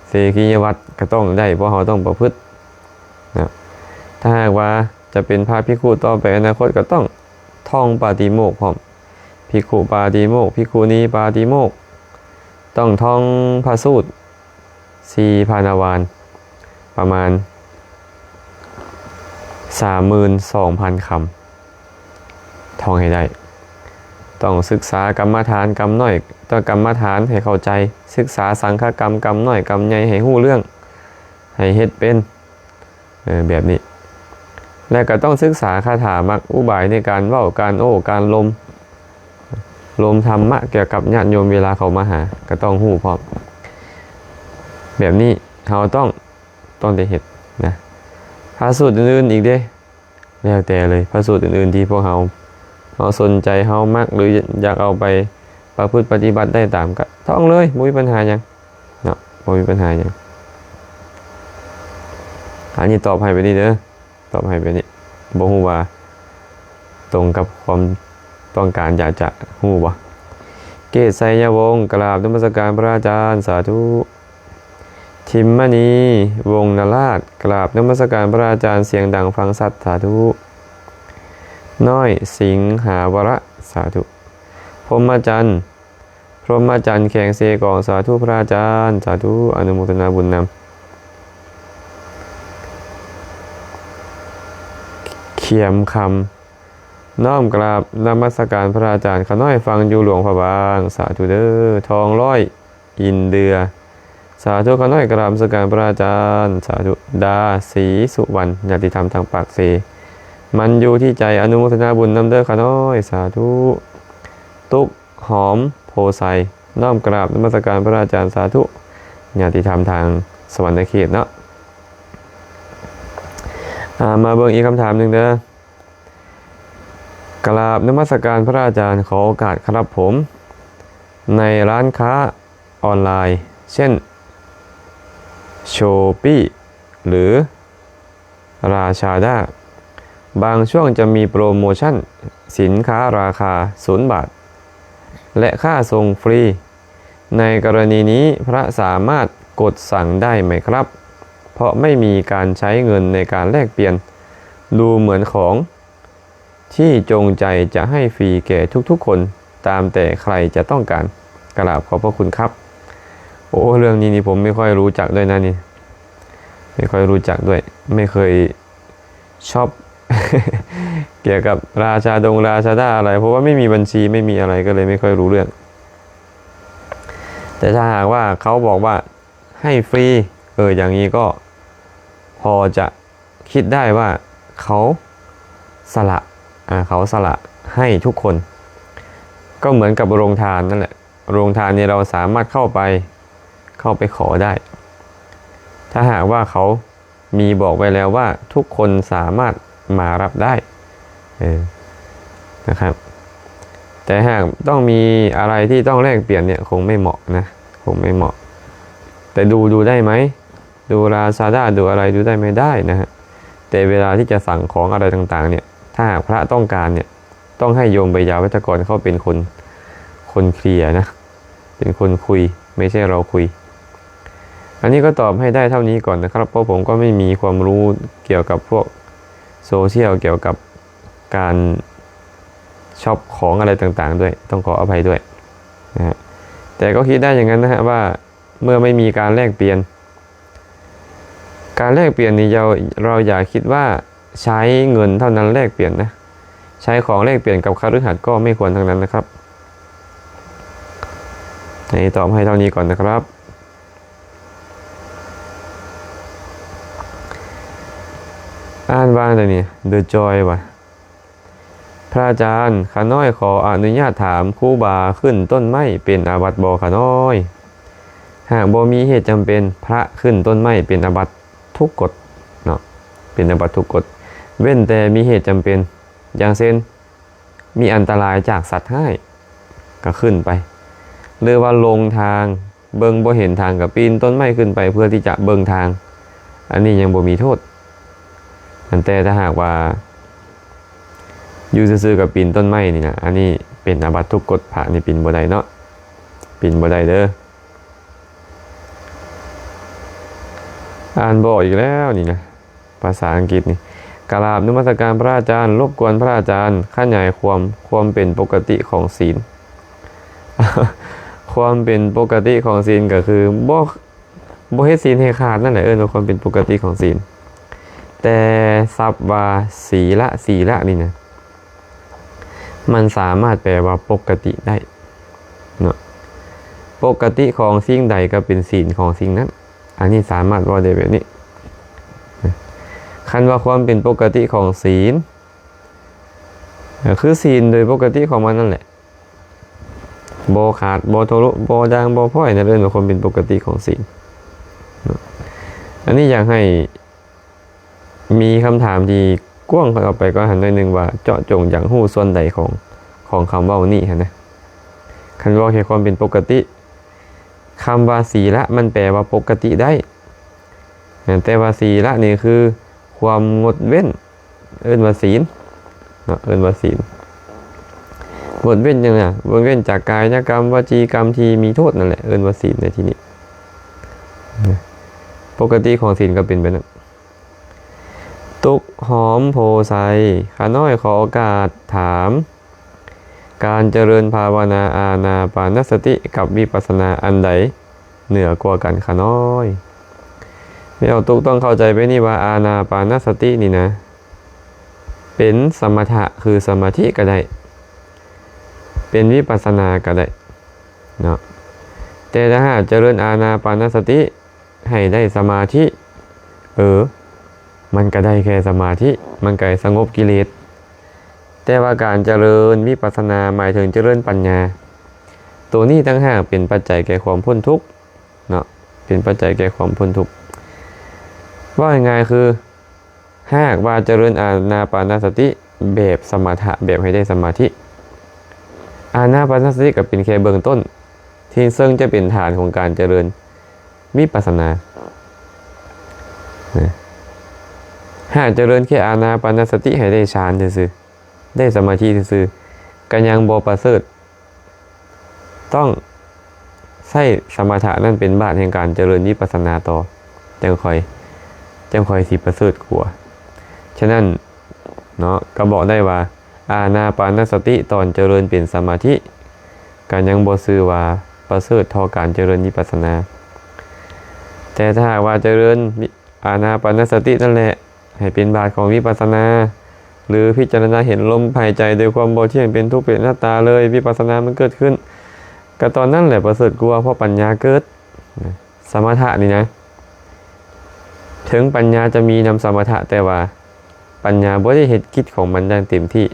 ເສກິຍະວັດກໍຕ້ອງໄດ້, ເພາະເຮົາຕ້ອງປະພຶດນະ. ຖ້າຫາກວ່າ ຈະເປັນພະພິກຂຸຕໍ່ໄປອະນາຄົດ ກໍຕ້ອງທ່ອງປາຕິໂມກພ້ອມ, ພິກຂຸປາຕິໂມກ, ພິກຂຸນີປາຕິໂມກ, ຕ້ອງທ່ອງພະສູດສີ່ພານະວານ ປະມານສາມໝື່ນສອງພັນຄຳ ທ່ອງໃຫ້ໄດ້. ຕ້ອງສຶກສາກຳມະຖານກຳນ້ອຍ, ຕ້ອງກຳມະຖານໃຫ້ເຂົ້າໃຈ, ສຶກສາສັງຄະກຳກຳນ້ອຍກຳໃຫຍ່ໃຫ້ຮູ້ເລື່ອງ, ໃຫ້ເຮັດເປັນ. ເອີ ແບບນີ້ ແລະ ກໍຕ້ອງສຶກສາຄາຖາມັກອຸບາຍໃນການເວົ້າ, ການໂອ້, ການລົມ, ລົມທຳມະກ່ຽວກັບຍາດໂຍມເວລາເຂົາມາຫາ ກໍຕ້ອງຮູ້ພ້ອມ. ແບບນີ້ເຮົາຕ້ອງ, ຕ້ອງໄດ້ເຮັດນະ. ພະສູດອື່ນໆອີກເດ້ ແລ້ວແຕ່ເລີຍ, ພະສູດອື່ນໆທີ່ພວກເຮົາ, ເຮົາສົນໃຈ, ເຮົາມັກ ຫຼື ຢາກເອົາໄປປະພຶດປະຕິບັດໄດ້ຕາມ, ກໍທ່ອງເລີຍ, ບໍ່ມີບັນຫາຫຍັງ. ເນາະ ບໍ່ມີບັນຫາຫຍັງ. ອັນນີ້ຕອບໃຫ້ແບບນີ້ເດີ, ຕອບໃຫ້ແບບນີ້. ບໍ່ຮູ້ວ່າຕົງກັບຄວາມຕ້ອງການຢາກຈະຮູ້ບໍ່? ເກດໄຊຍະວົງ ກາບນະມັດສະການພະອາຈານ, ສາທຸ. ທິມມະນີ ວົງນະລາດ, ກາບນະມັດສະການພະອາຈານ, ສຽງດັງຟັງຊັດ, ສາທຸ. ນ້ອຍ ສິງຫາວະລະ, ສາທຸ. ພົມມະຈັນ ພົມມະຈັນ ແຂວງເຊກອງ, ສາທຸພະອາຈານ, ສາທຸ ອະນຸໂມທະນາບຸນນຳ. ຂຽມຄຳ ນ້ອມກາບນະມັດສະການພະອາຈານ, ຂ້ານ້ອຍຟັງຢູ່ຫຼວງພະບາງ, ສາທຸເດີ. ທອງຮ້ອຍ ອິນເດືອ, ສາທຸ. ຂ້ານ້ອຍກາບນະມັດສະການພະອາຈານ, ສາທຸ. ດາ ສີສຸວັນ ຍາຕິທຳທາງປາກເຊ, ມັນຢູ່ທີ່ໃຈ, ອະນຸໂມທະນາບຸນນຳເດີຂ້ານ້ອຍ, ສາທຸ. ຕຸກ ຫອມ ໂພໄຊ, ນ້ອມກາບນະມັດສະການພະອາຈານ, ສາທຸ. ຍາຕິທຳທາງສະຫວັນນະເຂດເນາະ. ອາ ມາເບິ່ງອີກຄຳຖາມໜຶ່ງເດີ. ກາບນະມັດສະການພະອາຈານ, ຂໍໂອກາດຄັບຜົມ. ໃນຮ້ານຄ້າອອນລາຍ ເຊັ່ນ ໂຊປີ ຫຼື ລາຊາດ້າ ບາງຊ່ວງຈະມີໂປຣໂມຊັນສິນຄ້າລາຄາສູນບາດ ແລະ ຄ່າສົ່ງຟຣີ. ໃນກໍລະນີນີ້ ພະສາມາດກົດສັ່ງໄດ້ໄໝຄັບ? ເພາະໄມ່ມີການໃຊ້ເງິນໃນການແລກປ່ຽນ, ດູເໝືອນຂອງທີ່ຈົງໃຈຈະໃຫ້ຟຣີແກ່ທຸກໆຄົນ, ຕາມແຕ່ໃຄຈະຕ້ອງການ. ກະລາບຂອບພະຄຸນຄັບ. ໂອ້ ເລື່ອງນີ້ນີ້ ຜົມໄມ່ຄ່ອຍຮູ້ຈັກດ້ວຍນະນີ້. ໄມ່ຄ່ອຍຮູ້ຈັກດ້ວຍ, ໄມ່ເຄີຍຊັອບກ່ຽວກັບລາຊາດົງ ລາຊາດ້າອະໄລ, ເພາະວ່າໄມ່ມີບັນຊີ ໄມ່ມີອະໄລ ກໍເລີຍໄມ່ຄ່ອຍຮູ້ເລື່ອງ. แต่ถ้าหากว่าเขาบอกว่าให้ฟรี เออ อย่างนี้ก็พอจะคิดได้ว่าเขาสละ อ่า เขาสละให้ทุกคน ก็เหมือนกับโรงทานนั่นแหละ โรงทานเนี่ยเราสามารถเข้าไป เข้าไปขอได้ ถ้าหากว่าเขามีบอกไว้แล้วว่าทุกคนสามารถมารับได้ เออ นะครับ แต่หากต้องมีอะไรที่ต้องแลกเปลี่ยนเนี่ย คงไม่เหมาะนะ คงไม่เหมาะ แต่ดู ดูได้ไหม ดู Lazada ดูอะไร ดูได้ไหม ได้นะฮะ แต่เวลาที่จะสั่งของอะไรต่างๆเนี่ย ถ้าหากพระต้องการเนี่ย ต้องให้โยมไวยาวัจกรเขาเป็นคน คนเคลียร์นะ เป็นคนคุย ไม่ใช่เราคุย อันนี้ก็ตอบให้ได้เท่านี้ก่อนนะครับ เพราะผมก็ไม่มีความรู้เกี่ยวกับพวกโซเชียล เกี่ยวกับการช็อปของอะไรต่างๆด้วย ต้องขออภัยด้วยนะฮะ แต่ก็คิดได้อย่างนั้นนะฮะ ว่าเมื่อไม่มีการแลกเปลี่ยน การแลกเปลี่ยนนี่ เรา เราอย่าคิดว่าใช้เงินเท่านั้นแลกเปลี่ยนนะ ใช้ของแลกเปลี่ยนกับคฤหัสถ์ก็ไม่ควรทั้งนั้นนะครับ อันนี้ตอบให้เท่านี้ก่อนนะครับ อ่านว่าไดนี่ The Joy ว่ะ พระอาจารย์ ข้าน้อยขออนุญาตถาม ครูบาขึ้นต้นไม้เป็นอาบัติบ่ข้าน้อย หากบ่มีเหตุจำเป็น พระขึ้นต้นไม้เป็นอาบัติทุกกฎเนาะ เป็นอาบัติทุกกฎ เว้นแต่มีเหตุจำเป็น อย่างเช่น มีอันตรายจากสัตว์ร้าย ก็ขึ้นไป หรือว่าหลงทาง เบิ่งบ่เห็นทาง ก็ปีนต้นไม้ขึ้นไปเพื่อที่จะเบิ่งทาง อันนี้ยังบ่มีโทษ อันแต่ถ้าหากว่าอยู่ซื่อๆ ก็ปีนต้นไม้นี่นะ อันนี้เป็นอาบัติทุกกฎ พระนี่ปีนบ่ได้เนาะ ปีนบ่ได้เด้อ อ่านบ่ออกอีกแล้วนี่นะ ภาษาอังกฤษนี่ กราบนมัสการพระอาจารย์ รบกวนพระอาจารย์ขยายความ ความเป็นปกติของศีล ความเป็นปกติของศีลก็คือบ่ บ่เฮ็ดศีลให้ขาดนั่นแหละ เอิ้นว่าความเป็นปกติของศีล แต่ศัพท์ว่าศีละ ศีละนี่นะ มันสามารถแปลว่าปกติได้เนาะ ปกติของสิ่งใดก็เป็นศีลของสิ่งนั้น อันนี้สามารถเว้าได้แบบนี้ คันว่าความเป็นปกติของศีล ก็คือศีลโดยปกติของมันนั่นแหละ บ่ขาด บ่ทะลุ บ่ด่าง บ่พร้อย นั่นเอิ้นว่าความเป็นปกติของศีลเนาะ อันนี้อยากให้ มีคำถามที่กว้างออกไปกว่าหั้นหน่อยหนึ่งว่า เจาะจงอยากรู้ส่วนใดของ ของคำเว้านี้หั้นนะ คันเว้าแค่ความเป็นปกติ คำว่าศีละมันแปลว่าปกติได้ แต่ว่าศีละนี่คือความงดเว้น เอิ้นว่าศีลเนาะ เอิ้นว่าศีล งดเว้นหยังนะ งดเว้นจากกายกรรม วจีกรรมที่มีโทษนั่นแหละ เอิ้นว่าศีลในที่นี้ ปกติของศีลก็เป็นแบบนั้น ตุ๊กหอมโพไซ ข้าน้อยขอโอกาสถาม การเจริญภาวนาอานาปานสติกับวิปัสสนาอันใดเหนือกว่ากันข้าน้อย แม่ออกตุ๊กต้องเข้าใจไปนี่ว่าอานาปานสตินี่นะ เป็นสมถะคือสมาธิก็ได้ เป็นวิปัสสนาก็ได้เนาะ แต่ถ้าหากเจริญอานาปานสติ ให้ได้สมาธิ เออ มันก็ได้แค่สมาธิ มันก็สงบกิเลส แต่ว่าการเจริญวิปัสสนาหมายถึงเจริญปัญญา ตัวนี้ต่างหากเป็นปัจจัยแก่ความพ้นทุกข์เนาะ เป็นปัจจัยแก่ความพ้นทุกข์ ว่าง่ายๆคือ หากว่าเจริญอานาปานสติแบบสมถะ แบบให้ได้สมาธิ อานาปานสติก็เป็นแค่เบื้องต้น ที่ซึ่งจะเป็นฐานของการเจริญวิปัสสนา นะ หากเจริญแค่อานาปานสติให้ได้ฌานซื่อๆ ได้สมาธิซื่อๆ ก็ยังบ่ประเสริฐ ต้องใช้สมถะนั่นเป็นบาตแห่งการเจริญวิปัสสนาต่อ จั่งค่อย จั่งค่อยสิประเสริฐกว่า ฉะนั้นเนาะ ก็บอกได้ว่า อานาปานสติตอนเจริญเป็นสมาธิ ก็ยังบ่ชื่อว่าประเสริฐเท่าการเจริญวิปัสสนา แต่ถ้าหากว่าเจริญวิ อานาปานสตินั่นแหละ ให้เป็นบาตของวิปัสสนา หรือพิจารณาเห็นลมหายใจโดยความบ่เที่ยง เป็นทุกข์ เป็นอนัตตาเลย วิปัสสนามันเกิดขึ้น ກໍຕອນນັ້ນແຫຼະປະເສີດກວ່າ ເພາະປັນຍາເກີດ. ສະມະຖະນີ້ນະ ເຖິງປັນຍາຈະມີນຳສະມະຖະ ແຕ່ວ່າປັນຍາບໍ່ໄດ້ເຮັດກິດຂອງມັນຢ່າງເຕັມທີ່,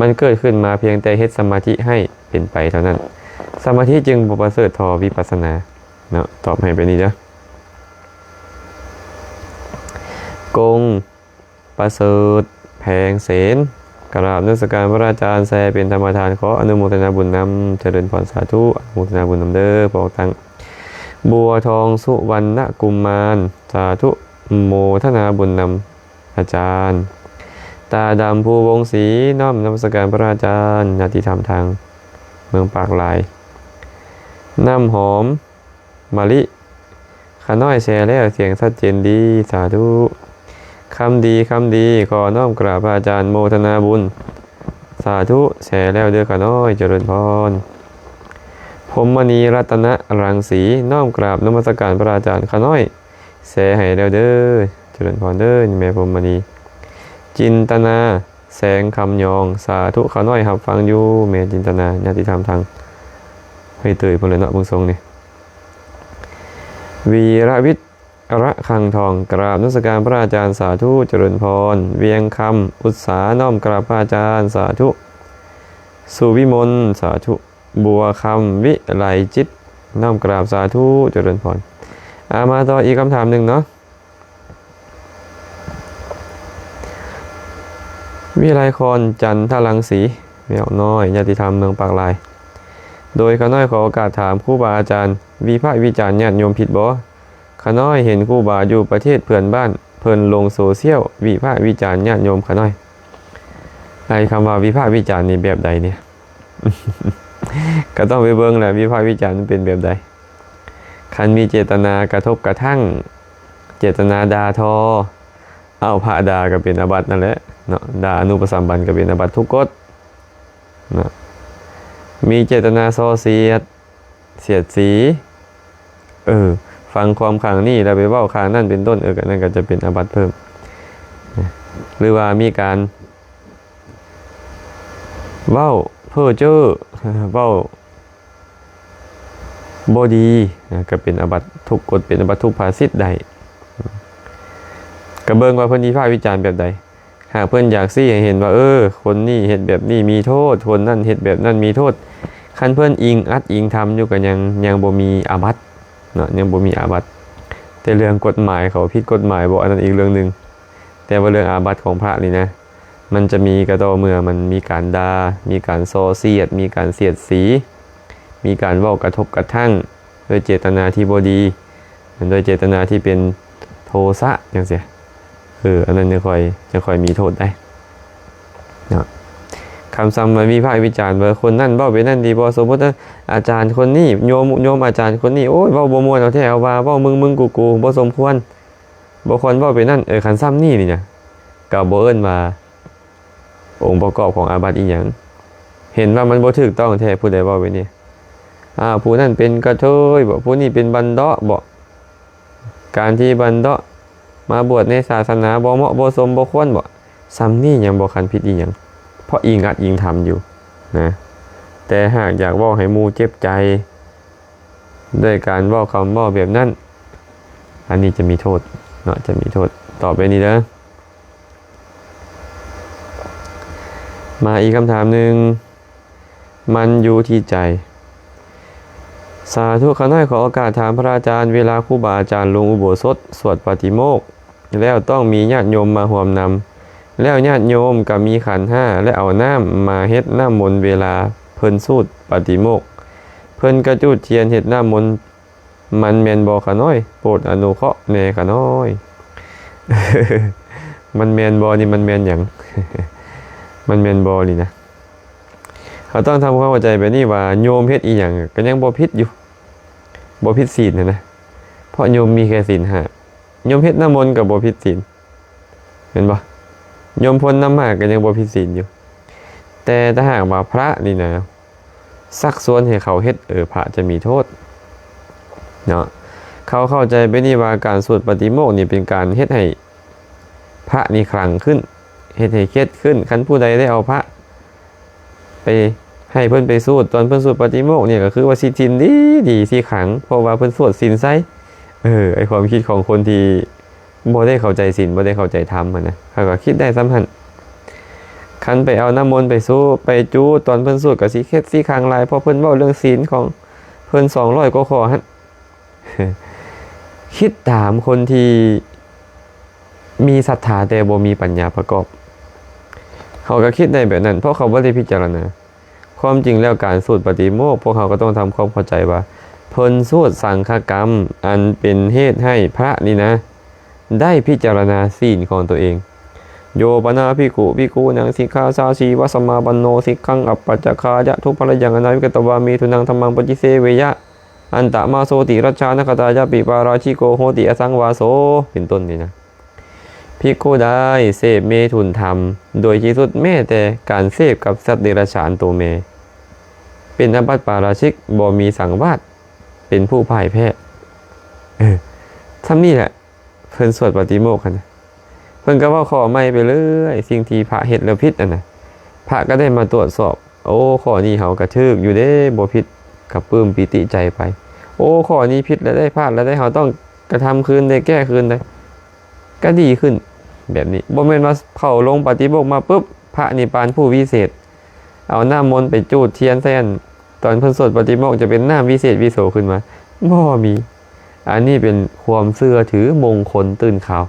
ມັນເກີດຂຶ້ນມາພຽງແຕ່ເຮັດສະມາທິໃຫ້ເປັນໄປເທົ່ານັ້ນ. ສະມາທິຈຶ່ງບໍ່ປະເສີດທໍ່ວິປັດສະນາເນາະ. ຕອບໃຫ້ແບບນີ້ເດີ. ກົງ ປະເສີດ ແພງເສນ ກະລາບນະມັດສະການພະອາຈານ ແຊເປັນທຳມະທານ ຂໍອະນຸໂມທະນາບຸນນຳ. ຈະເລີນພອນ ສາທຸ ອະນຸໂມທະນາບຸນນຳເດີ. ພວກຕັ້ງ ບົວທອງ ສຸວັນນະກຸມານ ສາທຸ ໂມທະນາບຸນນຳອາຈານ. ຕາດຳ ພູວົງສີ ນ້ອມນະມັດສະການພະອາຈານ. ຍາດຕິທຳທາງເມືອງປາກລາຍ. ນ້ຳຫອມ ມະລິ ຂະນ້ອຍແຊແລ້ວ ສຽງຊັດເຈນດີ ສາທຸ. ຄຳດີ ຄຳດີ ຂໍນ້ອມກາບພະອາຈານ ໂມທະນາບຸນ ສາທຸ. ແຊແລ້ວເດີຂະນ້ອຍ ຈະເລີນພອນ. ພົມມະນີ ລັດຕະນະລັງສີ ນ້ອມກາບນະມັດສະການພະອາຈານ ຂະນ້ອຍແຊໃຫ້ແລ້ວເດີ ຈະເລີນພອນເດີ ແມ່ພົມມະນີ. ຈິນຕະນາ ແສງຄຳຍອງ ສາທຸ ຂ້ານ້ອຍຮັບຟັງຢູ່ ແມ່ຈິນຕະນາ. ຍາດຕິທຳທາງເຮີຍເຕີຍພຸ້ນແຫຼະເນາະ ເບິ່ງຊົງນີ້. ວີລະວິດ ລະຄັງທອງ ກາບນະມັດສະການພະອາຈານ ສາທຸ ຈະເລີນພອນ. ວຽງຄຳ ອຸດສາ ນ້ອມກາບພະອາຈານ ສາທຸ. ສຸວິມົນ ສາທຸ. ບົວຄຳ ວິໄລຈິດ ນ້ອມກາບ ສາທຸ ຈະເລີນພອນ. ອາ ມາຕໍ່ອີກຄຳຖາມໜຶ່ງເນາະ. ວິໄລຄອນ ຈັນທະລັງສີ ແມ່ອອກນ້ອຍ ຍາດຕິທຳເມືອງປາກລາຍ. ໂດຍຂ້ານ້ອຍຂໍໂອກາດຖາມຄູບາອາຈານ ວິພາກວິຈານຍາດໂຍມຜິດບໍ່? ຂ້ານ້ອຍເຫັນຄູບາຢູ່ປະເທດເພື່ອນບ້ານ ເພິ່ນລົງໂຊຊຽວວິພາກວິຈານຍາດໂຍມຂ້ານ້ອຍ. ໄອ້ຄຳວ່າວິພາກວິຈານນີ້ແບບໃດນີ້? ກໍຕ້ອງໄປເບິ່ງແຫຼະ ວິພາກວິຈານມັນເປັນແບບໃດ. ຄັນມີເຈດຕະນາກະທົບກະທັ່ງ ເຈດຕະນາດ່າທໍ ເອົາ ພະດ່າກໍເປັນອາບັດນັ້ນແຫຼະເນາະ, ດ່າອະນຸປະສຳບັນກໍເປັນອາບັດທຸກກົດເນາະ. ມີເຈດຕະນາສໍ້ສຽດ ສຽດສີ ເອີ ຟັງຄວາມຂ້າງນີ້ແລ້ວໄປເວົ້າຂ້າງນັ້ນເປັນຕົ້ນ ເອີ ອັນນັ້ນກໍຈະເປັນອາບັດເພີ່ມ. ຫຼືວ່າມີການເວົ້າເພ້ອເຈີ້ ເວົ້າ ບໍ່ດີນະ ກໍເປັນອາບັດທຸກກົດ ເປັນອາບັດທຸກພາສິດໄດ້. ກໍເບິ່ງວ່າເພິ່ນວິພາກວິຈານແບບໃດ. ຫາກເພິ່ນຢາກຊີ້ໃຫ້ເຫັນວ່າ ເອີ ຄົນນີ້ເຮັດແບບນີ້ມີໂທດ, ຄົນນັ້ນເຮັດແບບນັ້ນມີໂທດ, ຄັນເພິ່ນອີງອັດອີງທຳຢູ່ກໍຍັງ ຍັງບໍ່ມີອາບັດເນາະ, ຍັງບໍ່ມີອາບັດ. ແຕ່ເລື່ອງກົດໝາຍເຂົາຜິດກົດໝາຍບໍ່ ອັນນັ້ນອີກເລື່ອງໜຶ່ງ. ແຕ່ວ່າເລື່ອງອາບັດຂອງພະນີ້ນະ ມັນຈະມີກໍຕໍ່ເມື່ອມັນມີການດ່າ ມີການສໍ້ສຽດ ມີການສຽດສີ ມີການເວົ້າກະທົບກະທັ່ງດ້ວຍເຈດຕະນາທີ່ບໍ່ດີ ດ້ວຍເຈດຕະນາທີ່ເປັນໂທສະຈັ່ງຊີ້ ເອີ ອັນນັ້ນຈັ່ງຄ່ອຍ ຈັ່ງຄ່ອຍມີໂທດໄດ້ເນາະ. ຄຳຊຳມາວິພາກວິຈານວ່າຄົນນັ້ນເວົ້າແບບນັ້ນດີບໍ່ ສົມມຸດອາຈານຄົນນີ້ ໂຍມ ໂຍມອາຈານຄົນນີ້ ໂອ້ຍ ເວົ້າບໍ່ມ່ວນເອົາແທ້ເອົາວ່າ ເວົ້າມຶງໆກູໆ ບໍ່ສົມຄວນ ບໍ່ຄວນເວົ້າແບບນັ້ນ ເອີ ຄັນຊຳນີ້ນີ້ນະ ກໍບໍ່ເອີ້ນວ່າ ອົງປະກອບຂອງອາບັດອີ່ຫຍັງ? ເຫັນວ່າມັນບໍ່ຖືກຕ້ອງແທ້ ຜູ້ໃດເວົ້າແບບນີ້? ອ້າວ ຜູ້ນັ້ນເປັນກະເທີຍບໍ? ຜູ້ນີ້ເປັນບັນເດາະບໍ? ການທີ່ບັນເດາະມາບວດໃນສາສະໜາບໍ່ເໝາະບໍ່ສົມບໍ່ຄວນບໍ? ຊ່ຳນີ້ຍັງບໍ່ຄັນຜິດອີ່ຫຍັງ ເພາະອີງອັດອີງທຳຢູ່ນະ. ແຕ່ຫາກຢາກເວົ້າໃຫ້ໝູ່ເຈັບໃຈ ດ້ວຍການເວົ້າຄຳເວົ້າແບບນັ້ນ ອັນນີ້ຈະມີໂທດເນາະ ຈະມີໂທດ. ຕອບແບບນີ້ເດີ. ມາອີກຄຳຖາມໜຶ່ງ ມັນຢູ່ທີ່ໃຈ. ສາທຸ. ຂ້ານ້ອຍຂໍໂອກາດຖາມພະອາຈານ ເວລາຄູບາອາຈານລົງອຸໂບສົດ ສວດປາຕິໂມກ ແລ້ວຕ້ອງມີຍາດໂຍມມາຮ່ວມນຳ ແລ້ວຍາດໂຍມກໍມີຂັນຫ້າ ແລະ ເອົານ້ຳມາເຮັດນ້ຳມົນເວລາເພິ່ນສູດປາຕິໂມກ ເພິ່ນກະຈູດທຽນເຮັດນ້ຳມົນ ມັນແມ່ນບໍ່ຂະນ້ອຍ? ໂປດອະນຸເຄາະແດ່ຂະນ້ອຍ. ມັນແມ່ນບໍ່ນີ້ ມັນແມ່ນຫຍັງ? ມັນແມ່ນບໍ່ນີ້ນະ? ເຮົາຕ້ອງທຳຄວາມເຂົ້າໃຈແບບນີ້ວ່າ ໂຍມເຮັດອີ່ຫຍັງກໍຍັງບໍ່ຜິດຢູ່ ບໍ່ຜິດສິນຫັ້ນນະ ເພາະໂຍມມີແຄ່ສິນຫ້າ ໂຍມເຮັດນ້ຳມົນກໍບໍ່ຜິດສິນ ແມ່ນບໍ່? ໂຍມພົ່ນນ້ຳໝາກກໍຍັງບໍ່ຜິດສິນຢູ່ ແຕ່ຖ້າຫາກວ່າພະນີ້ນະ ຊັກຊວນໃຫ້ເຂົາເຮັດ ເອີ ພະຈະມີໂທດເນາະ. ເຂົາເຂົ້າໃຈແບບນີ້ວ່າ ການສວດປາຕິໂມກນີ້ເປັນການເຮັດໃຫ້ພະນີ້ຂລັງຂຶ້ນ ເຮັດໃຫ້ເຄັດຂຶ້ນ. ຄັນຜູ້ໃດໄດ້ເອົາພະໄປ ໃຫ້ເພິ່ນໄປສູດ ຕອນເພິ່ນສູດປາຕິໂມກນີ້ ກໍຄືວ່າສິດສິນດີໆ ສິຂັງ ເພາະວ່າເພິ່ນສວດສິນໃສ່. ເອີ ໄອ້ຄວາມຄິດຂອງຄົນທີ່ບໍ່ໄດ້ເຂົ້າໃຈສິນ ບໍ່ໄດ້ເຂົ້າໃຈທຳຫັ້ນນະ ເຂົາກໍຄິດໄດ້ສ່ຳຫັ້ນ. ຄັນໄປເອົານ້ຳມົນໄປສູດ ໄປຈູດ ຕອນເພິ່ນສູດກໍສິເຂັດສິຂັງຫຼາຍ ເພາະເພິ່ນເວົ້າເລື່ອງສິນຂອງເພິ່ນສອງຮ້ອຍກວ່າຂໍ້ຫັ້ນ. ຄິດຕາມຄົນທີ່ມີສັດທາແຕ່ບໍ່ມີປັນຍາປະກອບ ເຂົາກໍຄິດໄດ້ແບບນັ້ນ ເພາະເຂົາບໍ່ໄດ້ພິຈາລະນາ. ຄວາມຈິງແລ້ວການສູດປາຕິໂມກ ພວກເຮົາກໍຕ້ອງທຳຄວາມເຂົ້າໃຈວ່າ ເພິ່ນສູດສັງຄະກຳ ອັນເປັນເຫດໃຫ້ພະນີ້ນະ ໄດ້ພິຈາລະນາສິນຂອງຕົວເອງ. ໂຍປະນາພິກຂຸ ພິກຂຸນັງ ສິກຂາສາສີ ວະສະມາປະນໂນ ສິກຂັງ ອັບປະຈາຄາຍະ ທຸກພະລະຍັງ ອະນາວິກະຕະວາ ເມຖຸນັງ ທຳມັງ ປະຕິເສວະຍະ ອັນຕະມາໂຊຕິ ລັດຊານະຄະຕາຍາປິ ປາລາຊິໂກໂຫຕິ ອະສັງວາໂສ ເປັນຕົ້ນນີ້ນະ. ພິກຂຸໃດເສບເມຖຸນທຳໂດຍທີ່ສຸດ ແມ້ແຕ່ການເສບກັບສັດເດຍລະສານໂຕແມ່ ເປັນອາບັດປາລາຊິກ ບໍ່ມີສັງວາດ ເປັນຜູ້ພ່າຍແພ້. ເອີ ຊ່ຳນີ້ແຫຼະ ເພິ່ນສວດປາຕິໂມກຫັ້ນນະ ເພິ່ນກໍເວົ້າຂໍ້ໃໝ່ໄປເລື້ອຍ ສິ່ງທີ່ພະເຮັດແລ້ວຜິດຫັ້ນນະ ພະກໍໄດ້ມາຕວດສອບ ໂອ້ ຂໍ້ນີ້ເຮົາກໍຖືກຢູ່ເດ້ ບໍ່ຜິດ ກໍປຶ້ມປີຕິໃຈໄປ. ໂອ້ ຂໍ້ນີ້ຜິດແລ້ວເດ້ ພາດແລ້ວເດ້ ເຮົາຕ້ອງກະທຳຄືນເດ້ ແກ້ຄືນເດ້ ກໍດີຂຶ້ນ. ແບບນີ້ ບໍ່ແມ່ນວ່າເຂົ້າລົງປາຕິໂມກມາປຶບ ພະນິບພານຜູ້ວິເສດ ເອົານ້ຳມົນໄປຈູດທຽນໃສ່ ຕອນເພິ່ນສວດປາຕິໂມກຈະເປັນນ້ຳວິເສດວິໂສຂຶ້ນມາ ບໍ່ມີ. ອັນນີ້ເປັນຄວາມເຊື່ອຖືມົງຄົນຕື່ນຂ່າວ.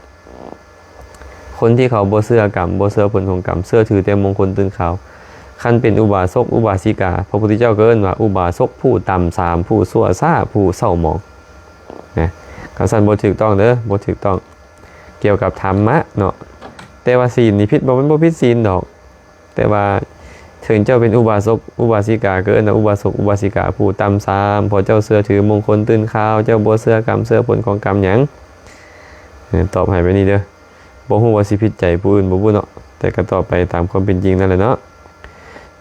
ຄົນທີ່ເຂົາບໍ່ເຊື່ອກຳ ບໍ່ເຊື່ອຜົນຂອງກຳ ເຊື່ອຖືແຕ່ມົງຄົນຕື່ນຂ່າວ. ຄັນເປັນອຸບາສົກ ອຸບາສິກາ ພະພຸດທະເຈົ້າກໍເອີ້ນວ່າອຸບາສົກຜູ້ຕ່ຳຊາມ ຜູ້ຊົ່ວຊ້າ ຜູ້ເສົ້າໝອງນະ. ຄຳຊັ້ນບໍ່ຖືກຕ້ອງເດີ ບໍ່ຖືກຕ້ອງ ກ່ຽວກັບທຳມະເນາະ. ແຕ່ວ່າສິນນີ້ຜິດບໍ່? ມັນບໍ່ຜິດສິນດອກ. ແຕ່ວ່າເຖິງເຈົ້າເປັນອຸບາສົກ ອຸບາສິກາ ກໍເອີ້ນວ່າອຸບາສົກ ອຸບາສິກາຜູ້ຕ່ຳຊາມ ເພາະເຈົ້າເຊື່ອຖືມົງຄົນຕື່ນຂ່າວ ເຈົ້າບໍ່ເຊື່ອກຳເຊື່ອຜົນຂອງກຳຫຍັງ. ເອີ ຕອບໃຫ້ແບບນີ້ເດີ ບໍ່ຮູ້ວ່າຊິຜິດໃຈຜູ້ອື່ນບໍ່ບຸເນາະ ແຕ່ກໍຕອບໄປຕາມຄວາມເປັນຈິງນັ້ນແຫຼະເນາະ.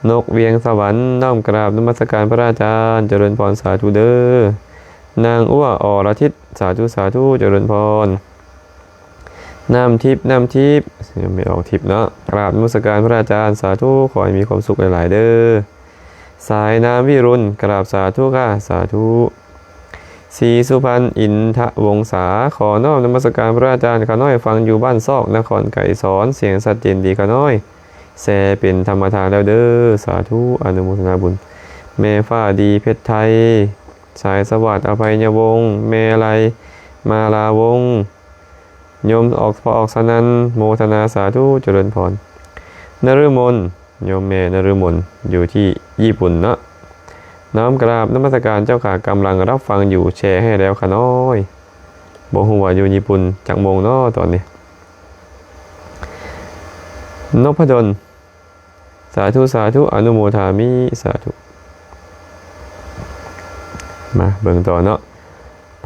ນົກວຽງສະຫວັນ ນ້ອມກາບນະມັດສະການພະອາຈານ ຈະເລີນພອນ ສາທຸເດີ. ນາງອົວ ອລະທິດ ສາທຸ ສາທຸ ຈະເລີນພອນ. ນ້ຳທິບ ນ້ຳທິບ ຍັງບໍ່ອອກທິບເນາະ ກາບນະມັດສະການພະອາຈານ ສາທຸ ຂໍໃຫ້ມີຄວາມສຸກຫຼາຍໆເດີ. ສາຍນ້ຳວິລຸນ ກາບສາທຸຄ່ະ ສາທຸ. ສີສຸພັນ ອິນທະວົງສາ ຂໍນ້ອມນະມັດສະການພະອາຈານ ຂ້ານ້ອຍຟັງຢູ່ບ້ານຊອກ ນະຄອນໄກສອນ ສຽງຊັດເຈນດີຂ້ານ້ອຍ ແຊເປັນທຳມະທານແລ້ວເດີ ສາທຸ ອະນຸໂມທະນາບຸນ. ແມ່ຟ້າດີ ເພັດໄທ ສາຍສະຫວັດ ອະໄພຍະວົງ ແມ່ໄລ ມາລາວົງ ໂຍມອອກ ພໍ່ອອກສະນັນ ໂມທະນາ ສາທຸ ຈະເລີນພອນ. ນະລືມົນ ໂຍມແມ່ນະລືມົນ ຢູ່ທີ່ຍີ່ປຸ່ນເນາະ ນ້ອມກາບນະມັດສະການເຈົ້າຂ້າ ກຳລັງຮັບຟັງຢູ່ ແຊໃຫ້ແລ້ວຂ້ານ້ອຍ. ບໍ່ຮູ້ວ່າຢູ່ຍີ່ປຸ່ນຈັກໂມງເນາະຕອນນີ້. ນົບພະດົນ ສາທຸ ສາທຸ ອະນຸໂມທາມິ ສາທຸ. ມາເບິ່ງຕໍ່ເນາະ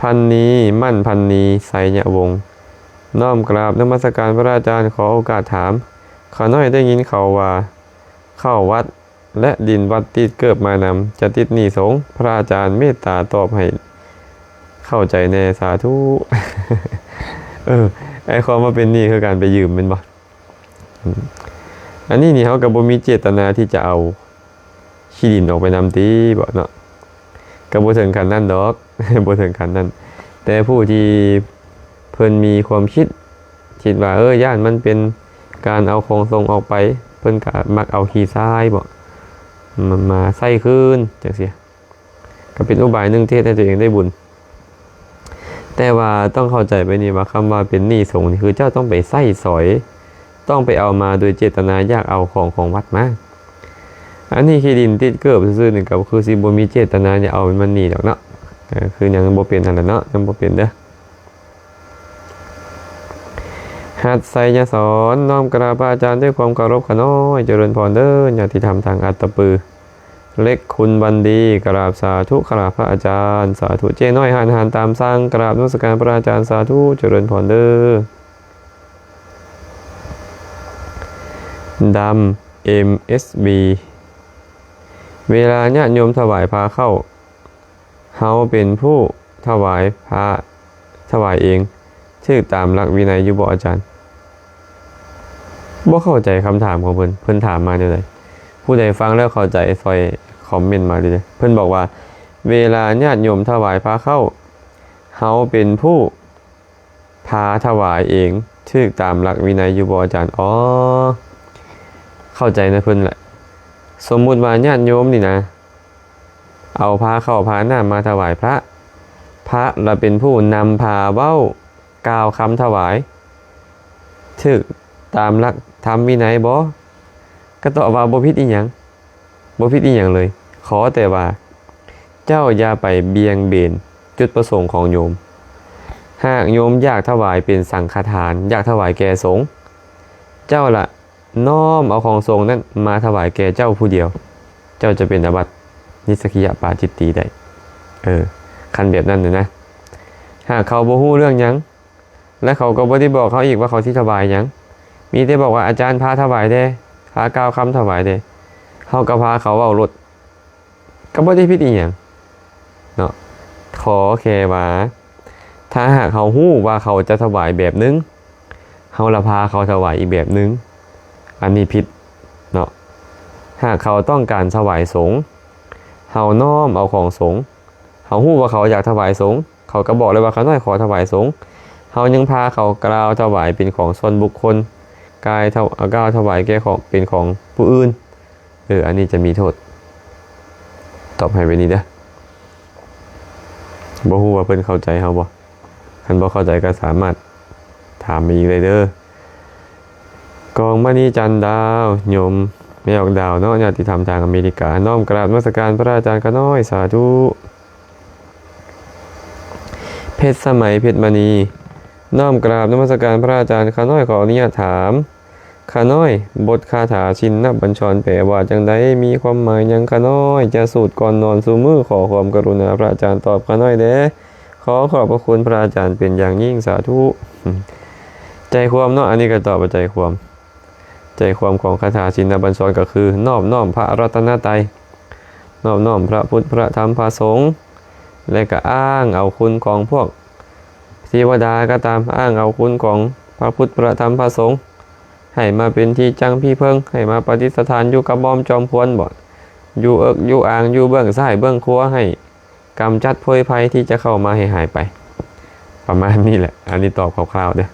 ພັນນີ ໝັ້ນພັນນີ ໄຊຍະວົງ ນ້ອມກາບນະມັດສະການພະອາຈານ ຂໍໂອກາດຖາມ ຂ້ານ້ອຍໄດ້ຍິນເຂົາວ່າ ເຂົ້າວັດ ແລະ ດິນວັດຕິດເກີບມານຳ ຈະຕິດໜີ້ສົງ ພະອາຈານເມດຕາຕອບໃຫ້ເຂົ້າໃຈແດ່ ສາທຸ. ເອີ ໄອ້ຄວາມວ່າເປັນໜີ້ຄືການໄປຢືມແມ່ນບໍ່? ອືມ ອັນນີ້ນີ້ເຮົາກໍບໍ່ມີເຈດຕະນາທີ່ຈະເອົາຂີ້ດິນອອກໄປນຳຕິບໍເນາະ ກໍບໍ່ເຖິງຂັ້ນນັ້ນດອກ ບໍ່ເຖິງຂັ້ນນັ້ນ ແຕ່ຜູ້ທີ່ເພິ່ນມີຄວາມຄິດ ຄິດວ່າ ເອີ ຢ້ານມັນເປັນການເອົາຂອງສົງອອກໄປ ເພິ່ນກໍມັກເອົາຂີ້ຊາຍບໍ ມາ ມາໃຊ້ຄືນ ຈັ່ງຊີ້ ກໍເປັນອຸບາຍໜຶ່ງທີ່ເຮັດໃຫ້ຕົວເອງໄດ້ບຸນ. ແຕ່ວ່າຕ້ອງເຂົ້າໃຈໄປນີ້ວ່າ ຄຳວ່າເປັນໜີ້ສົງນີ້ ຄືເຈົ້າຕ້ອງໄປໃຊ້ສອຍ ຕ້ອງໄປເອົາມາໂດຍເຈດຕະນາຢາກເອົາຂອງຂອງວັດມາ. ອັນນີ້ຂີ້ດິນຕິດເກີບຊື່ໆນີ້ ກໍຄືຊິບໍ່ມີເຈດຕະນາຢາກເອົາມັນໜີດອກເນາະ ເອີ ຄືຍັງບໍ່ເປັນຫັ້ນແຫຼະເນາະ ຍັງບໍ່ເປັນເດີ. ຫັດໄຊຍະສອນ ນ້ອມກາບພະອາຈານດ້ວຍຄວາມເຄົາລົບຂ້ານ້ອຍ ຈະເລີນພອນເດີ ຍາດຕິທຳທາງອັດຕະປື ເລັກຄຸນວັນດີ ກາບສາທຸ ກາບພະອາຈານ ສາທຸ. ເຈ້ນ້ອຍ ຫານຫານຕາມສັ່ງ ກາບນະມັດສະການພະອາຈານ ສາທຸ ຈະເລີນພອນເດີ. ດຳ ເອັມເອັສບີ ເວລາຍາດໂຍມຖວາຍພາເຂົ້າ ເຮົາເປັນຜູ້ຖວາຍພະ ຖວາຍເອງ ຖືກຕາມຫຼັກວິໄນຢູ່ບໍ່ອາຈານ? ບໍ່ເຂົ້າໃຈຄຳຖາມຂອງເພິ່ນ ເພິ່ນຖາມມາແນວໃດ? ຜູ້ໃດຟັງແລ້ວເຂົ້າໃຈ ຊ່ອຍຄອມເມັນມາເດີ້. ເພິ່ນບອກວ່າ ເວລາຍາດໂຍມຖວາຍພາເຂົ້າ ເຮົາເປັນຜູ້ພາຖວາຍເອງ ຖືກຕາມຫຼັກວິໄນຢູ່ບໍ່ອາຈານ? ອໍ ເຂົ້າໃຈນຳເພິ່ນແຫຼະ. ສົມມຸດວ່າຍາດໂຍມນີ້ນະ ເອົາພາເຂົ້າພານ້ຳມາຖວາຍພະ, ພະລະເປັນຜູ້ນຳພາເວົ້າ ກ່າວຄຳຖວາຍ ຖືກຕາມຫຼັກທຳວິໄນບໍ່? ກໍຕອບວ່າບໍ່ຜິດອີ່ຫຍັງ, ບໍ່ຜິດອີ່ຫຍັງເລີຍ. ຂໍແຕ່ວ່າເຈົ້າຢ່າໄປບ່ຽງເບນຈຸດປະສົງຂອງໂຍມ. ຫາກໂຍມຢາກຖວາຍເປັນສັງຄະທານ, ຢາກຖວາຍແກ່ສົງ, ເຈົ້າລະນ້ອມເອົາຂອງສົງນັ້ນມາຖວາຍແກ່ເຈົ້າຜູ້ດຽວ, ເຈົ້າຈະເປັນອາບັດນິດສັກກິຍະປາຈິດຕີໄດ້. ເອີ ຄັນແບບນັ້ນນະ, ຫາກເຂົາບໍ່ຮູ້ເລື່ອງຫຍັງ ແລະ ເຂົາກໍບໍ່ໄດ້ບອກເຮົາອີກວ່າເຂົາຊິຖວາຍຫຍັງ, ມີແຕ່ບອກວ່າ ອາຈານພາຖວາຍແດ່, ພາກ່າວຄຳຖວາຍແດ່, ເຮົາກໍພາເຂົາເວົ້າໂລດ, ກໍບໍ່ໄດ້ຜິດອີ່ຫຍັງເນາະ. ຂໍແຄ່ວ່າ ຖ້າຫາກເຮົາຮູ້ວ່າເຂົາຈະຖວາຍແບບໜຶ່ງ, ເຮົາລະພາເຂົາຖວາຍອີກແບບໜຶ່ງ, ອັນນີ້ຜິດເນາະ. ຫາກເຂົາຕ້ອງການຖວາຍສົງ, ເຮົານ້ອມເອົາຂອງສົງ, ເຮົາຮູ້ວ່າເຂົາຢາກຖວາຍສົງ, ເຂົາກໍບອກເລີຍວ່າ ຂ້ານ້ອຍຂໍຖວາຍສົງ, ເຮົາຍັງພາເຂົາກ່າວຖວາຍເປັນຂອງສ່ວນບຸກຄົນ, ກ່າວຖະ ກ່າວຖວາຍແກ່ຂອງ ເປັນຂອງຜູ້ອື່ນ. ເອີ ອັນນີ້ຈະມີໂທດ. ຕອບໃຫ້ແບບນີ້ເດີ້. ບໍ່ຮູ້ວ່າເພິ່ນເຂົ້າໃຈເຮົາບໍ່? ຄັນບໍ່ເຂົ້າໃຈກໍສາມາດຖາມມາອີກໄດ້ເດີ້. ກອງມະນີຈັນດາວ, ໂຍມແມ່ອອກດາວເນາະ, ຍາດຕິທຳທາງອາເມລິກາ. ນ້ອມກາບນະມັດສະການພະອາຈານຂ້ານ້ອຍ, ສາທຸ. ເພັດສະໄໝ ເພັດມະນີ, ນ້ອມກາບນະມັດສະການພະອາຈານ, ຂ້ານ້ອຍຂໍອະນຸຍາດຖາມ ຂ້ານ້ອຍ, ບົດຄາຖາຊິນນະບັນຊອນແປວ່າຈັ່ງໃດ? ມີຄວາມໝາຍຫຍັງ? ຂ້ານ້ອຍຈະສູດກ່ອນນອນສູ່ມື້. ຂໍຄວາມກະລຸນາພະອາຈານຕອບຂ້ານ້ອຍແດ່. ຂໍຂອບພະຄຸນພະອາຈານເປັນຢ່າງຍິ່ງ. ສາທຸ. ໃຈຄວາມເນາະ, ອັນນີ້ກໍຕອບວ່າໃຈຄວາມ. ໃຈຄວາມຂອງຄາຖາຊິນນະບັນຊອນກໍຄື ນອບນ້ອມພະລັດຕະນະໄຕ, ນອບນ້ອມພະພຸດ ພະທຳ ພະສົງ ແລະ ກໍອ້າງເອົາຄຸນຂອງພວກເທວະດາກໍຕາມ, ອ້າງເອົາຄຸນຂອງພະພຸດ ພະທຳ ພະສົງ ໃຫ້ມາເປັນທີ່ຈັງທີ່ເພິ່ງ, ໃຫ້ມາປະດິດສະຖານຢູ່ກັບໝ້ອມຈອມຄວນບໍ, ຢູ່ເອິກຢູ່ອ່າງ, ຢູ່ເບື້ອງຊ້າຍເບື້ອງຂວາ, ໃຫ້ ກຳຈັດໂພຍໄພທີ່ຈະເຂົ້າມາໃຫ້ຫາຍໄປ. ປະມານນີ້ແຫຼະ. ອັນນີ້ຕອບຄ່າວໆເດີ້.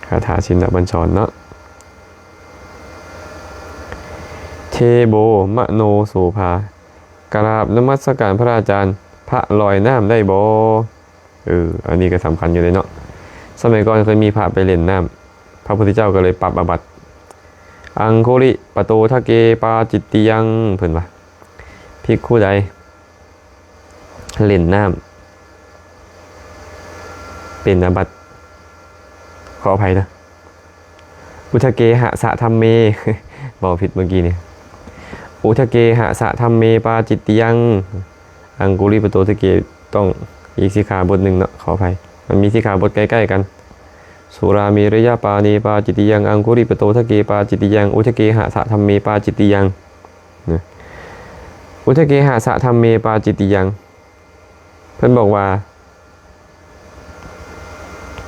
ຄາຖາຊິນນະບັນຊອນເນາະ. ເທໂບ ມະໂນໂສພາ, ກະລາບນະມັດສະການພະອາຈານ, ພະລອຍນ້ຳໄດ້ບໍ່? ເອີ ອັນນີ້ກໍສຳຄັນຢູ່ເດ້ເນາະ. ສະໄໝກ່ອນເຄີຍມີພະໄປຫຼິ້ນນ້ຳ, ພະພຸດທະເຈົ້າກໍເລີຍປັບອາບັດ. ອັງຄຸລິປະໂຕທະເກປາຈິດຕິຍັງ, ເພິ່ນວ່າ ພິກຂຸໃດ ຫຼິ້ນນ້ຳເປັນອາບັດ, ຂໍອະໄພເດີ້, ອຸທະເກຫະສະທຳເມ, ເວົ້າຜິດເມື່ອກີ້ນີ້, ອຸທະເກຫະສະທຳເມປາຈິດຕິຍັງ, ອັງຄຸລິປະໂຕທະເກ ຕ້ອງອີກສິກຂາບົດໜຶ່ງເນາະ, ຂໍອະໄພ, ມັນມີສິກຂາບົດໃກ້ໆກັນ. ສຸລາເມລະຍະປາເນປາຈິດຕິຍັງ, ອັງຄຸລິປະໂຕທະເກປາຈິດຕິຍັງ, ອຸທະເກຫະສະທຳເມປາຈິດຕິຍັງ. ນະ ອຸທະເກຫະສະທຳເມປາຈິດຕິຍັງ, ເພິ່ນບອກວ່າ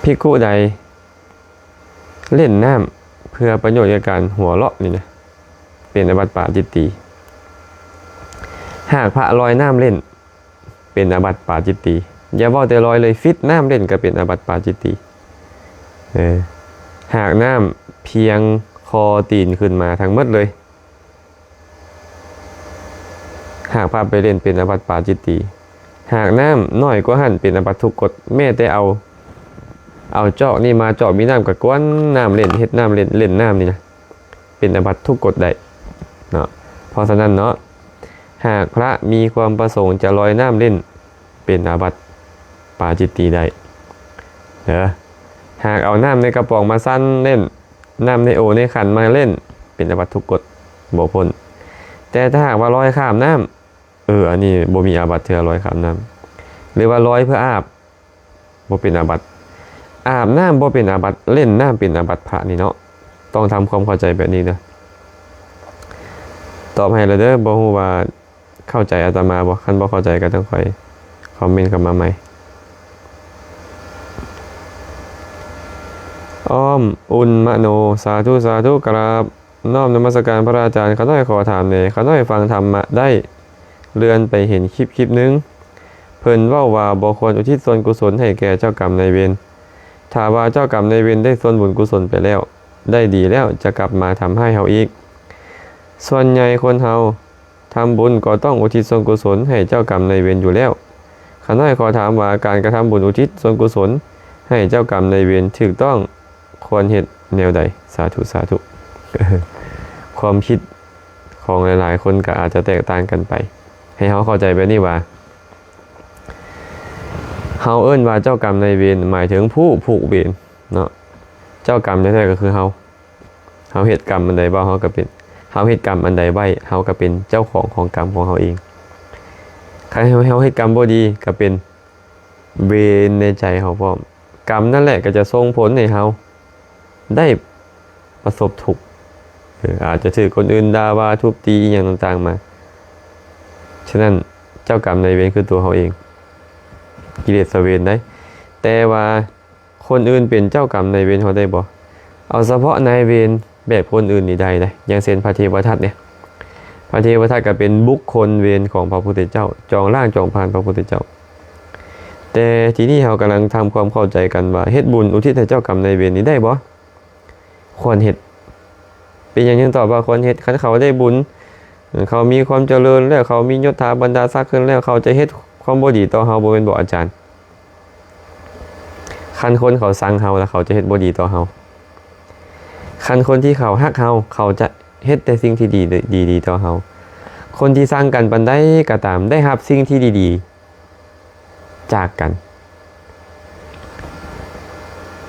ພິກຂຸໃດຫຼິ້ນນ້ຳເພື່ອປະໂຫຍດແກ່ການຫົວເລາະນີ້ນະ ເປັນອາບັດປາຈິດຕີ. ຫາກພະລອຍນ້ຳຫຼິ້ນ ເປັນອາບັດປາຈິດຕີ. ຢ່າເວົ້າແຕ່ລອຍເລີຍ, ຟິດນ້ຳຫຼິ້ນກໍເປັນອາບັດປາຈິດຕີ. ເອີ ຫາກນ້ຳພຽງຄໍຕີນຂຶ້ນມາທັງໝົດເລີຍ, ຫາກພາໄປຫຼິ້ນເປັນອາບັດປາຈິດຕີ. ຫາກນ້ຳນ້ອຍກວ່າຫັ້ນເປັນອາບັດທຸກກົດ. ແມ້ແຕ່ເອົາ ເອົາຈອກນີ້ມາຈອກມີນ້ຳກໍກວນນ້ຳເລ່ນ, ເຮັດນ້ຳເລ່ນ, ເລ່ນນ້ຳນີ້ນະ ເປັນອາບັດທຸກກົດໄດ້ເນາະ. ເພາະສະນັ້ນເນາະ, ຫາກພະມີຄວາມປະສົງຈະລອຍນ້ຳຫຼິ້ນ ເປັນອາບັດປາຈິດຕີໄດ້ເດີ. ຫາກເອົານ້ຳໃນກະປ໋ອງມາສັນເລ່ນ, ນ້ຳໃນໂອໃນຂັນມາເລ່ນ, ເປັນອາບັດທຸກກົດ, ບໍ່ພົ້ນ. ແຕ່ຖ້າຫາກວ່າລອຍຂ້າມນ້ຳ, ເອີ ອັນນີ້ບໍ່ມີອາບັດເທື່ອ, ລອຍຂ້າມນ້ຳ. ຫຼືວ່າລອຍເພື່ອອາບ, ບໍ່ເປັນອາບັດ. ອາບນ້ຳບໍ່ເປັນອາບັດ, ເລ່ນນ້ຳເປັນອາບັດ, ພະນີ້ເນາະ. ຕ້ອງທຳຄວາມເຂົ້າໃຈແບບນີ້ເດີ. ຕອບໃຫ້ແລ້ວເດີ, ບໍ່ຮູ້ວ່າເຂົ້າໃຈອາດຕະມາບໍ່? ຄັນບໍ່ເຂົ້າໃຈກໍຈັ່ງຄ່ອຍຄອມເມັນເຂົ້າມາໃໝ່. ອ້ອມ ອຸ່ນ ມະໂນ, ສາທຸ ສາທຸ, ກະລາບ ນ້ອມນະມັດສະການພະອາຈານ, ຂ້ານ້ອຍຂໍຖາມແດ່, ຂ້ານ້ອຍຟັງທຳມະໄດ້ ເລື່ອນໄປເຫັນຄລິບຄລິບໜຶ່ງ ເພິ່ນເວົ້າວ່າບໍ່ຄວນອຸທິດສ່ວນກຸສົນໃຫ້ແກ່ເຈົ້າກຳນາຍເວນ. ຖ້າວ່າເຈົ້າກຳນາຍເວນໄດ້ສ່ວນບຸນກຸສົນໄປແລ້ວ, ໄດ້ດີແລ້ວ, ຈະກັບມາທຳຮ້າຍເຮົາອີກ. ສ່ວນໃຫຍ່ຄົນເຮົາທຳບຸນກໍຕ້ອງອຸທິດສ່ວນກຸສົນໃຫ້ເຈົ້າກຳນາຍເວນຢູ່ແລ້ວ. ຂ້ານ້ອຍຂໍຖາມວ່າ ການກະທຳບຸນອຸທິດສ່ວນກຸສົນໃຫ້ເຈົ້າກຳນາຍເວນຖືກຕ້ອງ ຄວນເຮັດແນວໃດ? ສາທຸ ສາທຸ. ຄວາມຄິດຂອງຫຼາຍໆຄົນກໍອາດຈະແຕກຕ່າງກັນໄປ. ໃຫ້ເຮົາເຂົ້າໃຈແບບນີ້ວ່າ ເຮົາເອີ້ນວ່າເຈົ້າກຳນາຍເວນ ໝາຍເຖິງຜູ້ຜູກເວນເນາະ. ເຈົ້າກຳແທ້ໆກໍຄືເຮົາ. ເຮົາເຮັດກຳອັນໃດໄວ້ ເຮົາກໍເປັນ, ເຮົາເຮັດກຳອັນໃດໄວ້ ເຮົາກໍເປັນເຈົ້າຂອງຂອງກຳຂອງເຮົາເອງ. ຄັນເຮົາເຮັດກຳບໍ່ດີ ກໍເປັນເວນໃນໃຈເຮົາພ້ອມ. ກຳນັ້ນແຫຼະກໍຈະສົ່ງຜົນໃຫ້ເຮົາໄດ້ປະສົບທຸກ. ເອີ ອາດຈະຖືກຄົນອື່ນດ່າວ່າທຸບຕີອີ່ຫຍັງຕ່າງໆມາ. ສະນັ້ນ ເຈົ້າກຳນາຍເວນຄືຕົວເຮົາເອງ, ກິເລດສະເວນໃດ໋. ແຕ່ວ່າ ຄົນອື່ນເປັນເຈົ້າກຳນາຍເວນເຮົາໄດ້ບໍ່? ເອົາສະເພາະນາຍເວນແບບຄົນອື່ນນີ້ໄດ້ເດ້. ຢ່າງເຊັ່ນພະເທວະທັດເດ, ພະເທວະທັດກໍເປັນບຸກຄົນເວນຂອງພະພຸດທະເຈົ້າ, ຈອງລ້າງຈອງຜ່ານພະພຸດທະເຈົ້າ. ແຕ່ທີນີ້ເຮົາກຳລັງທຳຄວາມເຂົ້າໃຈກັນວ່າ ເຮັດບຸນອຸທິດໃຫ້ເຈົ້າກຳນາຍເວນນີ້ໄດ້ບໍ່? ຄວນເຮັດ. ເປັນຫຍັງຈຶ່ງຕອບວ່າຄວນເຮັດ? ຄັນເຂົາໄດ້ບຸນ, ເຂົາມີຄວາມຈະເລີນແລ້ວ, ເຂົາມີຍົດຖາບັນດາສັກຂຶ້ນແລ້ວ, ເຂົາຈະເຮັດຄວາມບໍ່ດີຕໍ່ເຮົາ ບໍ່ແມ່ນບໍ ອາຈານ? ຄັນຄົນເຂົາຊັງເຮົາລະ ເຂົາຈະເຮັດບໍ່ດີຕໍ່ເຮົາ. ຄັນຄົນທີ່ເຂົາຮັກເຮົາ ເຂົາຈະເຮັດແຕ່ສິ່ງທີ່ດີ ດີໆຕໍ່ເຮົາ. ຄົນທີ່ຊັງກັນປານໃດກໍຕາມ ໄດ້ຮັບສິ່ງທີ່ດີໆຈາກກັນ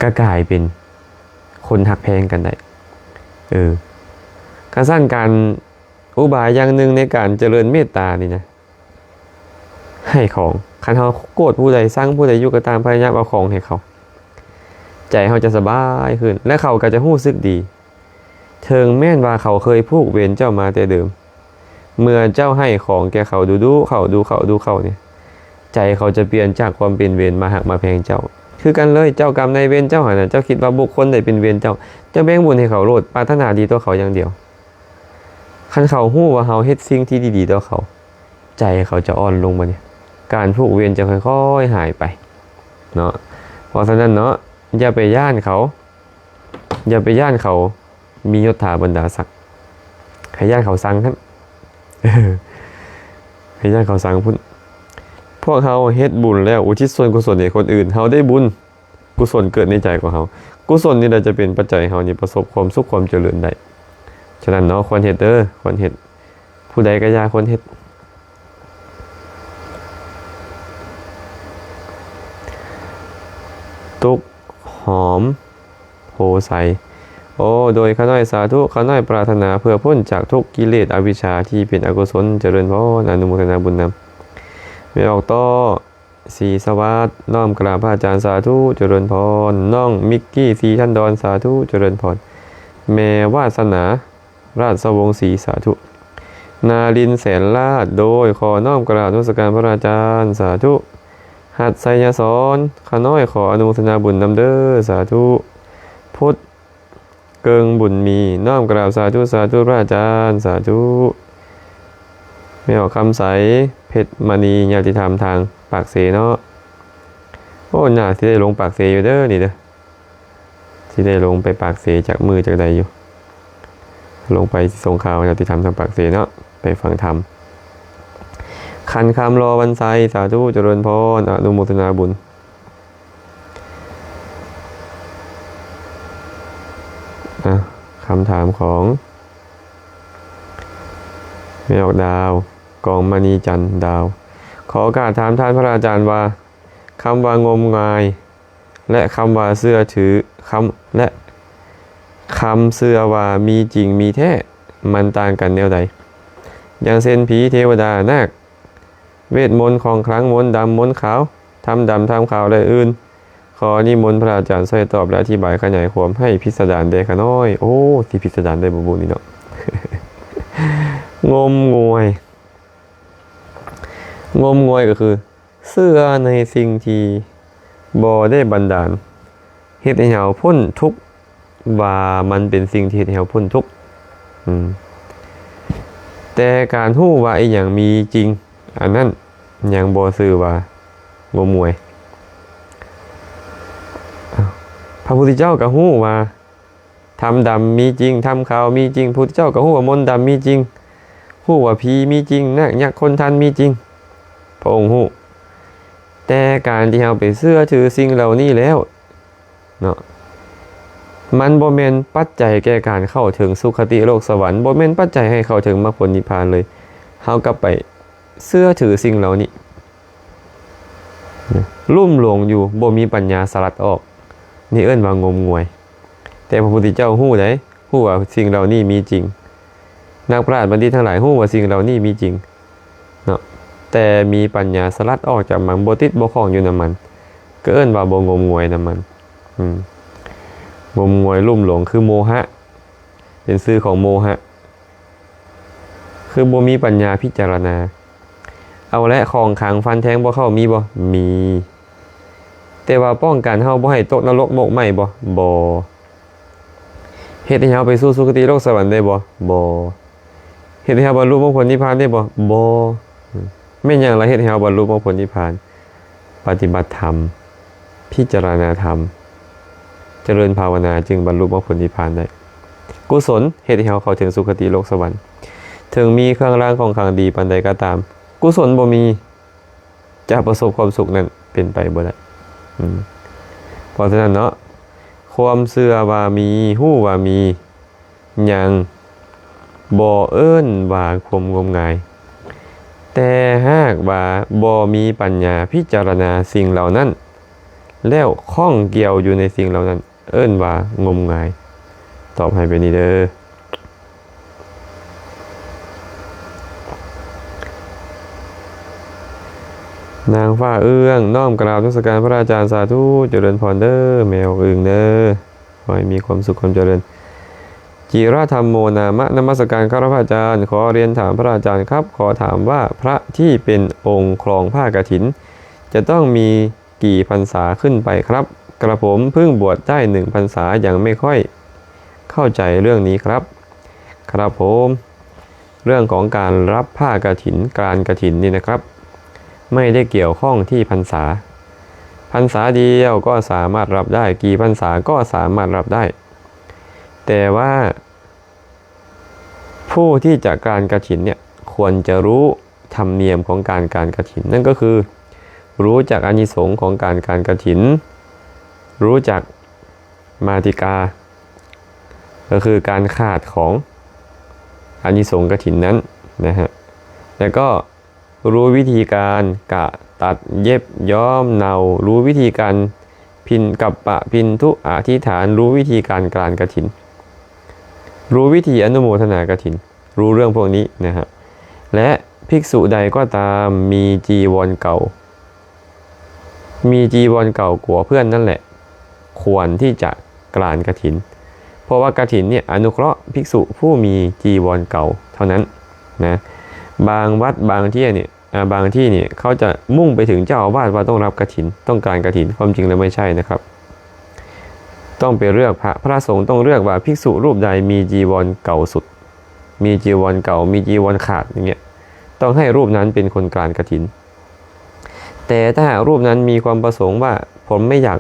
ກໍກາຍເປັນຄົນຮັກແພງກັນໄດ້. ເອີ ຄັນຊັ້ນ ການ ອຸບາຍຢ່າງໜຶ່ງໃນການຈະເລີນເມດຕານີ້ນະ ໃຫ້ຂອງ. ຄັນເຮົາໂກດຜູ້ໃດ ຊັງຜູ້ໃດຢູ່ກໍຕາມ, ພະຍາຍາມເອົາຂອງໃຫ້ເຂົາ, ໃຈເຮົາຈະສະບາຍຂຶ້ນ ແລະ ເຂົາກໍຈະຮູ້ສຶກດີ. ເຖິງແມ່ນວ່າເຂົາເຄີຍຜູກເວນເຈົ້າມາແຕ່ເດີມ, ເມື່ອເຈົ້າໃຫ້ຂອງແກ່ເຂົາດຸໆເຂົ້າ, ດຸເຂົ້າ, ດຸເຂົ້ານີ້, ໃຈເຂົາຈະປ່ຽນຈາກຄວາມເປັນເວນມາຮັກມາແພງເຈົ້າ. ຄືກັນເລີຍ, ເຈົ້າກຳນາຍເວນເຈົ້າຫັ້ນນະ, ເຈົ້າຄິດວ່າບຸກຄົນໃດເປັນເວນເຈົ້າ, ເຈົ້າແບ່ງບຸນໃຫ້ເຂົາໂລດ, ປາດຖະໜາດີຕໍ່ເຂົາຢ່າງດຽວ. ຄັນເຂົາຮູ້ວ່າເຮົາເຮັດສິ່ງທີ່ດີໆຕໍ່ເຂົາ, ໃຈເຂົາຈະອ່ອນລົງ. ບັດນີ້ການຜູກເວນຈະຄ່ອຍໆຫາຍໄປເນາະ. ເພາະສະນັ້ນເນາະ, ຢ່າໄປຢ້ານເຂົາ, ຢ່າໄປຢ້ານເຂົາມີຍົດຖາບັນດາສັກ, ໃຫ້ຢ້ານເຂົາຊັງຫັ້ນ, ໃຫ້ຢ້ານເຂົາຊັງພຸ້ນ. ພວກເຮົາເຮັດບຸນແລ້ວ ອຸທິດສ່ວນກຸສົນໃຫ້ຄົນອື່ນ, ເຮົາໄດ້ບຸນ. ກຸສົນເກີດໃນໃຈຂອງເຮົາ. ກຸສົນນີ້ແຫຼະຈະເປັນປັດໄຈໃຫ້ເຮົານີ້ປະສົບຄວາມສຸກຄວາມຈະເລີນໄດ້. ສະນັ້ນເນາະ, ຄວນເຮັດເດີ, ຄວນເຮັດ. ຜູ້ໃດກໍຢ່າຄວນເຮັດ. ຕຸກຫອມ ໂພໄຊ. ໂອ້ ໂດຍຂ້ານ້ອຍສາທຸ, ຂ້ານ້ອຍປາດຖະໜາເພື່ອພົ້ນຈາກທຸກກິເລດອະວິຊຊາທີ່ເປັນອະກຸສົນ. ຈະເລີນພອນ, ອະນຸໂມທະນາບຸນນຳ. ແມ່ອອກຕໍ່ ສີສະຫວາດ, ນ້ອມກາບພະອາຈານ, ສາທຸ ຈະເລີນພອນ. ນ້ອງມິກກີ່ ສີທັນດອນ, ສາທຸ ຈະເລີນພອນ. ແມ່ວາດສະໜາ ລາດສະວົງສີ, ສາທຸ. ນາລິນ ແສນລາດ, ໂດຍ ຂໍນ້ອມກາບນະມັດສະການພະອາຈານ, ສາທຸ. ຮັດໄຊຍະສອນ, ຂ້ານ້ອຍຂໍອະນຸໂມທະນາບຸນນຳເດີ, ສາທຸ. ພຸດ ເກີງບຸນມີ, ນ້ອມກາບສາທຸ ສາທຸພະອາຈານ, ສາທຸ. ແມ່ອອກຄຳໃສ ເພັດມະນີ, ຍາດຕິທຳທາງປາກເຊເນາະ. ໂອ້ ໜ້າຊິໄດ້ລົງປາກເຊຢູ່ເດີນີ້ເດີ, ຊິໄດ້ລົງໄປປາກເຊຈັກມື້ຈັກໃດຢູ່, ລົງໄປສົ່ງຂ່າວຍາດຕິທຳທາງປາກເຊເນາະ, ໄປຟັງທຳ. ຂັນຄຳ ລໍວັນໄຊ, ສາທຸ ຈະເລີນພອນ, ອະນຸໂມທະນາບຸນ. ອ່ະ ຄຳຖາມຂອງແມ່ອອກດາວ ກອງມະນີຈັນດາວ. ຂໍໂອກາດຖາມທ່ານພະອາຈານວ່າ ຄຳວ່າງົມງາຍ ແລະ ຄຳວ່າເຊື່ອຖື ຄຳ ແລະ ຄຳເຊື່ອວ່າມີຈິງມີແທ້ ມັນຕ່າງກັນແນວໃດ? ຢ່າງເຊັ່ນ ຜີ, ເທວະດາ, ນາກ, ເວດມົນ, ຂອງຂລັງ, ມົນດຳ, ມົນຂາວ, ທຳດຳ, ທຳຂາວ ແລະ ອື່ນ. ຂໍນິມົນພະອາຈານຊ່ວຍຕອບ ແລະ ອະທິບາຍຂະຫຍາຍຄວາມໃຫ້ພິດສະດານແດ່ຂ້ານ້ອຍ. ໂອ້ ຊິພິດສະດານໄດ້ບໍ່ບຸນີ້ເນາະ? ງົມງວາຍ. ງົມງວາຍກໍຄື ເຊື່ອໃນສິ່ງທີ່ບໍ່ໄດ້ບັນດານ ເຮັດໃຫ້ເຮົາພົ້ນທຸກ ວ່າມັນເປັນສິ່ງທີ່ເຮັດໃຫ້ເຮົາພົ້ນທຸກ. ອືມ ແຕ່ການຮູ້ວ່າອີ່ຫຍັງມີຈິງ ອັນນັ້ນຍັງບໍ່ຊື່ວ່າງົມງວຍ. ພະພຸດທະເຈົ້າກໍຮູ້ວ່າ ຖ້ຳດຳມີຈິງ, ຖ້ຳຂາວມີຈິງ, ພຸດທະເຈົ້າກໍຮູ້ວ່າມົນດຳມີຈິງ, ຮູ້ວ່າຜີມີຈິງ, ນາກຍັກຄົນທັນມີຈິງ, ພະອົງຮູ້. ແຕ່ການທີ່ເຮົາໄປເຊື່ອຖືສິ່ງເຫຼົ່ານີ້ແລ້ວເນາະ, ມັນບໍ່ແມ່ນປັດໄຈແກ່ການເຂົ້າເຖິງສຸຄະຕິໂລກສະຫວັນ, ບໍ່ແມ່ນປັດໄຈໃຫ້ເຂົ້າເຖິງມັກຜົນນິບພານເລີຍ. ເຮົາກັບໄປ ເຊື່ອຖືສິ່ງເຫຼົ່ານີ້ ລຸ່ມຫຼົງຢູ່ ບໍ່ມີປັນຍາສະຫຼັດອອກ, ນີ້ເອີ້ນວ່າງົມງວຍ. ແຕ່ພະພຸດທະເຈົ້າຮູ້ໃດ໋, ຮູ້ວ່າສິ່ງເຫຼົ່ານີ້ມີຈິງ. ນັກປະຊາບັນດິດທັງຫຼາຍຮູ້ວ່າສິ່ງເຫຼົ່ານີ້ມີຈິງເນາະ, ແຕ່ມີປັນຍາສະຫຼັດອອກຈາກມັນ, ບໍ່ຕິດບໍ່ຂ້ອງຢູ່ນຳມັນ, ກໍເອີ້ນວ່າບໍ່ງົມງວຍນຳມັນ. ອືມ ງົມງວຍ ລຸ່ມຫຼົງ ຄືໂມຫະ, ເປັນຊື່ຂອງໂມຫະ. ຄືບໍ່ມີປັນຍາພິຈາລະນາ. ເອົາແລະ ຂອງຂັງຟັນແທງບໍ່ເຂົ້າມີບໍ່? ມີ. ແຕ່ວ່າປ້ອງກັນເຮົາບໍ່ໃຫ້ຕົກນະລົກໝົກໄໝ້ບໍ່? ບໍ່. ເຮັດໃຫ້ເຮົາໄປສູ່ສຸຄະຕິໂລກສະຫວັນໄດ້ບໍ່? ບໍ່. ເຮັດໃຫ້ເຮົາບັນລຸມັກຜົນນິບພານໄດ້ບໍ່? ບໍ່. ແມ່ນຫຍັງລະເຮັດໃຫ້ເຮົາບັນລຸມັກຜົນນິບພານ? ປະຕິບັດທຳ, ພິຈາລະນາທຳ, ຈະເລີນພາວະນາ ຈຶ່ງບັນລຸມັກຜົນນິບພານໄດ້. ກຸສົນເຮັດໃຫ້ເຮົາເຂົ້າເຖິງສຸຄະຕິໂລກສະຫວັນ. ເຖິງມີເຄື່ອງລາງຂອງຂັງດີປານໃດກໍຕາມ, ກຸສົນບໍ່ມີ, ຈະປະສົບຄວາມສຸກນັ້ນເປັນໄປບໍ່ໄດ້. ອືມ ເພາະສະນັ້ນເນາະ, ຄວາມເຊື່ອວ່າມີ, ຮູ້ວ່າມີ, ຍັງບໍ່ເອີ້ນວ່າຄວາມງົມງາຍ. ແຕ່ຫາກວ່າບໍ່ມີປັນຍາພິຈາລະນາສິ່ງເຫຼົ່ານັ້ນ ແລ້ວຂ້ອງກ່ຽວຢູ່ໃນສິ່ງເຫຼົ່ານັ້ນ ເອີ້ນວ່າງົມງາຍ. ຕອບໃຫ້ແບບນີ້ເດີ້. ນາງຟ້າເອື້ອງ ນ້ອມກາບນະມັດສະການພະອາຈານ, ສາທຸ ຈະເລີນພອນເດີ້ ແມ່ອອກອຶ່ງເດີ້. ຂໍໃຫ້ມີຄວາມສຸກຄວາມຈະເລີນ. ຈິລະທຳໂມນາມະ ນະມັດສະການຄັບພະອາຈານ. ຂໍຮຽນຖາມພະອາຈານຄັບ, ຂໍຖາມວ່າພະທີ່ເປັນອົງຄລອງຜ້າກະຖິນ ຈະຕ້ອງມີ ກີ່ພັນສາຂຶ້ນໄປຄັບ? ກະຜົມເພິ່ງບວດໄດ້ໜຶ່ງພັນສາ ຍັງໄມ່ຄ່ອຍເຂົ້າໃຈເລື່ອງນີ້ຄັບ. ຄັບຜົມ ເລື່ອງຂອງການຮັບຜ້າກະຖິນ, ການກະຖິນນີ້ນະຄັບ ໄມ່ໄດ້ກ່ຽວຂ້ອງທີ່ພັນສາ. ພັນສາດຽວກໍສາມາດຮັບໄດ້, ກີ່ພັນສາກໍສາມາດຮັບໄດ້, ແຕ່ວ່າ ຜູ້ທີ່ຈະການກະຖິນເນ່ຍ ຄວນຈະຮູ້ທຳນຽມຂອງການການກະຖິນ, ນັ້ນກໍຄື ຮູ້ຈັກອານິສົງຂອງການການກະຖິນ, ຮູ້ຈັກມາຕິກາ ກໍຄືການຂາດຂອງອານິສົງກະຖິນນັ້ນນະຮະ, ແລ້ວກໍ ຮູ້ວິທີການກະຕັດເຢັບຍ້ອມເນົ່າ, ຮູ້ວິທີການພິນກັບປະພິນທຸອະທິຖານ, ຮູ້ວິທີການການກະຖິນ, ຮູ້ວິທີອະນຸໂມທະນາກະຖິນ, ຮູ້ເລື່ອງພວກນີ້ນະຮະ. ແລະ ພິກສຸໃດກໍຕາມມີຈີວອນເກົ່າ, ມີຈີວອນເກົ່າກວ່າເພື່ອນນັ້ນແຫຼະ ຄວນທີ່ຈະການກະຖິນ, ເພາະວ່າກະຖິນເນ່ຍອະນຸເຄາະພິກສຸຜູ້ມີຈີວອນເກົ່າເທົ່ານັ້ນນະ. ບາງວັດບາງທີ່ເນ່ຍ ອາ ບາງທີ່ນີ້ເຂົາຈະມຸ່ງໄປເຖິງເຈົ້າອາວາດວ່າຕ້ອງຮັບກະຖິນ, ຕ້ອງການກະຖິນ, ຄວາມຈິງແລ້ວໄມ່ໃຊ່ນະຄັບ. ຕ້ອງໄປເລືອກພະ, ພະສົງຕ້ອງເລືອກວ່າພິກສຸຮູບໃດມີຈີວອນເກົ່າສຸດ, ມີຈີວອນເກົ່າ, ມີຈີວອນຂາດ ຢ່າງເງຍ, ຕ້ອງໃຫ້ຮູບນັ້ນເປັນຄົນການກະຖິນ. ແຕ່ຖ້າຫາກຮູບນັ້ນມີຄວາມປະສົງວ່າ ຜົມໄມ່ຢາກ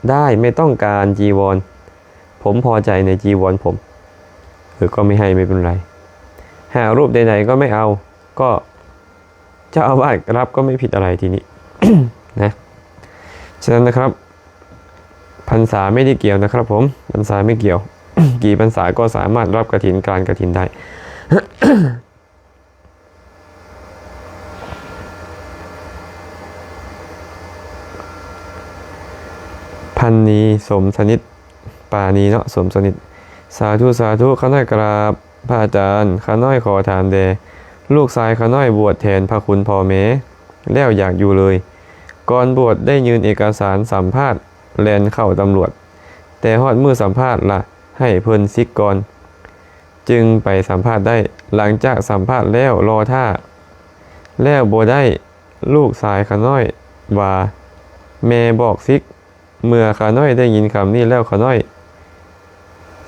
ໄດ້, ໄມ່ຕ້ອງການຈີວອນ, ຜົມພໍໃຈໃນຈີວອນຜົມ, ເອີ ກໍໄມ່ໃຫ້, ໄມ່ເປັນໄລ. ຫາກຮູບໃດໆກໍໄມ່ເອົາ, ກໍ ເຈົ້າອາວາດຮັບກໍໄມ່ຜິດອະໄລທີນີ້ນະ. ສະນັ້ນນະຄັບ ພັນສາໄມ່ໄດ້ກ່ຽວນະຄັບຜົມ, ພັນສາໄມ່ກ່ຽວ, ກີ່ພັນສາກໍສາມາດຮັບກະຖິນ, ການກະຖິນໄດ້. ພັນນີ ສົມສະໜິດ, ປານີເນາະ, ສົມສະໜິດ. ສາທຸ ສາທຸ, ຂ້ານ້ອຍກະລາບ ພະອາຈານ, ຂ້ານ້ອຍຂໍຖາມແດ່, ລູກຊາຍຂ້ານ້ອຍບວດແທນພະຄຸນພໍ່ແມ່ແລ້ວຢາກຢູ່ເລີຍ, ກ່ອນບວດໄດ້ຍື່ນເອກະສານສຳພາດແລ່ນເຂົ້າຕຳຫຼວດ, ແຕ່ຮອດມື້ສຳພາດລະໃຫ້ເພິ່ນສິກກ່ອນ ຈຶ່ງໄປສຳພາດໄດ້, ຫຼັງຈາກສຳພາດແລ້ວລໍຖ້າແລ້ວບໍ່ໄດ້, ລູກຊາຍຂ້ານ້ອຍວ່າແມ່ບອກສິກ. ເມື່ອຂ້ານ້ອຍໄດ້ຍິນຄຳນີ້ແລ້ວ ຂ້ານ້ອຍ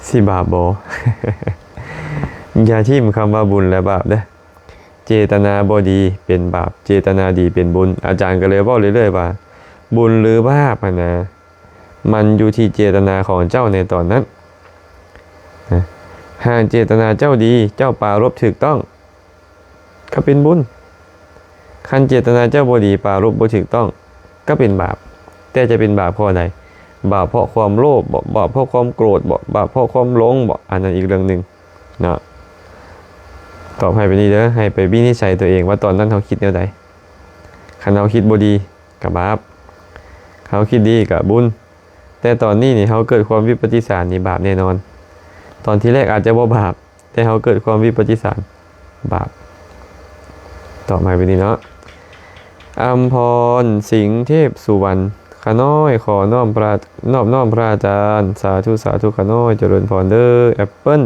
ຊິບາບບໍ່? ຢ່າຖິ້ມຄຳວ່າບຸນ ແລະ ບາບເດີ້. ເຈຕະນາບໍ່ດີເປັນບາບ, ເຈຕະນາດີເປັນບຸນ. ອາຈານກໍເລີຍເວົ້າເລື້ອຍໆວ່າ ບຸນຫຼືບາບຫັ້ນນະ ມັນຢູ່ທີ່ເຈຕະນາຂອງເຈົ້າໃນຕອນນັ້ນນະ. ຫາກເຈຕະນາເຈົ້າດີ, ເຈົ້າປາລົບຖືກຕ້ອງ ກໍເປັນບຸນ. ຄັນເຈຕະນາເຈົ້າບໍ່ດີ, ປາລົບບໍ່ຖືກຕ້ອງ ກໍເປັນບາບ. ແຕ່ຈະເປັນບາບເພາະໃດ? ບາບເພາະຄວາມໂລບບໍ? ບາບເພາະຄວາມໂກດບໍ? ບາບເພາະຄວາມຫຼົງບໍ? ອັນນັ້ນອີກເລື່ອງໜຶ່ງເນາະ. ຕອບໃຫ້ແບບນີ້ເດີ້, ໃຫ້ໄປວິນິດໄຈຕົວເອງວ່າຕອນນັ້ນເຮົາຄິດແນວໃດ. ຄັນເຮົາຄິດບໍ່ດີ ກໍບາບ, ເຮົາຄິດດີກໍບຸນ. ແຕ່ຕອນນີ້ນີ້ເຮົາເກີດຄວາມວິປະຕິສານນີ້ບາບແນ່ນອນ. ຕອນທີແລກອາດຈະບໍ່ບາບ, ແຕ່ເຮົາເກີດຄວາມວິປະຕິສານບາບ. ຕອບມາແບບນີ້ເນາະ. ອຳພອນ ສິງເທບສຸວັນ, ຂ້ານ້ອຍຂໍນ້ອມພະ ນອບນ້ອມພະອາຈານ. ສາທຸ ສາທຸ ຂ້ານ້ອຍຈະເລີນພອນເດີ້. ແອັບເປິ້ນ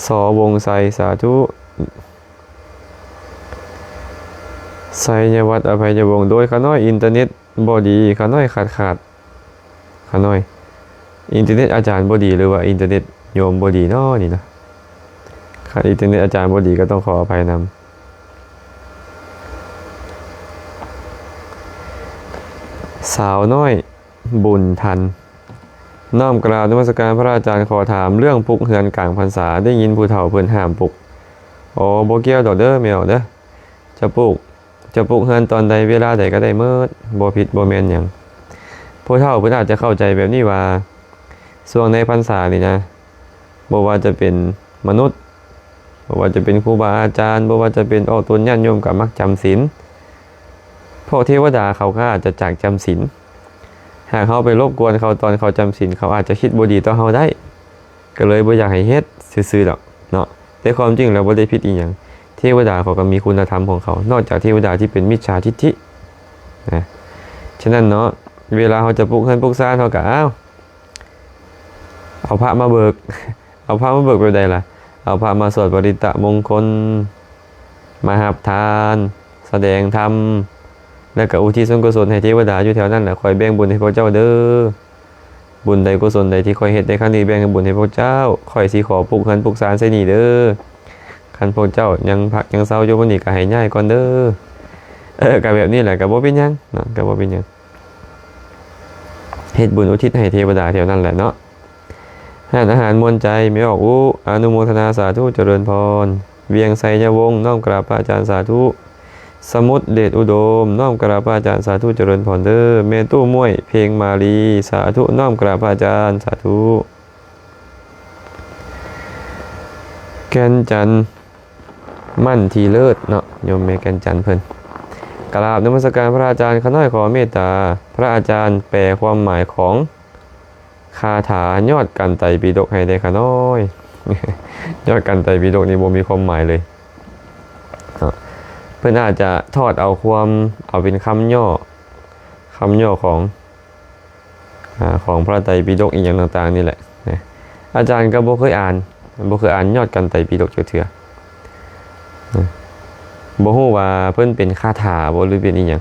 ສ ວົງໄຊ, ສາທຸ. ໄຊຍະວັດ ອະໄພຍະວົງ, ໂດຍຂ້ານ້ອຍອິນເຕີເນັດບໍ່ດີ, ຂ້ານ້ອຍຂາດຂາດ. ຂ້ານ້ອຍ ອິນເຕີເນັດອາຈານບໍ່ດີ ຫຼືວ່າອິນເຕີເນັດໂຍມບໍ່ດີເນາະນີ້ນະ? ຄັນອິນເຕີເນັດອາຈານບໍ່ດີກໍຕ້ອງຂໍອະໄພນຳ. ສາວນ້ອຍ ບຸນທັນ, ນ້ອມກາບນະມັດສະການພະອາຈານ. ຂໍຖາມເລື່ອງປຸກເຮືອນກາງພັນສາ, ໄດ້ຍິນຜູ້ເຖົ້າເພິ່ນຫ້າມປຸກ. ໂອ ບໍ່ກ່ຽວດອກເດີ້ແມ່ອອກເດີ້. ຈະປຸກ ຈະປຸກເຮືອນຕອນໃດເວລາໃດກໍໄດ້ໝົດ, ບໍ່ຜິດບໍ່ແມ່ນຫຍັງ. ຜູ້ເຖົ້າເພິ່ນອາດຈະເຂົ້າໃຈແບບນີ້ວ່າ ຊ່ວງໃນພັນສານີ້ນະ ບໍ່ວ່າຈະເປັນມະນຸດ, ບໍ່ວ່າຈະເປັນຄູບາອາຈານ, ບໍ່ວ່າຈະເປັນອອກຕົນຍາດໂຍມກໍມັກຈຳສິນ. ພວກເທວະດາເຂົາກໍອາດຈະຈາກຈຳສິນ. ຫາກເຮົາໄປລົບກວນເຂົາຕອນເຂົາຈຳສິນ, ເຂົາອາດຈະຄິດບໍ່ດີຕໍ່ເຮົາໄດ້. ກໍເລີຍບໍ່ຢາກໃຫ້ເຮັດຊື່ໆດອກເນາະ. ແຕ່ຄວາມຈິງແລ້ວບໍ່ໄດ້ຜິດອີ່ຫຍັງ. ເທວະດາເຂົາກໍມີຄຸນນະທຳຂອງເຂົາ, ນອກຈາກເທວະດາທີ່ເປັນມິດສາທິດຖິນະ. ສະນັ້ນເນາະ, ເວລາເຮົາຈະປຸກເຮືອນປຸກຊານ, ເຮົາກໍ ອ້າວ ເອົາພະມາເບີກ. ເອົາພະມາເບີກແບບໃດລະ? ເອົາພະມາສວດປະລິດຕະມົງຄົນ, ມາຮັບທານ, ສະແດງທຳ, ແລ້ວກໍອຸທິດສ່ວນກຸສົນໃຫ້ເທວະດາຢູ່ແຖວນັ້ນແຫຼະ. ຂ້ອຍແບ່ງບຸນໃຫ້ພວກເຈົ້າເດີ້. ບຸນໃດກຸສົນໃດທີ່ຂ້ອຍເຮັດໃນຄັ້ງນີ້ ແບ່ງໃຫ້ບຸນໃຫ້ພວກເຈົ້າ. ຂ້ອຍຊິຂໍປຸກເຮືອນປຸກຊານໃສ່ນີ້ເດີ້. ຄັນພວກເຈົ້າຍັງພັກຍັງເຊົາຢູ່ບ່ອນນີ້ ກໍໃຫ້ຍ້າຍກ່ອນເດີ້. ເອີ ກໍແບບນີ້ແຫຼະ, ກໍບໍ່ເປັນຫຍັງເນາະ, ກໍບໍ່ເປັນຫຍັງ. ເຮັດບຸນອຸທິດໃຫ້ເທວະດາແຖວນັ້ນແຫຼະເນາະ. ຮ້ານອາຫານມ່ວນໃຈ ແມ່ອອກອຸ ອະນຸໂມທະນາ ສາທຸ ຈະເລີນພອນ. ວຽງໄຊຍະວົງ ນ້ອມກາບພະອາຈານ ສາທຸ. ສະໝຸດເດດອຸດົມ ນ້ອມກາບພະອາຈານ ສາທຸ ຈະເລີນພອນເດີ້. ແມ່ຕູ້ມ້ວຍ ເພັງມາລີ ສາທຸ ນ້ອມກາບພະອາຈານ ສາທຸ. ແກ່ນຈັນ ໝັ້ນທີເລີດເນາະ, ໂຍມແມ່ແກ່ນຈັນເພິ່ນ. ກະລາບນະມັດສະການພະອາຈານ, ຂ້ານ້ອຍຂໍເມດຕາພະອາຈານແປຄວາມໝາຍຂອງຄາຖາຍອດກັນໄຕປິດົກໃຫ້ແດ່ຂ້ານ້ອຍ. ຍອດກັນໄຕປິດົກນີ້ບໍ່ມີຄວາມໝາຍເລີຍເນາະ. ເພິ່ນອາດຈະຖອດເອົາຄວາມ ເອົາເປັນຄຳຫຍໍ້, ຄຳຫຍໍ້ຂອງ ອາ ຂອງພະໄຕປິດົກອີ່ຫຍັງຕ່າງໆນີ້ແຫຼະນະ. ອາຈານກໍບໍ່ເຄີຍອ່ານ, ບໍ່ເຄີຍອ່ານຍອດກັນໄຕປິດົກຈັກເທື່ອນະ. ບໍ່ຮູ້ວ່າເພິ່ນເປັນຄາຖາບໍ່ ຫຼືເປັນອີ່ຫຍັງ.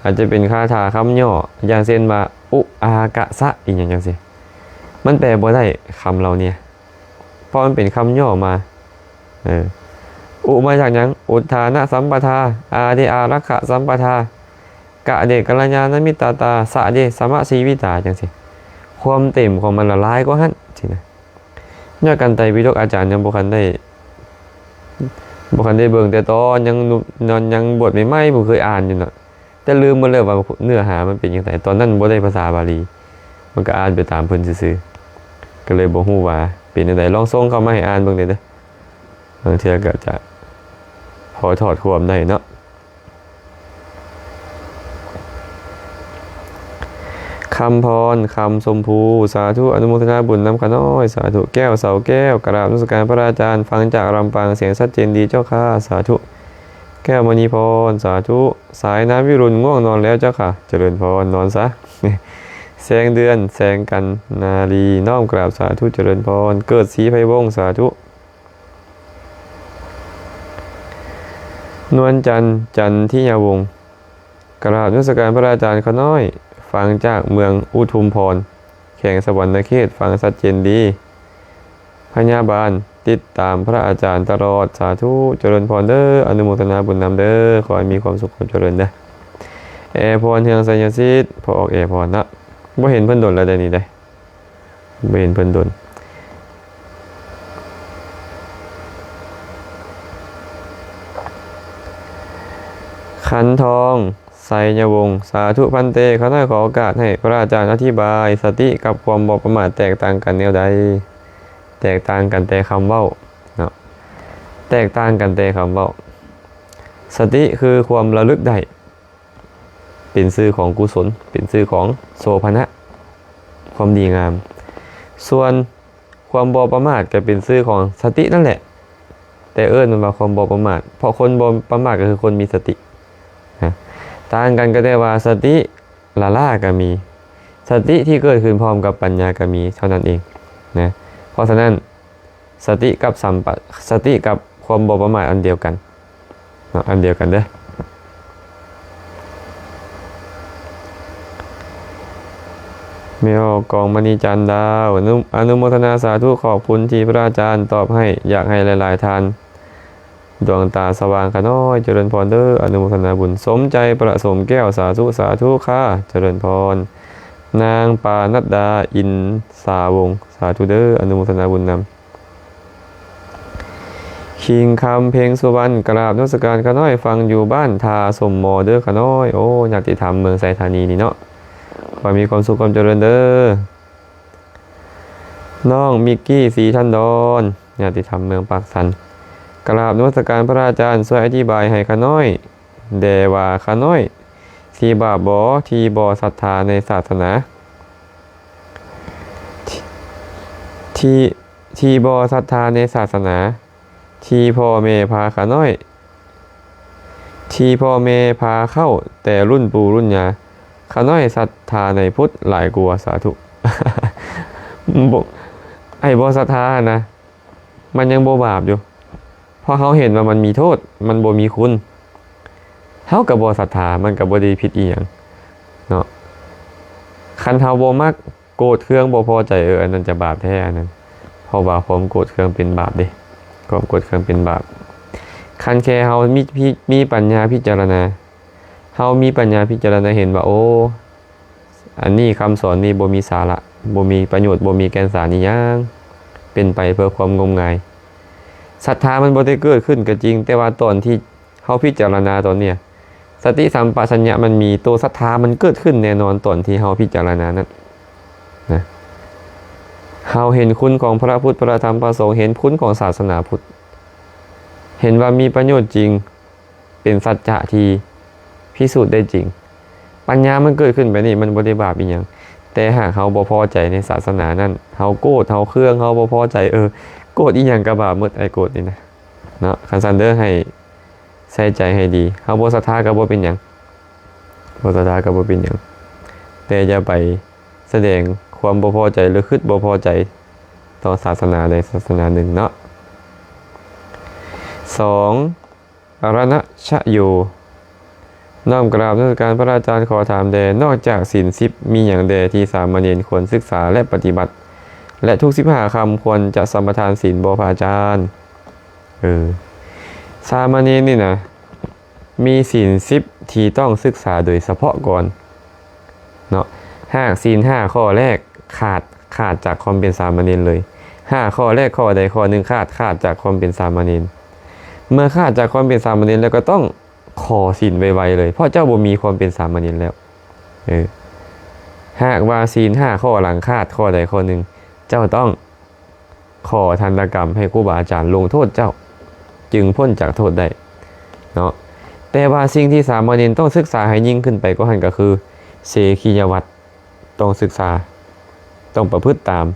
ອາດຈະເປັນຄາຖາຄຳຫຍໍ້, ຢ່າງເຊັ່ນວ່າ ອຸອາກະສະ ອີ່ຫຍັງຈັ່ງຊີ້. ມັນແປບໍ່ໄດ້ຄຳເຫຼົ່ານີ້. ເພາະມັນເປັນຄຳຫຍໍ້ມາ. ເອີ ອຸມາຈາກຫຍັງ? ອຸດຖານະສຳປະທາ, ອາເດ ອາລັກຂະສຳປະທາ, ກະເດ ກັນລະຍານະມິດຕະຕາ, ສະເດ ສະມະຊີວິຕາ ຈັ່ງຊີ້. ຄວາມເຕັມຂອງມັນລະຫຼາຍກວ່າຫັ້ນຊີ້ນະ. ຍອດກັນໄຕປິດົກອາຈານຍັງບໍ່ທັນໄດ້ ບໍ່ທັນໄດ້ເບິ່ງ, ແຕ່ຕອນຍັງໜຸ່ມ ຕອນຍັງບວດໃໝ່ໆ ຜູ້ເຄີຍອ່ານຢູ່ເນາະ. ແຕ່ລືມໝົດແລ້ວວ່າເນື້ອຫາມັນເປັນຈັ່ງໃດ. ຕອນນັ້ນບໍ່ໄດ້ພາສາບາລີ, ມັນກໍອ່ານໄປຕາມເພິ່ນຊື່ໆ, ກໍເລີຍບໍ່ຮູ້ວ່າເປັນຈັ່ງໃດ. ລອງສົ່ງເຂົ້າມາໃຫ້ອ່ານເບິ່ງແດ່ເດີ້. ບາງເທື່ອກໍຈະພໍຖອດຄວາມໄດ້ເນາະ. ຄຳພອນ ຄຳຊົມພູ ສາທຸ ອະນຸໂມທະນາບຸນນຳຂ້ານ້ອຍ ສາທຸ. ແກ້ວ ເສົາແກ້ວ ກະລາບນະມັດສະການພະອາຈານ, ຟັງຈາກລຳປາງ ສຽງຊັດເຈນດີເຈົ້າຂ້າ ສາທຸ. ແກ້ວມະນີພອນ ສາທຸ. ສາຍນ້ຳວິລຸນ ງ່ວງນອນແລ້ວເຈົ້າຂ້າ ຈະເລີນພອນ ນອນຊະ. ແສງເດືອນ ແສງກັນນາລີ ນ້ອມກາບສາທຸ ຈະເລີນພອນ. ເກີດ ສີໄພວົງ ສາທຸ. ນວນຈັນ ຈັນທິຍາວົງ ກະລາບນະມັດສະການພະອາຈານຂ້ານ້ອຍ ຟັງຈາກເມືອງອຸທຸມພອນ ແຂວງສະຫວັນນະເຂດ ຟັງຊັດເຈນດີ. ພະຍາບານ ຕິດຕາມພະອາຈານຕະຫຼອດ. ສາທຸ ຈະເລີນພອນເດີ ອະນຸໂມທະນາບຸນນຳເດີ ຂໍໃຫ້ມີຄວາມສຸກຄວາມຈະເລີນເດີ. ແອພອນ ເຮືອງໄຊຍະສິດ ພໍ່ອອກແອພອນເນາະ ບໍ່ເຫັນເພິ່ນດົນແລ້ວເດ້ນີ້ເດ້ ບໍ່ເຫັນເພິ່ນດົນ. ຂັນທອງ ໄຊຍະວົງ ສາທຸພັນເຕ ຂ້ານ້ອຍຂໍໂອກາດໃຫ້ພະອາຈານອະທິບາຍ ສະຕິກັບຄວາມບໍ່ປະໝາດແຕກຕ່າງກັນແນວໃດ? ແຕກຕ່າງກັນແຕ່ຄຳເວົ້າເນາະ ແຕກຕ່າງກັນແຕ່ຄຳເວົ້າ. ສະຕິຄືຄວາມລະລຶກໄດ້ ເປັນຊື່ຂອງກຸສົນ ເປັນຊື່ຂອງໂສພະນະ ຄວາມດີງາມ. ສ່ວນຄວາມບໍ່ປະໝາດກໍເປັນຊື່ຂອງສະຕິນັ້ນແຫຼະ ແຕ່ເອີ້ນມັນວ່າຄວາມບໍ່ປະໝາດ ເພາະຄົນບໍ່ປະໝາດກໍຄືຄົນມີສະຕິນະ. ຕ່າງກັນກໍແຕ່ວ່າສະຕິລ້າໆກໍມີ ສະຕິທີ່ເກີດຂຶ້ນພ້ອມກັບປັນຍາກໍມີເທົ່ານັ້ນເອງນະ. ເພາະສະນັ້ນ ສະຕິກັບສຳປະ ສະຕິກັບຄວາມບໍ່ປະໝາດອັນດຽວກັນເນາະ ອັນດຽວກັນເດີ້. ແມ່ອອກກອງມະນີຈັນດາວ ອະນຸ ອະນຸໂມທະນາສາທຸ ຂອບຄຸນທີ່ພະອາຈານຕອບໃຫ້ ຢາກໃຫ້ຫຼາຍໆທ່ານ ດວງຕາສະຫວ່າງຂະນ້ອຍ ຈະເລີນພອນເດີ ອະນຸໂມທະນາບຸນ. ສົມໃຈ ປະສົມແກ້ວ ສາທຸ ສາທຸຄ່າ ຈະເລີນພອນ. ນາງປານັດດາ ອິນສາວົງ ສາທຸເດີ ອະນຸໂມທະນາບຸນນຳ. ຄິງຄຳ ເພັງສຸວັນ ກະລາບນະມັດສະການຂະນ້ອຍ ຟັງຢູ່ບ້ານທ່າສົມມໍເດີຂະນ້ອຍ. ໂອ້ ຍາດຕິທຳເມືອງໄຊທານີນີ້ເນາະ ຂໍໃຫ້ມີຄວາມສຸກຄວາມຈະເລີນເດີ. ນ້ອງມິກກີ່ ສີທັນດອນ ຍາດຕິທຳເມືອງປາກຊັນ ກະລາບນະມັດສະການພະອາຈານ ຊ່ວຍອະທິບາຍໃຫ້ຂ້ານ້ອຍແດ່ວ່າ ຂ້ານ້ອຍຊິບາບບໍ່ ທີ່ບໍ່ສັດທາໃນສາສະໜາ ທີ່ ທີ່ບໍ່ສັດທາໃນສາສະໜາ ທີ່ພໍ່ແມ່ພາຂ້ານ້ອຍ ທີ່ພໍ່ແມ່ພາເຂົ້າແຕ່ລຸ້ນປູ່ລຸ້ນຍ່າ ຂ້ານ້ອຍສັດທາໃນພຸດຫຼາຍກວ່າ. ສາທຸ. ບໍ່ ໄອ້ບໍ່ສັດທາຫັ້ນນະ ມັນຍັງບໍ່ບາບຢູ່ ເພາະເຮົາເຫັນວ່າມັນມີໂທດ ມັນບໍ່ມີຄຸນ ເຮົາກໍບໍ່ສັດທາ ມັນກໍບໍ່ໄດ້ຜິດອີ່ຫຍັງເນາະ. ຄັນເຮົາບໍ່ມັກ ໂກດເຄືອງບໍ່ພໍໃຈ ເອີ ອັນນັ້ນຈະບາບແທ້ ອັນນັ້ນ ເພາະວ່າຄວາມໂກດເຄືອງເປັນບາບເດ້ ຄວາມໂກດເຄືອງເປັນບາບ. ຄັນແຄ່ເຮົາມີ ມີ ມີປັນຍາພິຈາລະນາ ເຮົາມີປັນຍາພິຈາລະນາເຫັນວ່າ ໂອ້ ອັນນີ້ຄຳສອນນີ້ບໍ່ມີສາລະ ບໍ່ມີປະໂຫຍດ ບໍ່ມີແກ່ນສານອີ່ຫຍັງ ເປັນໄປເພື່ອຄວາມງົມງາຍ. ສັດທາມັນບໍ່ໄດ້ເກີດຂຶ້ນກໍຈິງ ແຕ່ວ່າຕອນທີ່ເຮົາພິຈາລະນາຕອນເນີ້ຍ ສະຕິສຳປະຊັນຍະມັນມີ ໂຕສັດທາມັນເກີດຂຶ້ນແນ່ນອນຕອນທີ່ເຮົາພິຈາລະນານັ້ນນະ. ເຮົາເຫັນຄຸນຂອງພະພຸດ ພະທຳ ພະສົງ ເຫັນຄຸນຂອງສາສະໜາພຸດ ເຫັນວ່າມີປະໂຫຍດຈິງ ເປັນສັດຈະທີ່ພິສູດໄດ້ຈິງ. ປັນຍາມັນເກີດຂຶ້ນແບບນີ້ ມັນບໍ່ໄດ້ບາບອີ່ຫຍັງ. ແຕ່ຫາກເຮົາບໍ່ພໍໃຈໃນສາສະໜານັ້ນ ເຮົາໂກດ ເຮົາເຄືອງ ເຮົາບໍ່ພໍໃຈ ເອີ ໂກດອີ່ຫຍັງກໍບາບໝົດ ໄອ້ໂກດນີ້ນະເນາະ. ຄັນຊັ້ນເດີ ໃຫ້ໃສ່ໃຈໃຫ້ດີ ເຮົາບໍ່ສັດທາກໍບໍ່ເປັນຫຍັງ ບໍ່ສັດທາກໍບໍ່ເປັນຫຍັງ ແຕ່ຢ່າໄປສະແດງຄວາມບໍ່ພໍໃຈ ຫຼື ຄິດບໍ່ພໍໃຈຕໍ່ສາສະໜາໃດສາສະໜາໜຶ່ງເນາະ. ສອງ ອະລະນະຊະໂຍ ນ້ອມກາບນະມັດສະການພະອາຈານ ຂໍຖາມແດ່ ນອກຈາກສິນສິບ ມີຫຍັງແດ່ທີ່ສາມະເນນຄວນສຶກສາ ແລະ ປະຕິບັດ ແລະ ທຸກສິບຫ້າຄ່ຳຄວນຈະສະມາທານສິນບໍ່ພະອາຈານ? ເອີ ສາມະເນນນີ້ນະ ມີສິນສິບທີ່ຕ້ອງສຶກສາໂດຍສະເພາະກ່ອນເນາະ. ຫາກສິນຫ້າຂໍ້ແລກຂາດ ຂາດຈາກຄວາມເປັນສາມະເນນເລີຍ. ຫ້າຂໍ້ແລກ ຂໍ້ໃດຂໍ້ໜຶ່ງຂາດ ຂາດຈາກຄວາມເປັນສາມະເນນ. ເມື່ອຂາດຈາກຄວາມເປັນສາມະເນນແລ້ວ ກໍຕ້ອງຂໍສິນໄວໆເລີຍ ເພາະເຈົ້າບໍ່ມີຄວາມເປັນສາມະເນນແລ້ວ. ເອີ ຫາກວ່າສິນຫ້າຂໍ້ຫຼັງຂາດຂໍ້ໃດຂໍ້ໜຶ່ງ ເຈົ້າຕ້ອງ ຂໍທັນຕະກຳໃຫ້ຄູບາອາຈານລົງໂທດເຈົ້າ ຈຶ່ງພົ້ນຈາກໂທດໄດ້ເນາະ. ແຕ່ວ່າສິ່ງທີ່ສາມະເນນຕ້ອງສຶກສາໃຫ້ຍິ່ງຂຶ້ນໄປກວ່າຫັ້ນກໍຄື ເສຄີຍະວັດ ຕ້ອງສຶກສາ ຕ້ອງປະພຶດຕາມ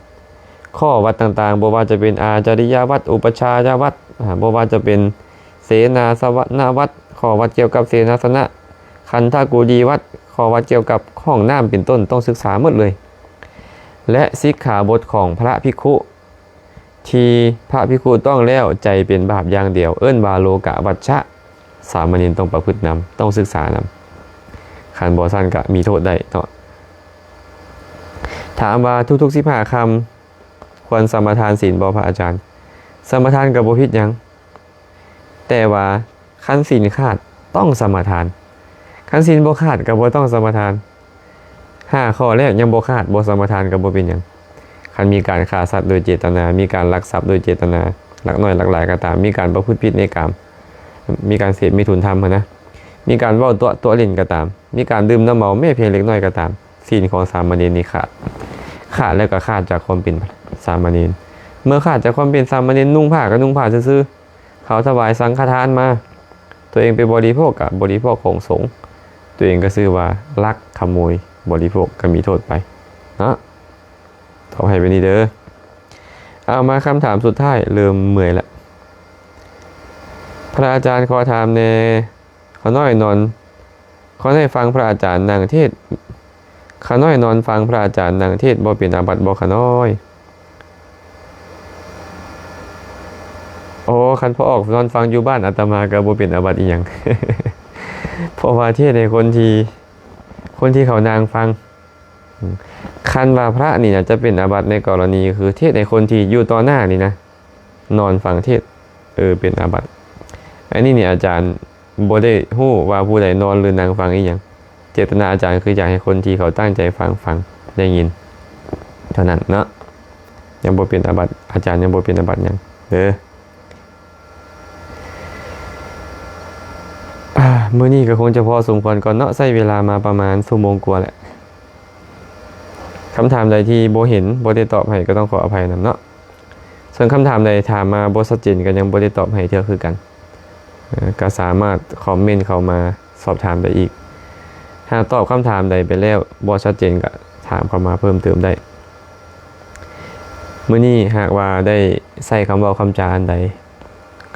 ຂໍ້ວັດຕ່າງໆ ບໍ່ວ່າຈະເປັນອາຈາລິຍະວັດ ອຸປະຊາຍະວັດ ອາ ບໍ່ວ່າຈະເປັນເສນາສະນະວັດ ຂໍ້ວັດກ່ຽວກັບເສນາສະນະ ຄັນທະກູລີວັດ ຂໍ້ວັດກ່ຽວກັບຫ້ອງນ້ຳເປັນຕົ້ນ ຕ້ອງສຶກສາໝົດເລີຍ ແລະ ສິກຂາບົດຂອງພະພິກຂຸ ທີ່ພະພິກຂຸຕ້ອງແລ້ວໃຈເປັນບາບຢ່າງດຽວ ເອີ້ນວ່າໂລກະວັດຊະ ສາມະເນນຕ້ອງປະພຶດນຳ ຕ້ອງສຶກສານຳ ຄັນບໍ່ຊັ້ນກະມີໂທດໄດ້ເນາະ. ຖາມວ່າທຸກໆສິບຫ້າຄ່ຳຄວນສະມາທານສິນບໍ່ພະອາຈານ? ສະມາທານກໍບໍ່ຜິດຫຍັງ, ແຕ່ວ່າຄັນສິນຂາດຕ້ອງສະມາທານ, ຄັນສິນບໍ່ຂາດກໍບໍ່ຕ້ອງສະມາທານ. ຫ້າຂໍ້ແລກຍັງບໍ່ຂາດ ບໍ່ສະມາທານກໍບໍ່ເປັນຫຍັງ. ຄັນມີການຂ້າສັດໂດຍເຈດຕະນາ, ມີການລັກຊັບໂດຍເຈດຕະນາ, ລັກນ້ອຍລັກຫຼາຍກໍຕາມ, ມີການປະພຶດຜິດໃນກາມ, ມີການເສບມີທຸນທຳຫັ້ນນະ, ມີການເວົ້າຕົວະຕົວະຫຼິ້ນກໍຕາມ, ມີການດື່ມນ້ຳເມົາແມ້ພຽງເລັກນ້ອຍກໍຕາມ, ສິນຂອງສາມະເນນນີ້ຂາດ. ຂາດແລ້ວກໍຂາດຈາກຄວາມເປັນສາມະເນນ. ເມື່ອຂາດຈາກຄວາມເປັນສາມະເນນ, ນຸ່ງຜ້າກໍນຸ່ງຜ້າຊື່ໆ, ເຂົາຖວາຍສັງຄະທານມາ, ຕົວເອງໄປບໍລິໂພກກໍບໍລິໂພກຂອງສົງ, ຕົວເອງກໍຊື່ວ່າລັກຂະໂມຍບໍລິໂພກກໍມີໂທດໄປເນາະ. ຕອບໃຫ້ແບບນີ້ເດີ. ເອົາ ມາຄຳຖາມສຸດທ້າຍ, ເລີ່ມເມື່ອຍລະ. ພະອາຈານ ຂໍຖາມແດ່, ຂ້ານ້ອຍນອນ, ຂ້ານ້ອຍຟັງພະອາຈານນັ່ງເທດ, ຂ້ານ້ອຍນອນຟັງພະອາຈານນັ່ງເທດ ບໍ່ເປັນອາບັດບໍ່ຂ້ານ້ອຍ? ໂອ້ ຄັນພໍ່ອອກນອນຟັງຢູ່ບ້ານອາດຕະມາກໍບໍ່ເປັນອາບັດອີ່ຫຍັງ, ເພາະວ່າເທດໃຫ້ຄົນທີ່ ຄົນທີ່ເຂົານັ່ງຟັງ. ຄັນວ່າພະນີ້ນະ ຈະເປັນອາບັດໃນກໍລະນີຄືເທດໃຫ້ຄົນທີ່ຢູ່ຕໍ່ໜ້ານີ້ນະ ນອນຟັງເທດ, ເອີ ເປັນອາບັດ. ອັນນີ້ນີ້ອາຈານບໍ່ໄດ້ຮູ້ວ່າຜູ້ໃດນອນ ຫຼື ນັ່ງຟັງອີ່ຫຍັງ. ເຈດຕະນາອາຈານຄືຢາກໃຫ້ຄົນທີ່ເຂົາຕັ້ງໃຈຟັງ, ຟັງ, ໄດ້ຍິນເທົ່ານັ້ນເນາະ. ຍັງບໍ່ເປັນອາບັດ, ອາຈານຍັງບໍ່ເປັນອາບັດຫຍັງເດີ. ອາ ມື້ນີ້ກໍຄົງຈະພໍສົມຄວນກ່ອນເນາະ, ໃຊ້ເວລາມາປະມານຊົ່ວໂມງກວ່າແຫຼະ. ຄຳຖາມໃດທີ່ບໍ່ເຫັນ, ບໍ່ໄດ້ຕອບໃຫ້ ກໍຕ້ອງຂໍອະໄພນຳເນາະ. ສ່ວນຄຳຖາມໃດຖາມມາບໍ່ຊັດເຈນ ກໍຍັງບໍ່ໄດ້ຕອບໃຫ້ເທື່ອຄືກັນ, ເອີ ກໍສາມາດຄອມເມັນເຂົ້າມາສອບຖາມໄດ້ອີກ. ຫາກຕອບຄຳຖາມໃດໄປແລ້ວບໍ່ຊັດເຈນ ກໍຖາມເຂົ້າມາເພີ່ມເຕີມໄດ້. ມື້ນີ້ຫາກວ່າໄດ້ໃຊ້ຄຳເວົ້າຄຳຈາອັນໃດ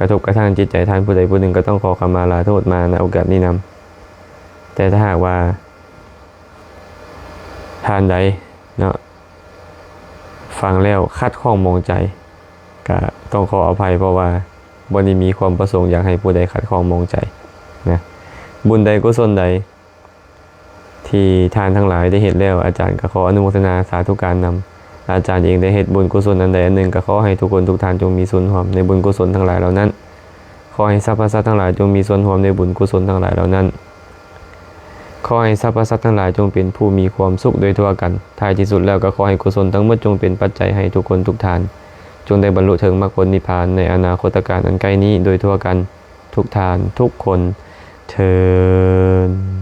ກະທົບກະທັ່ງຈິດໃຈທ່ານຜູ້ໃດຜູ້ໜຶ່ງ ກໍຕ້ອງຂໍຂະມາລາໂທດມາ ນະ ໂອກາດນີ້ນຳ. ແຕ່ຖ້າຫາກວ່າທ່ານໃດເນາະ ຟັງແລ້ວຂັດຂ້ອງໝອງໃຈ ກະຕ້ອງຂໍອະໄພ, ເພາະວ່າບໍ່ໄດ້ມີຄວາມປະສົງຢາກໃຫ້ຜູ້ໃດຂັດຂ້ອງໝອງໃຈນະ. ບຸນໃດກຸສົນໃດ ທີ່ທ່ານທັງຫຼາຍໄດ້ເຮັດແລ້ວ, ອາຈານກໍຂໍອະນຸໂມທະນາສາທຸການນຳ. ອາຈານເອງໄດ້ເຮັດບຸນກຸສົນອັນໃດອັນໜຶ່ງ, ກໍຂໍໃຫ້ທຸກຄົນທຸກທ່ານຈົ່ງມີສ່ວນຮ່ວມໃນບຸນກຸສົນທັງຫຼາຍເຫຼົ່ານັ້ນ. ຂໍໃຫ້ສັບພະສັດທັງຫຼາຍຈົ່ງມີສ່ວນຮ່ວມໃນບຸນກຸສົນທັງຫຼາຍເຫຼົ່ານັ້ນ. ຂໍໃຫ້ສັບພະສັດທັງຫຼາຍຈົ່ງເປັນຜູ້ມີຄວາມສຸກໂດຍທົ່ວກັນ. ທ້າຍທີ່ສຸດແລ້ວກໍຂໍໃຫ້ກຸສົນທັງໝົດຈົ່ງເປັນປັດໄຈໃຫ້ທຸກຄົນທຸກທ່ານ ຈົ່ງໄດ້ບັນລຸເຖິງມັກຜົນນິບພານໃນອະນາຄົດຕະການອັນໃກ້ນີ້ໂດຍທົ່ວກັນ ທຸກທ່ານທຸກຄົນເທີນ.